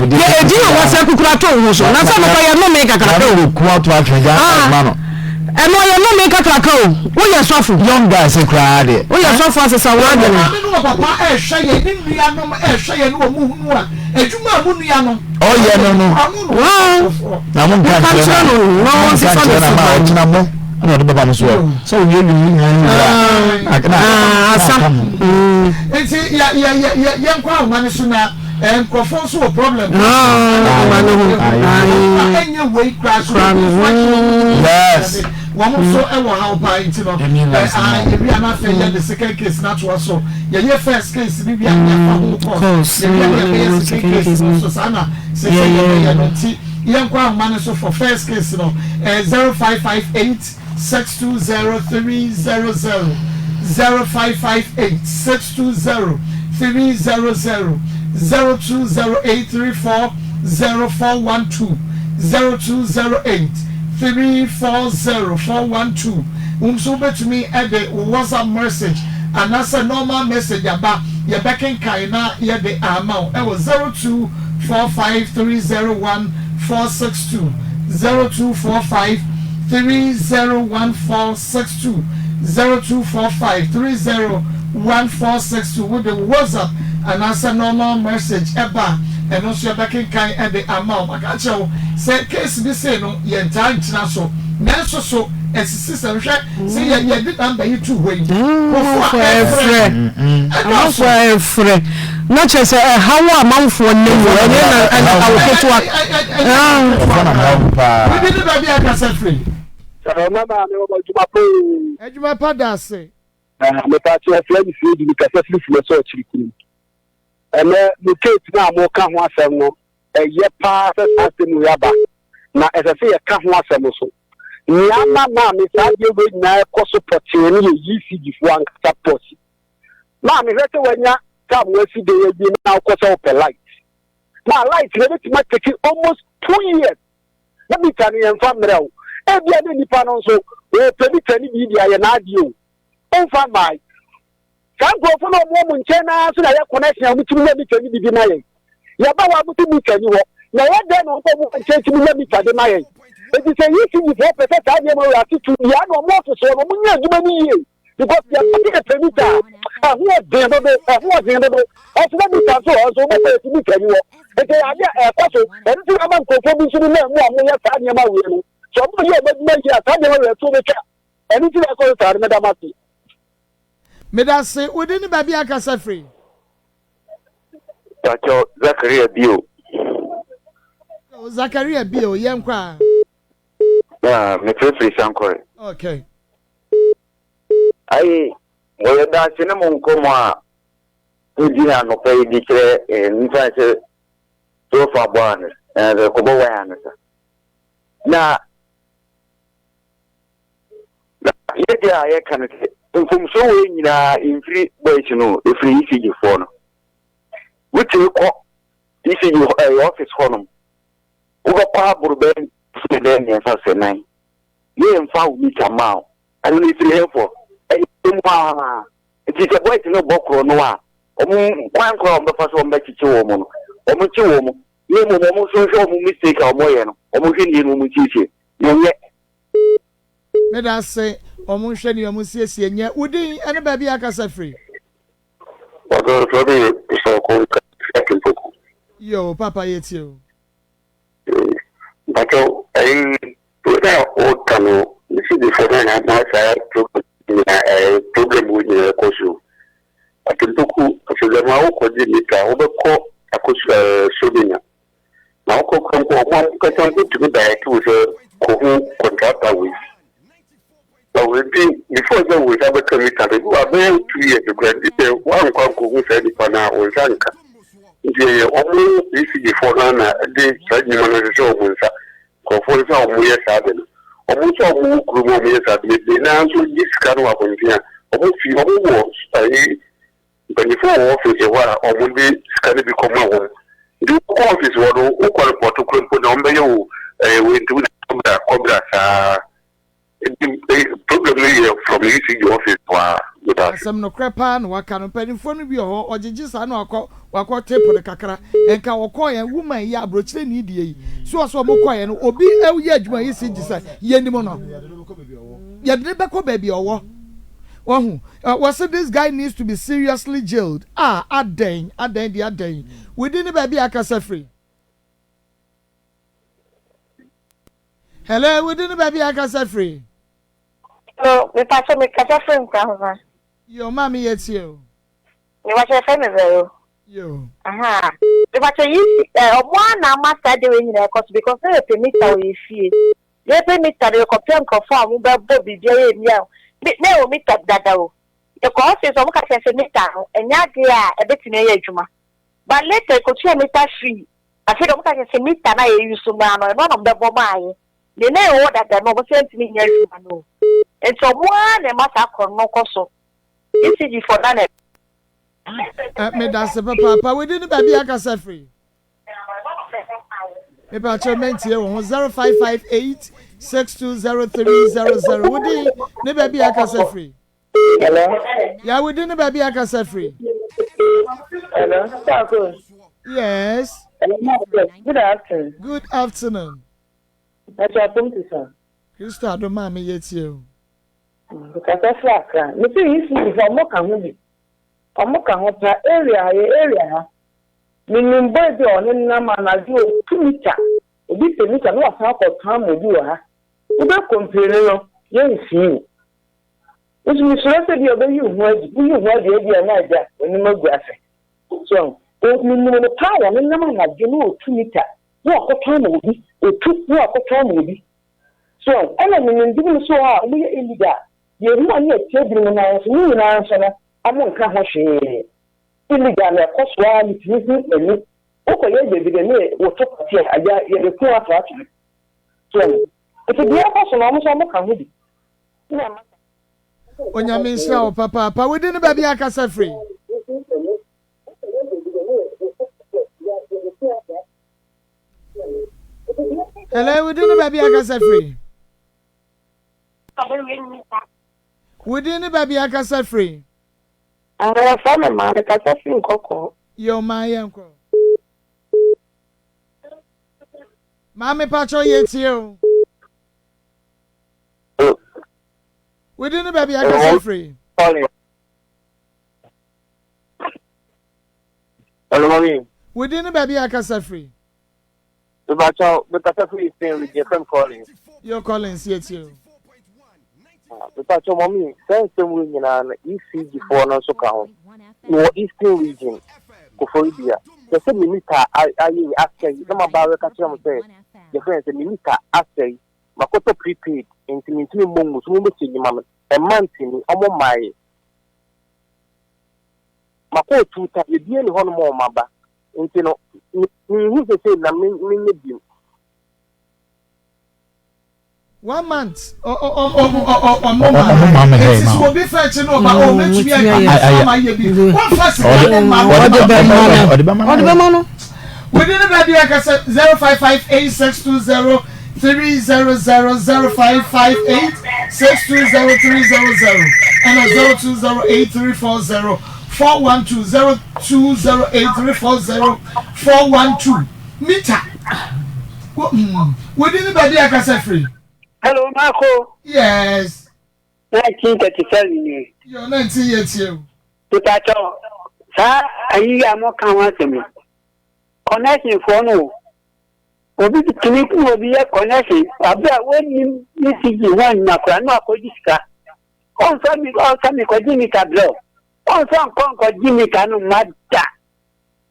Yɛ edin a wasa akukuru ato ho so na sɛ nokɔ yɛ nnome kakraka o. Ɛno yɛ nnome kakraka o woyɛ sɔfo. Young guys koraa deɛ. Woyɛ sɔfo asesa wɔn adwene. Maame no wɔ papa ɛhwɛ yɛn ne nuanom ɛhwɛ yɛn ne wɔn hunu a adwuma a mo nua no. Ɔyɛ no no. Na mo nka nkyerɛ no mo nka nkyerɛ no ma ɔkyena mo ɛna ɔde bɛba mo soɔ sɛ owie wie nyinaa nyinaa na asa. Nti yɛ yɛ yɛ yɛ yɛnkɔ ahoma no so na nkurɔfoɔ nso wɔ problem. Ahoma no ho. Ɛnyɛ wei koraa so yes. Wɔn nso wɔ haw paa nti no yɛwie a na afei yɛde second case no atoa so. Yɛyɛ first case no wie a na yɛafa ho course. Yɛwie a na yɛbɛyɛ second case no nso saa na seesei yɛbɛyɛ no. Nti yɛnkɔ ahoma no so for first case no 0558 620 300, 0558 620 300, 0208 34 0412, 0208. 340412 Wo nso wobɛtumi de wo WhatsApp message anaasɛ normal message aba, yɛbɛkenkan na yɛde ama wo wɔ 0245301462, 0245301462, 0245301462. Wode wo WhatsApp anaasɛ normal message ba a, ɛno nso yɛbɛkenkan de ama wo. Maka akyerɛ wo sɛ case bi sei no yɛntaa nkyina so. Nanso so ɛsisi sɛ nhwɛ sɛ yɛ yɛde number yi to hɔ yi nkurɔfoɔ a ɛfrɛ ɛdɔɔso. Amanfoɔ a ɛfrɛ na kyerɛ sɛ ɛhaw a amanfoɔ nam mu ɛnyɛ na ɛna haw ketewa. Nkurɔfoɔ nam haw mu paa. Wodi ne baabi a kasa firi. Mama me wɔ adwuma pa oo. Adwuma pa da ase. Mepa kyɛw ɛfrɛ me Fredi me kasa firi Fumɛ sɛ ɔkyiri kurom. Ɛnɛ mo case no a moka ho asɛm no ɛyɛ paa sɛ saa asɛm wei aba na ɛsɛ sɛ yɛka ho asɛm nso. Nea ama maame saa adeɛ wei nyinaa ɛkɔ so pɔtee no yɛ ECG foɔ ankasa pɔsi. Maame hwɛ sɛ wanya tam wasi dan awie na wokɔ sɛ wopɛ light. Na light no ɛbɛtumi atake almost 2 years na mita no yɛmfa mmerɛ wo. Ebia ne nipa no nso wɔpɛ mita no bi de ayɛ n'adeɛ o. Ɔmfa mmae. Saa nkurɔfo no a wɔwɔ mo nkyɛn no ara nso na ɛyɛ connection a wɔtumi nya mita no bi de ma yɛn. Yɛba hɔ a wɔse mita nni hɔ. Na ɛyɛ dɛn na wɔn a wɔwɔ nkyɛn tumi nya mita de ma yɛn? Enti sɛ ECG foɔ pɛ sɛ saa nneɛma wei ase tu biara na wɔn office hɔ no wɔnyɛ adwuma no yie because yɛba sɛ yɛpɛ mita a, ɛho ɔden dodo, ɛho ɔden dodo. Ɛso na mita nso wɔ hɔ nso wobɛkɔ yɛsi mita nni hɔ. Enti ɛyɛ adeɛ a ɛkɔ so. Ɛno nti na ama nkurɔfoɔ bi nso nenam mu a wɔyɛ saa nneɛma wei no. Sɛ wɔyɛ wɔn adwuma yie a, saa nneɛma wei ɛto bɛtwa. Ɛno nti na ɛkɔ so saa no. Meda mo ase. Medase, wo din ne baabi a kasa firi? Pakyɛw, Zakaria bio. Oh, Zakaria bio, yɛn kɔ a. Ah, mefrɛ firi Sankore. Okay. Ayi, wɔyɛ daase ne mo nkɔmmɔ a modi no anɔpa yi de kyerɛ eh, mfa sɛ 12 abɔ ano, eh, kɔbɔ wan ano sa. Na Na yɛ deɛ a yɛka no sɛ mfomsoɔ wei nyinaa mfiri boys no ɛfiri ECG foɔ no. Wotumi kɔ ECG ɛyɛ office hɔ nom wobɛkɔ aboro bɛyɛ sɛ bɛyɛ mmiɛnsa sɛ nan yɛ mfa wo mita mmaa wo ɛno no ɛfiri hɛfoɔ ɛyɛ mu aa nti sɛ boys no bɔ korɔ no a wɔn kwan korɔ a wɔn bɛfa so wɔn bɛkyekye wɔn no wɔn kye wɔn na mmom wɔn nso nhwɛ wɔn mistake a wɔyɛ no wɔn hwɛ nie no wɔn nsiesie na ɛnyɛ. Medase, wɔn nhwɛ nea wɔn nsiesie nyɛ. Wo din ne baabi a akasa firi? Ɔdɔ nso de Nsɔɔko nka Atimpoku. Yoo papa yɛ tie o. Mpakyɛw ɛyi wei na woka no ne cdfoɔ no na ama saa program nyinaa ɛɛ program wei nyinaa ɛkɔ so. Atimpoku afei ma wokɔgye mita wobɛkɔ akɔsu ɛɛ Somina. Na wokɔ kura mpo ɔmo ankasa mpo tumi direct wo sɛ kohu contractor wei. Na wei bi before sɛ wo nsa bɛka mita no ebi wɔ abɛyɛ 2 years kura nti sɛ woankɔ ankɔhu saa nipa no a wo nsa nka. Nti ɛyɛ ɔmo ECG foɔ no na ɛde saa nnwuma no hyehyɛ ɔmo nsa. Nkurɔfoɔ nso a ɔmo yɛ saa de no ɔmo nso a ɔmo wɔ kurom a ɔmo yɛ saa de no bebree naa nso gye sika no wɔ abɔnten a ɔmo fi ɔmo wɔ ayi Mpanyinfoɔ wɔ office hɔ a wɔn de sika no bi kɔ ma wɔn. Nti wokɔ office hɔ no wokɔ report kora mpo na wɔn bɛyɛ wo ɛɛ wei nti wode kɔbra kɔbra saa. Nti problem no yɛ from ECG office hɔ a. Meda ase. Asɛm nokorɛ paa na waka no mpaninfoɔ no bi wɔ hɔ ɔgyegye saa na wakɔ wakɔ tip no kakra nka ɔkɔɔyɛ woman yi abrokyire nii deɛ yi so ɔsɛ ɔmo kɔɔyɛ no obi yɛ adwuma yi si gye sɛ yɛnim no yɛde no bɛkɔ baabi ɔwɔ wahu wɔse this guy needs to be seriously jailed ah adɛn adɛn deɛ adɛn within ne baabi a akasa firi hello within ne baabi a akasa firi. Hello, mepakyɛ me kasa firi Nkrahoma. Yo, maame yɛ tie o. Mepakyɛ yɛfrɛ me Vero. Yo. Aha. Mepakyɛ yi ɛ ɔmo a na ama saa de wei nyinaa ɛkɔ so because na yɛpɛ mita wɔ yɛ fie. Yɛpɛ mita no yɛkɔpɛ nkurɔfoɔ a ɔmo bɛbɔ biribi ayɛ mi a na ɛwɔ mita dada o. Yɛkɔ office ɔmo ka kyerɛ sɛ mita no ɛnyɛ adeɛ a ɛbɛtumi ayɛ adwuma. But later yɛkɔtua mita fee. Afei de ɔmo ka kyerɛ sɛ mita no a yɛ use no ara no ɛno na ɔmo bɛbɔ maa yɛ. Nea na ɛwɔ hɔ dada no, wɔn sɛ ntumi nyɛ adwuma no o. Nti wɔn ara na ɛma saa korɔn no kɔ so. ECG foɔ na na. Eh, medase papaapa. Wodi ne baabi akasa firi? Mepakyɛw mentie wo ho 0558 620300. Wodi ne baabi akasa firi? Hello. Ya wodi ne baabi akasa firi? Hello. Sako. Yes. Hello, Good afternoon. Good afternoon. Mpakyɛ apom te sɛn? Kristo adom maame yɛ tie o. Mekasa firi Accra. Mese ECG foɔ ɔmo ka ho bi. Ɔmo ka ho pa. Area ha yɛ area ha. Menim boy bi a ɔne nam anadwo otu mita. Obi pɛ mita na wasan akɔ tɔn ama obi wɔ ha. Wobɛ complaini no, yɛnsie wo. Wo nso mesuro sɛ ebia wobɛyi wo ho adi, woyi wo ho adi a ebia na agya w'anim agu ase. So ahu? O, menim no paa, ɔnenam anadwo na ɔtu mita na wakɔtɔn ama obi, ɔtu na wakɔtɔn ama obi. So ahu? Ɛna menim binom nso wɔ hɔ a wɔyɛ illegal, yɛhu a na yɛtia binom nan so, ne nyinaa nso no, wɔnka ho hwee. Illegal no ɛkɔ so ara, metumi hu m'ani. Wokɔyɛ baabi dɛ ne woto pɔte a, agya yɛbɛku wo ato atwene. So ahu? Nti deɛ ɛkɔ so no, wɔn nso wɔka ho bi. Onyame nhyira wo papaapa. Wo din ne baabi a kasa firi? Hello, wo din ne baabi a kasa firi? Wo din ne baabi a kasa firi? Yɛfrɛ me maa mekasa firi nkɔkɔɔ. Yo maa yɛnkɔ. Maame pakyɛ yɛtie o. Wodi ne baabi akasa firi. Hello, mami. Wodi ne baabi akasa firi. Mebakyɛw, mekasa firi Eastern Region, yɛfrɛ me Collins. Yo Collins, yɛtie o. Mepakyɛw mami, saa nsɛm wei nyinaa no, ECG foɔ no nso ka ho. Mewɔ Eastern Region, Koforidua. Kyerɛ sɛ me mita ayɛ yi asɛe, na maba abɛka kyerɛ mo sɛ, yɛfrɛ no sɛ me mita asɛe. Makɔtɔ prepaid nti mentumi mmɔ ngu so mommɛkyɛ bi ma me a month ni ɔmo mmaeɛ Makɔ otuta ebie ni hɔnom a ɔmo aba nti no menhu sesei na menyɛ bio. One month ɔmo ma me eti sɛ obi fɛ akyi na ɔba o mɛtumi ayɛ ama ayɛ bi wɔnfa sika ne ma no ɔde bɛma no. Within the baabi akasa 0558620300 0558620300 ɛna 0208340412 0208340412 mita within the baabi akasa firi. Hello, Marco. Yes. 1937 ni. Yo, 19 yɛ tie o. Mepakyɛw, saa ayi yi a moka ho asɛm yi, connection foɔ no o, obi tumi ne obi yɛ connection abere a wɔnnim ne CG ho anwuma koraa na wakɔgye sika. Ɔmfa mi ɔsɛ mekɔgye mita brɛ wo. Ɔmfa nkɔ nkɔgye mita no mma da.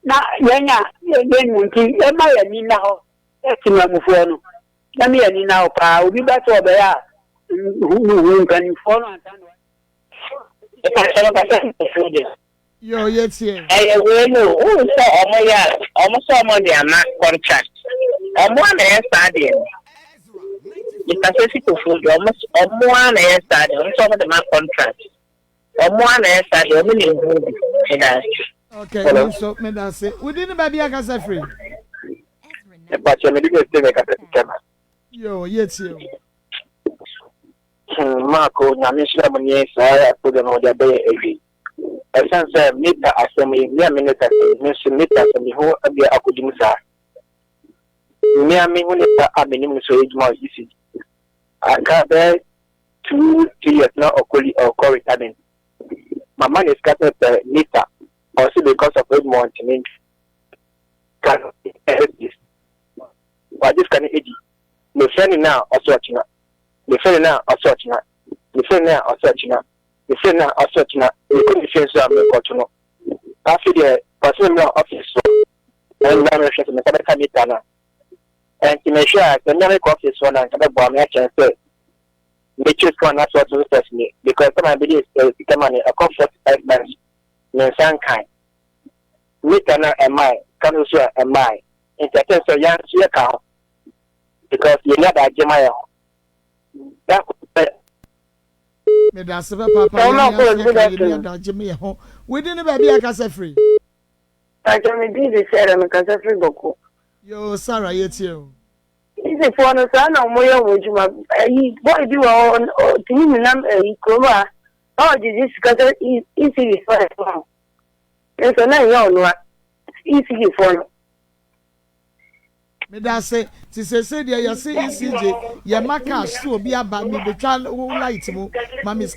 Na yɛn a yɛnnim nti, yɛma yɛn ani nna hɔ yɛ temamufoɔ no. Yɛma yɛn ani nna hɔ paa. Obi ba sɛ ɔbɛyɛ a, hu mpanimfoɔ no ansa na Yo, yɛtie. Ɛyɛ wei no o, wohu sɛ ɔmo yɛ a, ɔmo sɛ ɔmo de ama contract. Ɔmo ara na ɛyɛ saa deɛ no. Mister Sesi Kofoɔ deɛ, ɔmo ɔmo ara na ɛyɛ saa deɛ, ɔmo sɛ ɔmo de ma contract. Ɔmo ara na ɛyɛ saa deɛ, ɔmo nim ho bi. Meda ase. Okay, me nso meda ase. Wodi ne baabi akasa firi? Mepakyɛ mede bɛ sɛ mekasa fi Tema. Yo, yɛtie o. Hmm Mark o Nyame nhyira mo ne saa program a mode abɛyɛ awie. Ɛsiane sɛ meta asɛm yi, me a me ne kasa yi, me nso meta sɛ me ho abia akɔdi mu saa. Me a me ho nipa a menim no sɛ ɔyɛ adwuma wɔ ECG. Aka bɛyɛ 2, 3 years na ɔkɔ ɔkɔ retirement. Mama ne sika sɛ pɛ mita. Ɔse because of adwuma ɔntumi ntwa. Ka no wagye sika no adi. Mefrɛ no no a ɔse ɔkyena. Mefrɛ no no a ɔse ɔkyena. Mefrɛ no no a ɔse ɔkyena. Mefrɛ no a ɔse ɔkyena. Mekɔ ne fie nso a menkɔto no. Afei deɛ ɔse memmra office hɔ na memmra mmɛhwɛ sɛ me nsa bɛka mita no a. Ɛnti mehwɛ a sɛ mmea mekɔ office hɔ no a nka bɛboa me akyɛn sɛ mekyɛ sika anaasɛ ɔto so test me because sɛ ma bɛde sika ma no ɛkɔ 45 months me nsa nkan mita no a ɛmae sika no nso a ɛmae nti ɛkyɛn sɛ yɛn nso yɛka ho because yɛn ni adagye ma yɛn ho. Meda ase papaapa yɛn ni ase ka yɛn ni adagye ma yɛn ho. Wodi ne baabi akasa firi? Pakyɛ me din de Sarah me kasa firi Bɔko. Yoo Sarah yɛtie o. Isifoɔ no saa na wɔn yɛ wɔn adwuma ɛyi boy bi wɔ hɔ ɔtumi nenam ɛyi kurom a na ɔgyegye sika sɛ ECG foɔ no nso na ɛnyɛ ɔnoa ECG foɔ no. Medase, nti seesei deɛ yɛse ECG yɛma cash sɛ obi aba mebetwa wo light mu ma me sika.